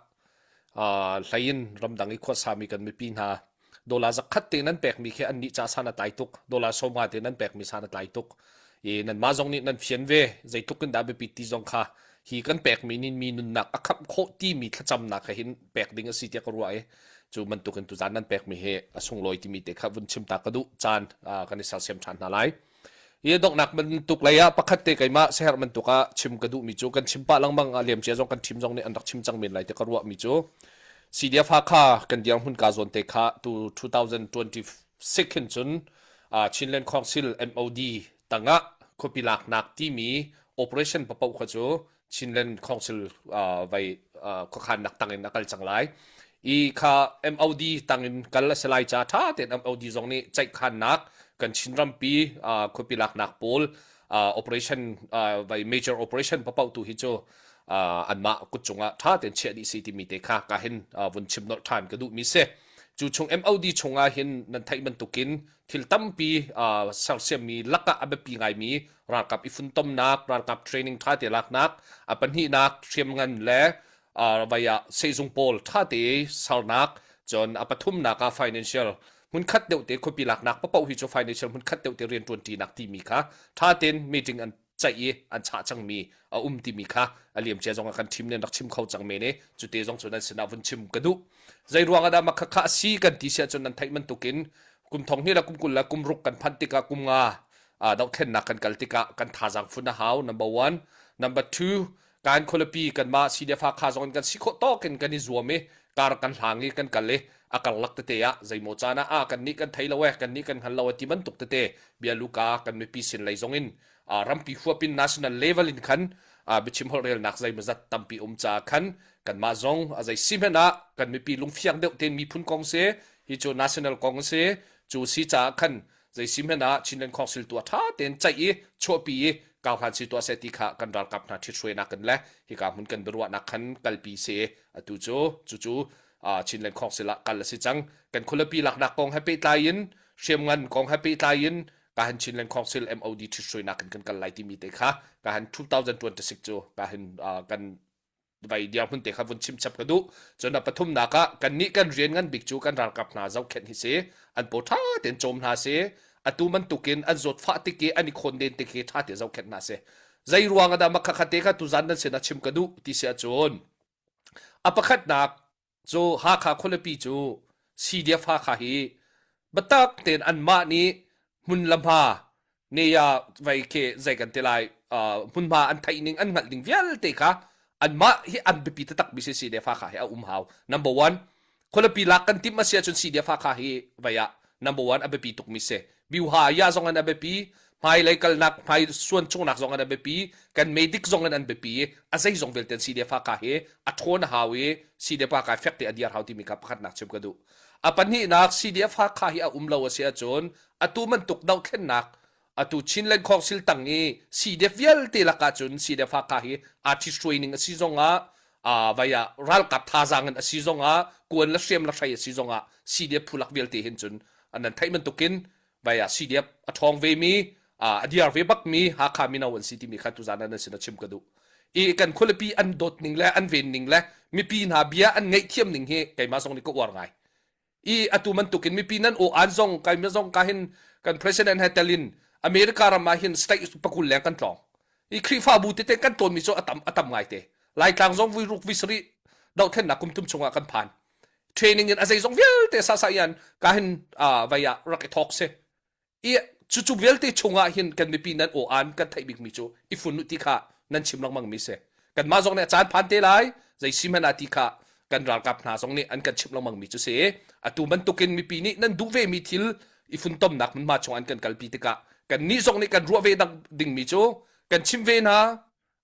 uh, hlei in ramdang i khuasami kan mipi hna dollar zakhat te nan pekmi khi an nih ca san a tlai tuk dollar 50 te nan pekmi san a tlai tuk i nanmah zong nih nan fian ve zeitluk in dah biapit ti zong kha hi kan pekmi nin mi nunnak a khamh khawh timi thlacamnak he hin pek ding a si tiah ka ruah i cu bantuk in tuzan nan pekmi hi a sunglawi timi te kha vun chim ta ka duh caan kan i sersiam ṭhan hna lai Hi donghnak bantuk lei ah pakhat te keimah siaherh bantuk ah chim ka duhmi cu kan chim pah lengmang ah liamcia zong kan team zong nih an rak chim cang men lai ti ka ruahmi cu CDF Hakha kan dirhmun ka zawn te kha tu 2026 hin cun Chinland Council MOD tangah khuapi laknak timi operation papoh kha cu Chinland Council vai khuakhannak tangin a kal cang lai. I kha MOD tangin kal a si lai ca ṭha tein MOD zong nih ceihkhannak kan Chin rampi khuapi laknak pawl operation vai major operation papoh tu hi cu anmah kut cungah ṭha tein chiah dih si timi te kha ka hin vun chim nolh ṭhan ka duhmi si. Cu chung MOD chungah hin nan theih bantukin thil tampi sersiammi lakah a biapi ngaimi ralkap i funtomnak, ralkap training ṭha te laknak, a pahnihnak hriamngan le vai ah sehzung pawl ṭha te sernak, cun a pathumnak ah financial hmunkhat deuh te khuapi laknak papoh hi cu financial hmunkhat deuh te rianṭuanṭinak timi kha ṭha tein meeting an ceih i an chah cangmi a um timi kha a liamcia zong ah kan ṭhim nen rak chim kho cang men i cute zong cu nan sinah vun chim ka duh. Zei ruang ah dah mah khakha a si kan ti si ahcun nan theih bantukin kum thong hnih le kum 20 le kum ruk kan phanh tikah kum nga dohthlennak kan kal tikah kan thazaang fun a hau number one. Number two, kan khualipi kanmah CDF Hakha zong in kan si khawh tawk in kan i zuam i kar kan hlang i kan kal i a karlak tete ah zeimaw caan ah ah kan nih kan thei lo e kan nih kan hngal lo e ti bantuk tete bia luka kan mipi sin lei zong in rampi huap in national level in khan biachim holhrelnak zeimawzat tampi um caah khan kanmah zong a zei si hmanh ah kan mipi lungfiang deuh tein miphun kong si hi cu national kong si cu si caah khan zei si hmanh ah Chinland Council tu a ṭha tein ceih i chuahpi i kauhlan si tuah seh ti kha kan ralkap hna ṭhithruainak in le hika hmun kan biaruahnak khan kalpi si atu cu cucu Chinland Council ah kal a si cang kan khualipi laknak kong he pehtlai in hriamngan kong he pehtlai in kahan Chinland Council MOD ṭhithruainak in kan kal lai timi te kha kahan 2026 cu kahin kan vai dirhmun te kha vun chim chap ka duh cun a pathumnak ah kan nih kan rian ngan bik cu kan ralkap hna zohkhenh hi si an paw ṭha tein cawm hna si atu bantukin an zawtfah tik i an i khawnden tik hi ṭha te zohkhenh hna si zei ruang ah dah makha kha te kha tuzan nan sin ah chim ka duh ti si ahcun a pakhatnak cu Hakha khualipi cu CDF Hakha hi biatak tein anmah nih hmun le hma ne ya vai khi zei kan ti lai hmunhma an theih ning an hngalh ning vialte kha anmah hi an biapi taktak mi si CDF Hakha hi a um hau number one khualipi lak kan timh a si ahcun CDF Hakha hi vai ah number one a biapi tuk mi si Biuha ya zong an a biapi hmailei kalnak hmai suan chungnak zong an a biapi kan medic zong in an biapi a zei zong vialte CDF Hakha hi a ṭhawn a hau i CDF Hakha fek te a diar hau timi kha pakhatnak chim ka duh a pahnihnak CDF Hakha hi a um lo a si ahcun atu bantuk dohthlennak atu Chinland Council tang i CDF vialte lakah cun CDF Hakha hi aa ṭhithruai ning a si zongah vai ah ralkap thazaang in a si zongah kuan le hriam le hrei a si zongah CDF phu lak vialte hin cun nan theih bantukin vai ah CDF a ṭhawng vemi a diar ve bakmi Hakha mino an si timi kha tuzan ah nan sin a chim ka duh i kan khualipi an dawt ning le an ven ning le mipi hna bia an ngaihthiam ning hi keimah zong nih ka uar ngai i atu bantukin mipi nan aw an zong kai mi zong ka hin kan president he telin America ram ah hin state pakul leng kan tlawng i Khrihfabu tete kan tlawn mi cu atam atam ngai te Laitlang zong vui ruk vui sarih dohthlennak kum thum chungah kan phan training in a zei zong vialte sa sa ian ka hin vai ah rak i thawk si I cucu vialte chungah hin kan mipi nan aw an kan theih bikmi cu i fun u ti kha nan chim lengmang mi si. Kanmah zong nih a caan phan te lai, zei si hmanh ah ti kha kan ralkap hna zong nih an kan chimh lengmang mi cu si. Atu bantukin mipi nih nan duh ve mi thil i funtomnak hmunhma chung an kan kalpi tikah kannih zong nih kan ruah ve dingmi cu kan chim ve hna,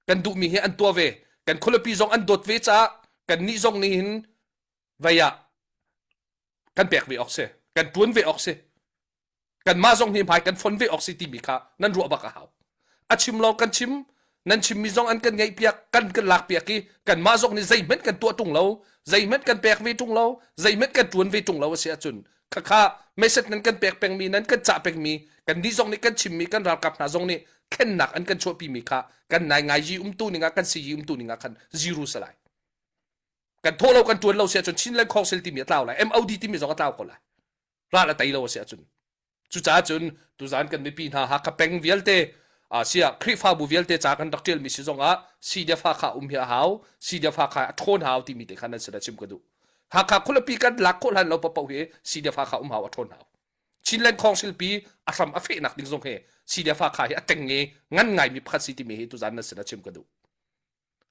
kan duhmi hi an tuah ve, kan khualipi zong an dawt ve caah kannih zong nih hin vei ah kan pek ve awk si, kan tuan ve awk si. Kanmah zong nih hmai kan fon ve awk si timi kha nan ruah bak a hau. A chim lo kan chim, nan chimmi zong an kan ngaihpiak, kan kan lakpiak i kanmah zong nih zeihmanh kan tuah ṭung lo, zeihmanh kan pek ve ṭung lo, zeihmanh kan ṭuan ve ṭung lo a si ahcun khakha message nan kan pek pengmi, nan kan cah pengmi, kannih zong nih kan chimmi, kan ralkap hna zong nih thlennak an kan chuahpimi kha kan nai ngai yi umtu ning ah kan si yi umtu ning ah khan zero si lai. Kan thawh lo kan ṭuan lo si ahcun Chinland Council timi a tlau lai, MOD timi zong a tlau ko lai. Ral a tei lo a si ahcun. Cucaah cun tuzan kan mipi hna Hakha peng vialte siah Khrihfabu vialte ca kan rak ṭialmi si zongah CDF Hakha um hi a hau, CDF Hakha a ṭhawn hau timi te kha nan sin ah chim ka duh. Hakha khualipi kan lak khawh hlan lo paohpaoh hi CDF Hakha um hau a ṭhawn hau. Chinland Council pi a hram a fehnak ding zong hi CDF Hakha hi a teng i ngan ngaimi pakhat si timi hi tuzan nan sin ah chim ka duh.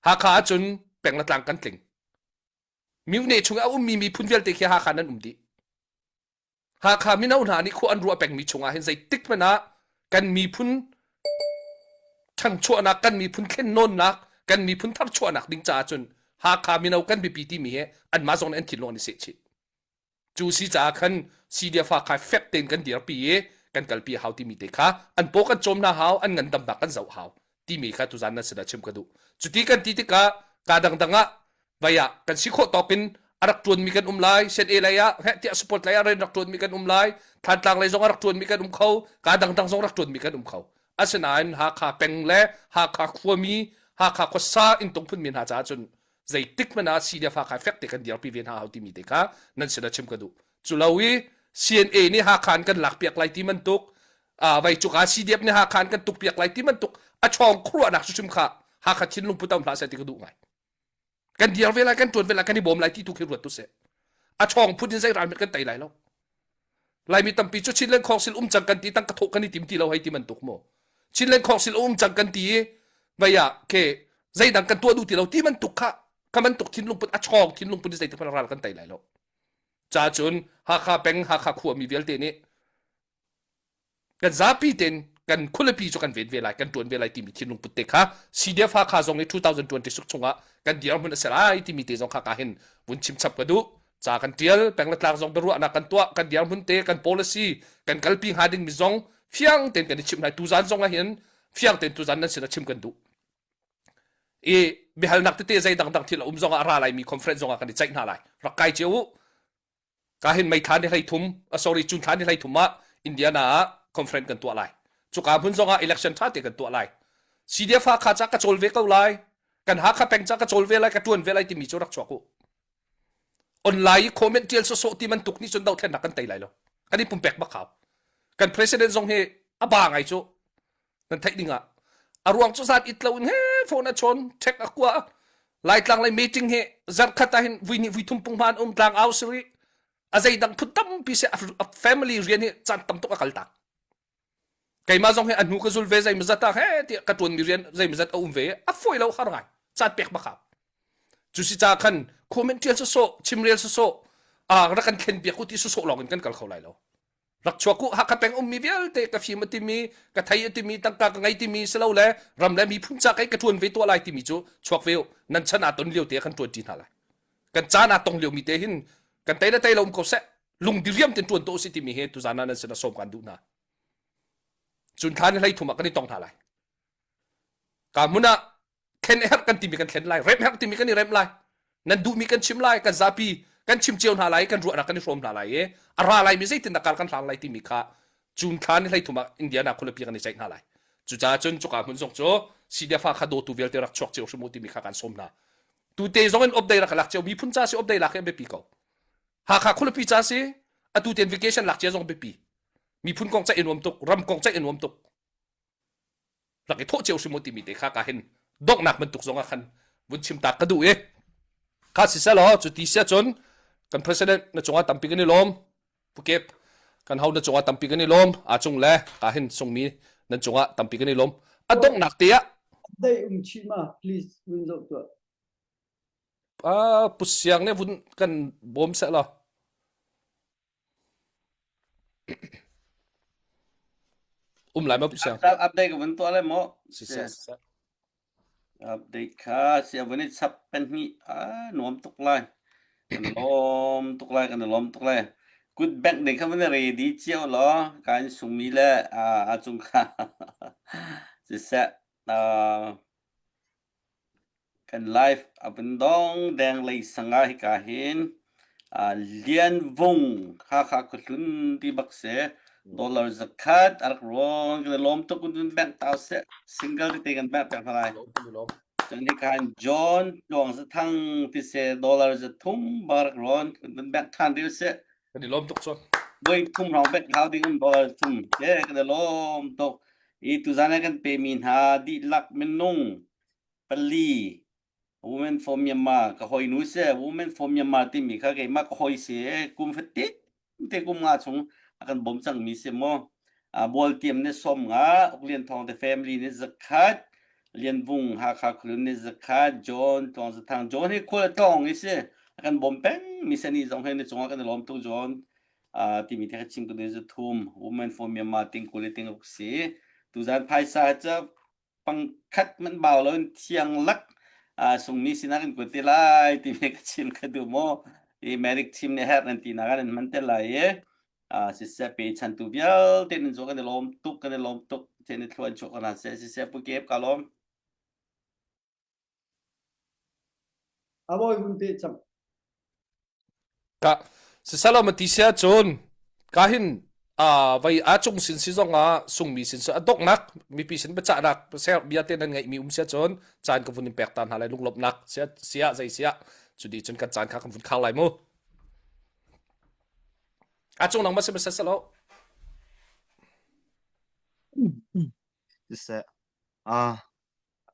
Hakha ahcun peng le tlang kan tling. Myone chung a ummi miphun vialte khi Hakha nan um dih. Hakha mino hna nih khua an ruah pengmi chungah hin zeitik hmanh ah kan miphun ṭhangchuahnak, kan miphun thlennawnnak, kan miphun tharchuahnak ding caah cun Hakha mino kan biapi timi hi anmah zong nih an thinlung an i sehchih. Cu si caah khan CDF Hakha fek tein kan dirpi i kan kalpi a hau timi te kha an paw kan cawm hna hau, an ngandamnak kan zoh hau timi kha tuzan nan sinah chim ka duh. Cuti kan ti tikah kaa dangdang ah vai ah kan si khawh tawk in a rak ṭuanmi kan um lai CNA lei ah heh tiah support lei ah rian rak ṭuanmi kan um lai Thantlang lei zong a rak ṭuanmi kan um kho kaa dangdang zong rak ṭuanmi kan um kho asinain Hakha peng le Hakha khuami Hakha khuasa inntung phunmi hna caah cun zeitik hmanh ah CDF Hakha fek te kan dirpi ve hna hau timi te kha nan sin ah chim ka duh cu lo i CNA nih Hakha an kan lakpiak lai ti bantuk vai cuka CDF nih Hakha an kan tukpiak lai ti bantuk a chawng khuaruahnak hrim kha Hakha thinlung pu tam hlah seh ti ka duh ngai kan dir ve lai kan tuan ve lai kan i bawm lai ti tu khi ruat tu seh a chawng phun in zei ral mit kan tei lai lo Laimi tampi cu Chinland Council um cang kan ti tang ka thawh kan i tim ti lo hei ti bantuk mu Chinland Council um cang kan ti i vei ah ke zeidang kan tuah duh ti lo ti bantuk kha ka bantuk thinlung put a chawng thinlung put zeitik hmanh ral kan tei lai lo ca cun Hakha peng Hakha khuami vialte nih kan zapi tein kan khualipi cu kan ven ve lai kan tuan ve lai timi thinlung put te kha CDF Hakha zong i 2026 chungah kan dirhmun a si lai timi te zong kha ka hin vun chim chap ka duh ca kan tial peng le tlang zong biaruahnak kan tuah kan dirhmun te kan policy kan kalpi hnga ding mi zong fiang tein kan i chimh lai tuzan zong ah hin fiang tein tuzan nan sin a chim kan duh i biahalnak tete zei dangdang thil a um zong ah a ra lai mi conference zong ah kan i ceih hna lai rak kai cio u Ka hin May thla ni 13, uh, sorry, June thla ni 13 ah Indiana ah conference kan tuah lai. Cuka hmun zong ah election tha te kan tuah lai. CDF Hakha ca ka cawl ve ko lai. Kan Hakha peng ca ka cawl ve lai, ka tuan ve lai timi cu rak chuak u. Online i comment tial sawsawh ti man tuk nih cun dothlennak kan tei lai lo. Kan i pumpek bak hau. Kan president zong hi a ba ngai cu. Nan theih ding ah. A ruang cu zat it lo in he phone a chawn, check a kua. Laitlang lei meeting hi zarkhat ah hin vui nih vui thum pung hman um tlang au siri a zeidang phun tampi se a family rian hi caan tam tuk a kal tak keimah zong hi a hnu ka zul ve zeimazat ah he tiah ka tuan mi rian zeimazat a um ve a fawi lo har ngai caan pek bak hau cu si ca khan comment tial sawsawh chimrel sawsawh a rak kan thlen piak u ti sawsawh lawng in kan kal kho lai lo rak chuak u Hakha peng ummi vialte ka fim a timi ka thei a timi tangka ka ngei timi si lo le ram le miphun ca kai ka ṭuan ve tuah lai timi cu chuak ve u nan chan aa ton lio te kan ṭuan ṭi hna lai kan caan aa tong lio mi te hin kan tei le tei lo um ko seh lung diriam ten ṭuan to si timi he tuzan ah nan sin a sawm kan duh hna cun thla ni hlei thum ah kan i tong hna lai ka hmun ah thlen herh kan timi kan thlen lai remh herh timi kan i remh lai nan duhmi kan chim lai kan zapi kan chim cio hna lai kan ruahnak kan i hrawm hna lai i a ra lai mi zeitin dah kar kan hlang lai timi kha June thla ni 13 ah Indiana khualipi kan i ceih hna lai cucaah cun cuka hmun zong cu CDF kha dawtu vialte rak chuak cio hrim u timi kha kan sawm hna tute zong in update rak lak cio miphun ca si update lak hi a biapi ko Hakha khualipi ca si atu ten vacation lak cia zong biapi miphun kong ceih i nuam tuk ram kong ceih i nuam tuk rak i thawh cio hrim u timi te kha ka hin donghnak bantuk zong ah khan vun chim tak ka duh i kha si selaw cu ti sia cun kan president na cungah tampi kan i lawm pukep kan ho na cungah tampi kan i lawm a cung le ka hin sungmi nan cungah tampi kan i lawm a donghnak te ah dei um chih ma please vun zoh tuah uh, pusiang ne vun kan bawm seh law Um lai ma Pu Siang? Update ka vun tuah lai maw? Siseh, siseh. Update kha sia vun i chap kan hnih a nuam tuk lai. Kan lawm tuk lai, kan lawm tuk lai. Kut bengh ding kha van i ready cio law kaan sungmi le a cung kha siseh kan live a vun dong deng lei sanga hika hin Lian Vung Hakha khuahlun ti bak si dollar zakhat a rak rawn kan i lawm tuk kun bank tau seh single tete kan bank pek hna lai. Cun hika hin John Tluang Zathang ti se dollar zathum bak rak rawn kan bank than rih seh. Kan i lawm tuk cun. Voi thum rong bank hau ding um dollar thum te kan i lawm tuk. I tuzan ah kan pe mi hna dihlak minung pali Women for Myanmar ka hoi nu se Women for Myanmar timi kha keimah ka hoi si kum fatin te kum nga chung a kan bawm cang mi si mu bual tiam ne som nga Uklian Thong te family ne zakhat Lian Vung Hakha khulun ne zakhat John Tluang Zathang John hi khual tlong i si a kan bawm peng mi sani zong he ne cungah kan lawm tuk John timi te kha chim ka duh zathum Women for Myanmar ting kul ting ruk si tuzan phaisa ca pangkhat man bau lo in thiang lak sungmi sinah kan kuat te lai timi ka chim ka duh maw i medic team nih herh nan ti nak ah nan hman te lai i siseh pe chantu vialte nan zo kan i lawm tuk kan i lawm tuk then i thluan chuak kana seh siseh pu kep ka lawm Abawi vun pe cang. Ka sisalo ma ti sia cun ka hin a vai a cung sin si zong ah sungmi sin si a donghnak mipi sin biachahnak ser bia te nan ngeihmi um sia cun caan ka vun in pek ta hna lai lunglawmhnak sia sia zei sia cu di cun kan caan kha kan vun khar lai mu a cung nang ma si ma salo Siseh, ah,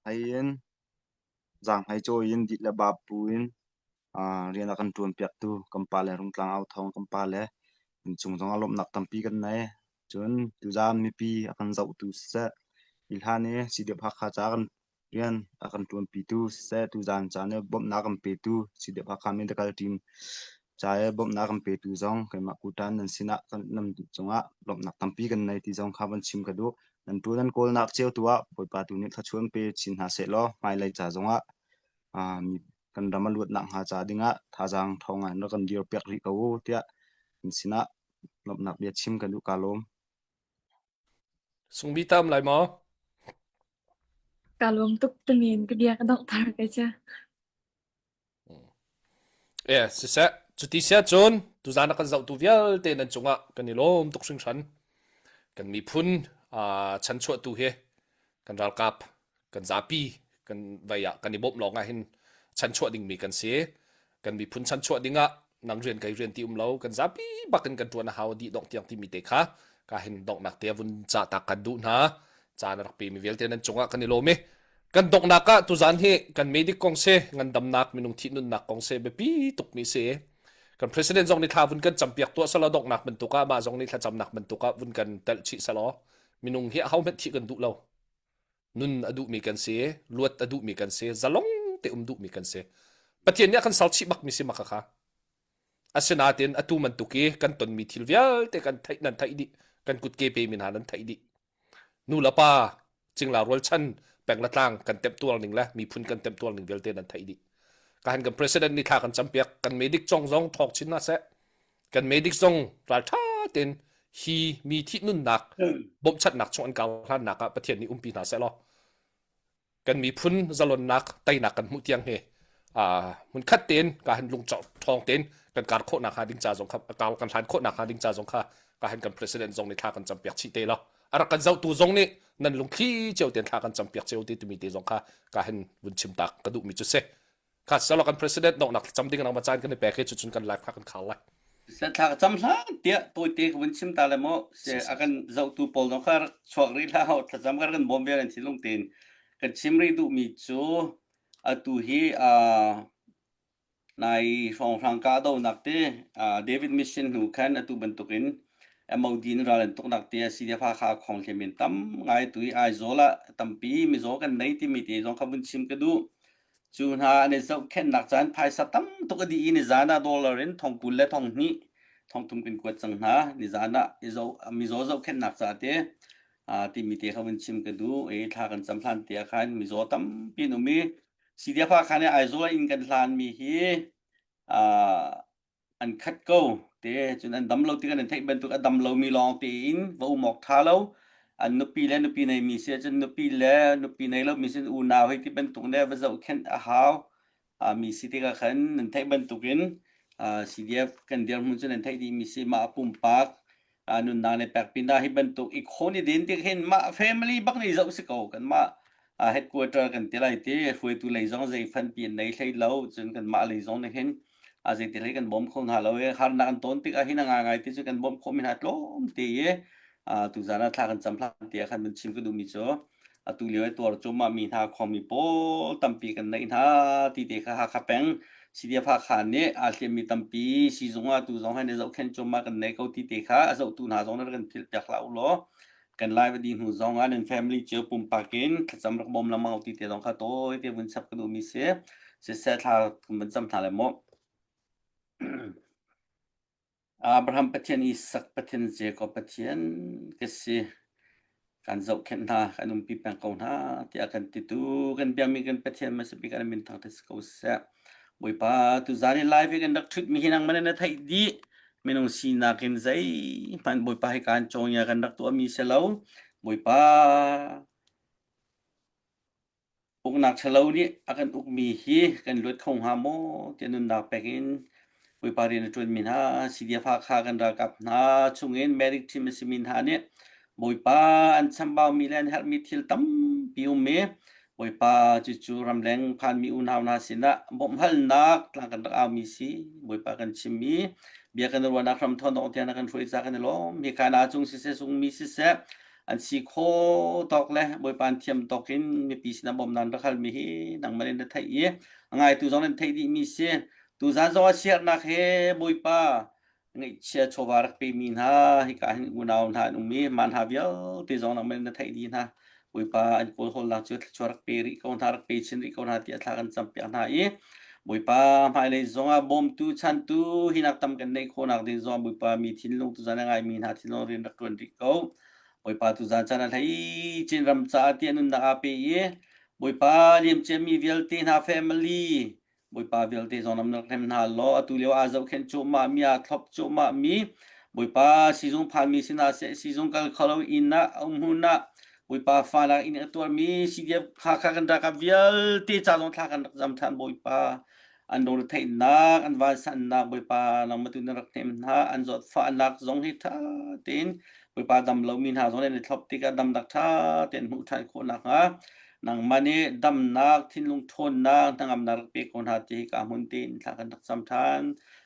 ai in zaanghmai cawi in dit le baap bu in rian a kan ṭuanpiaktu kan pale Rungtlang Au Thawng kan pale inncung zongah lawmhnak tampi kan nei. Cun tuzaan mipi a kan zohtu siseh, hi hlan i CDF Hakha ca kan rian a kan ṭuanpitu siseh, tuzaan caan i bawmhnak kan petu CDF Hakha Medical Team ca i bawmhnak kan petu zong keimah kutan nan sinah nan cungah lawmhnak tampi kan nei ti zong kha van chim ka duh. Nan ṭu nan kawlnak cio tu ah Bawipa tu nih thluachuah in pe chin hna sehlaw hmailei ca zongah mi kan ram a luatnak hnga ca dingah thazaang ṭhawng in rak kan dirpiak rih ko u tiah nan sinah lawmhnak bia chim kan duh ka lawm. Sungbi tam lai maw? Ka lawm tuk tamin ka bia ka donghter kai cha. E, siseh, cuti siah cun tuzaan a kan zohtu vialte nan cungah kan i lawm tuk hringhran. Kan miphun uh, chanchuahtu hi kan ralkap, kan zapi, kan vei ah kan i bawmh lawng ah hin chanchuah dingmi kan si. Kan miphun chanchuah dingah nang rian kai rian ti um lo, kan zapi bakin kan ṭuan a hau dih dongh tiang timi te kha ka hin donghnak te vun cah tak kan duh hna. Caan a rak pemi vialte nan cungah kan i lawm i Kan donghnak ah tuzaan hi kan medic kong si, ngandamnak minung thih nunnak kong si biapi tukmi si. Kan president zong nih thla vun kan campiak tuah selaw donghnak bantuk ah mah zong nih thlacamnak bantuk ah vun kan telh chih selaw minung hi aho hmanh thih kan duh lo. Nun a duhmi kan si, luat a duhmi kan si, zalong te um duhmi kan si. Pathian nih a kan ser chih bakmi si maka kha. Asinain atu bantuk i kan tonmi thil vialte kan theih nan theih dih, kan kutke pe mi hna nan theih dih. Nu le pa cingla rualchan peng le tlang kan temtuar ning le miphun kan temtuar ning vialte nan theih dih. Ka han kan president nih thla kan campiak kan medic zong zong thawk chin na seh. Kan medic zong raltha tein hi mi thih nunnak bawmhchanhnak chung an kar hlannak ah Pathian nih umpi hna seh law kan miphun zalonnak teinak kan hmuh tiang hi hmunkhat tein ka han lung ṭhawng tein kan kar khawhnak hnga ding ca zong kha kan hlan khawhnak hnga ding ca zong kha ka han kan president zong nih thla kan campiak chih te lo a rak kan zohtu zong nih nan lungthli cio tein thla kan campiak cio te timi te zong kha ka han vun chim tak ka duhmi cu si Kha salo kan president donghnak cam ding nang caan kan i pek hi cucun kan live kha kan khar lai. Se thla ka cam hlan tiah tawite ka vun chim ta le mu se a kan zohtu pawl zong kha chuak rih hlah ho thlacam kar kan bawm vial an thinlung tein kan chim rih duhmi cu atu hi nai hrawnghrang kahdohnak te David Mission hnu khan atu bantukin MOD in ral an tuknak te CDF Hakha khong hliam in tam ngai tu i Aizawl ah tampi mizaw kan nei timi te zong kha vun chim ka duh Cu hna an i zohkhenhnak caan phaisa tam tuk a dih i nizaan ah dollar in thong 20 le thong hnih thong thum kan kuat cang hna. Nizaan ah mizaw zohkhenhnak ca te timi te kha vun chim ka duh i thla kan cam hlan te ah khan mizaw tampi an um i CDF ah khan i Aizawl in kan hlanmi hi. An khat ko te cun an dam lo tikah nan theih bantuk a dam lomi lawng tein va um awk ṭha lo. An nupi le nupi neimi si ahcun nupi le nupi nei lomi sin unau hei ti bantuk le va zohkhenh a hau. Mi si tikah khan nan theih bantukin CDF kan dirhmun cu nan theih dihmi si mah pumpak nunnak le pek pinah hi bantuk i khawn i den tik hin mah family bak nih zoh si ko kanmah headquarter kan ti lai ti hruaitu lei zong zei fan pi an nei hlei lo cun kanmah lei zong nih hin a zei ti hlei kan bawm kho hna lo i harnak an ton tikah hin a ngai ti cu kan bawmh khawh mi hna tlawm te i tuzan ah thla kan cam hlan tiah khan van chim ka duhmi cu atu lio i tuar cuahmah mi hna khuami pawl tampi kan neih hna ti te kha Hakha peng CDF Hakha nih aa hliammi tampi siizung ah tu zong hai zohkhenh cuahmah kan nei ko ti te kha a zohtu hna zong nan kan philh piak hlah u law kan live a dih hnu zong ah nan family cio pumpak in thlacam rak bawm lengmang ti te zong kha tawi te vun chap ka duhmi si siseh thla kan van cam hna le mu Abraham Pathian, Isak Pathian, Jakob Pathian ka si. Kan zohkhenh hna, kan umpi peng ko hna tiah kan titu. Kan biakmi kan Pathian hmasa bik an min thangṭhat si ko seh. Bawipa, tuzaan i live i kan rak ṭhutmi hi nangmah na theih dih. Minung sinak in zeihmanh Bawipa hi kaan cawngya kan rak tuahmi si lo. Bawipa, Uknak ṭhalo nih a kan ukmi hi kan luat kho hnga maw tiah nunnak pek in Bawipa rian a ṭuanmi hna CDF Hakha kan ralkap hna chungin medic team a simi hna nih Bawipa an chambaumi le an herhmi thil tampi um i Bawipa cucu ramleng phanmi unau hna sinah bawmhhalnak tlang kan rak aumi si Bawipa kan chimmi bia kan ruahnak hram thawn dong tiang na kan hruai ca kan i lawm. Hika na cung siseh sungmi siseh an si kho tawk le Bawipa an thiam tawk in mipi sinah bawmhnak an rak halmi hi nangmah in na theih i a ngaitu zong nan theih dihmi si. Tuzan zong ah siarnak he Bawipa ngaihchia chawva rak pemi hna hika hin unau hna an um i mah hna vialte zong nangmah in na theih dih hna. Bawipa an kawlhawlnak cu thluachuah rak pe rih ko hna rak pe chin rih ko hna tiah thla kan campiak hna i Bawipa hmailei zongah bawmtu chantu hinak tam kan neih khawhnak ding zong Bawipa mi thinlung tuzan a ngaimi hna thinlung rian rak ṭuan rih ko. Bawipa tuzan caan ah hlei Chinram caah tiah nunnak aa pe i Bawipa liamciami vialte hna family Bawipa vialte zong nam rak hnem hna law atu lio aa zohkhenh cuahmah mi aa thlop cuahmah mi Bawipa sizung phanmi sinah seh sizung kal kho lo inn ah a um hmun ah Bawipa fanak inn a tuarmi CDF Hakha kan ralkap vialte ca zong thla kan rak zam ṭhan Bawipa an lungretheihnak an vansannak Bawipa nangmah tu na rak hnem hna an zawtfahnak zong hi ṭha tein Bawipa dam lomi hna zong nan i thlop tikah damnak ṭha tein hmuh ṭhan khawh nakhnga nangmah nih damnak thinlung ṭhawnnak hnangamnak rak pe ko hna ti hi ka hmun tein thla kan rak cam ṭhan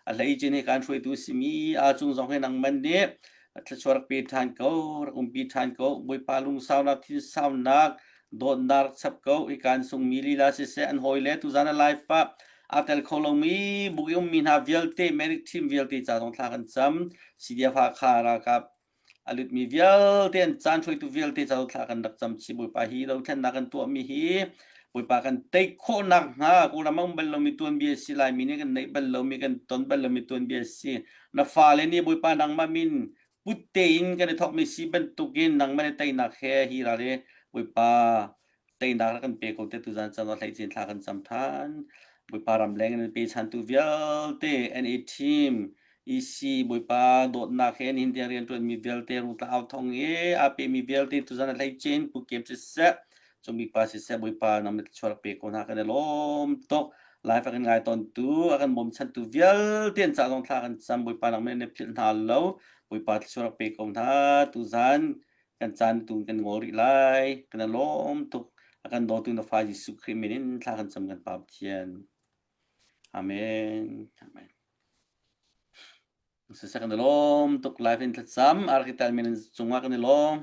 a hlei cin hi kan hruaitu simi a cung zong hi nangman nih thluachuah rak pe ṭhan ko rak umpi ṭhan ko Bawipa lungsaunak thinsaunak dawtnak rak chap ko hi kan sungmi lila siseh an hawile tuzan a live ah aa tel kho lomi buk i ummi hna vialte medic team vialte ca zong thla kan cam CDF Hakha ralkap a lutmi vialte an caan hruaitu vialte ca thla kan rak cam chi Bawipa hi dothlennak kan tuahmi hi Bawipa kan tei khawhnak hnga Kawlram a um bal lomi tuanbia si Laimi nih kan neih bal lomi kan ton bal lomi tuanbia si na fale nih Bawipa nangmah min put tein kan i thawkmi si bantukin nangmah nih teinak he hi ral hi Bawipa teinak rak kan pe ko te tuzan caan ah hleicin thla kan cam than Bawipa ram leng in pe chantu vialte NA team EC Bawipa dawtnak he nihin tiang rian tuan mi vialte rungtla au thong i a pe mi vialte tuzan a hleicin pu kem siseh cumi pa siseh Bawipa nang mit chuak pe ko hna kan i lawm tuk live a kan ngai tawn tu a kan bawmchantu vialte an ca zong thla kan cam Bawipa nang min na philh hna lo Bawipa thluachuah pe ko hna tuzan kan caan tu kan ngol rih lai kan i lawm tuk a kan dawtu na fa Jesuh Khrih min in thla kan cam kan Pa Pathian Amen Amen Siseh kan i lawm tuk live in thlacam arkitel min cungah kan i lawm.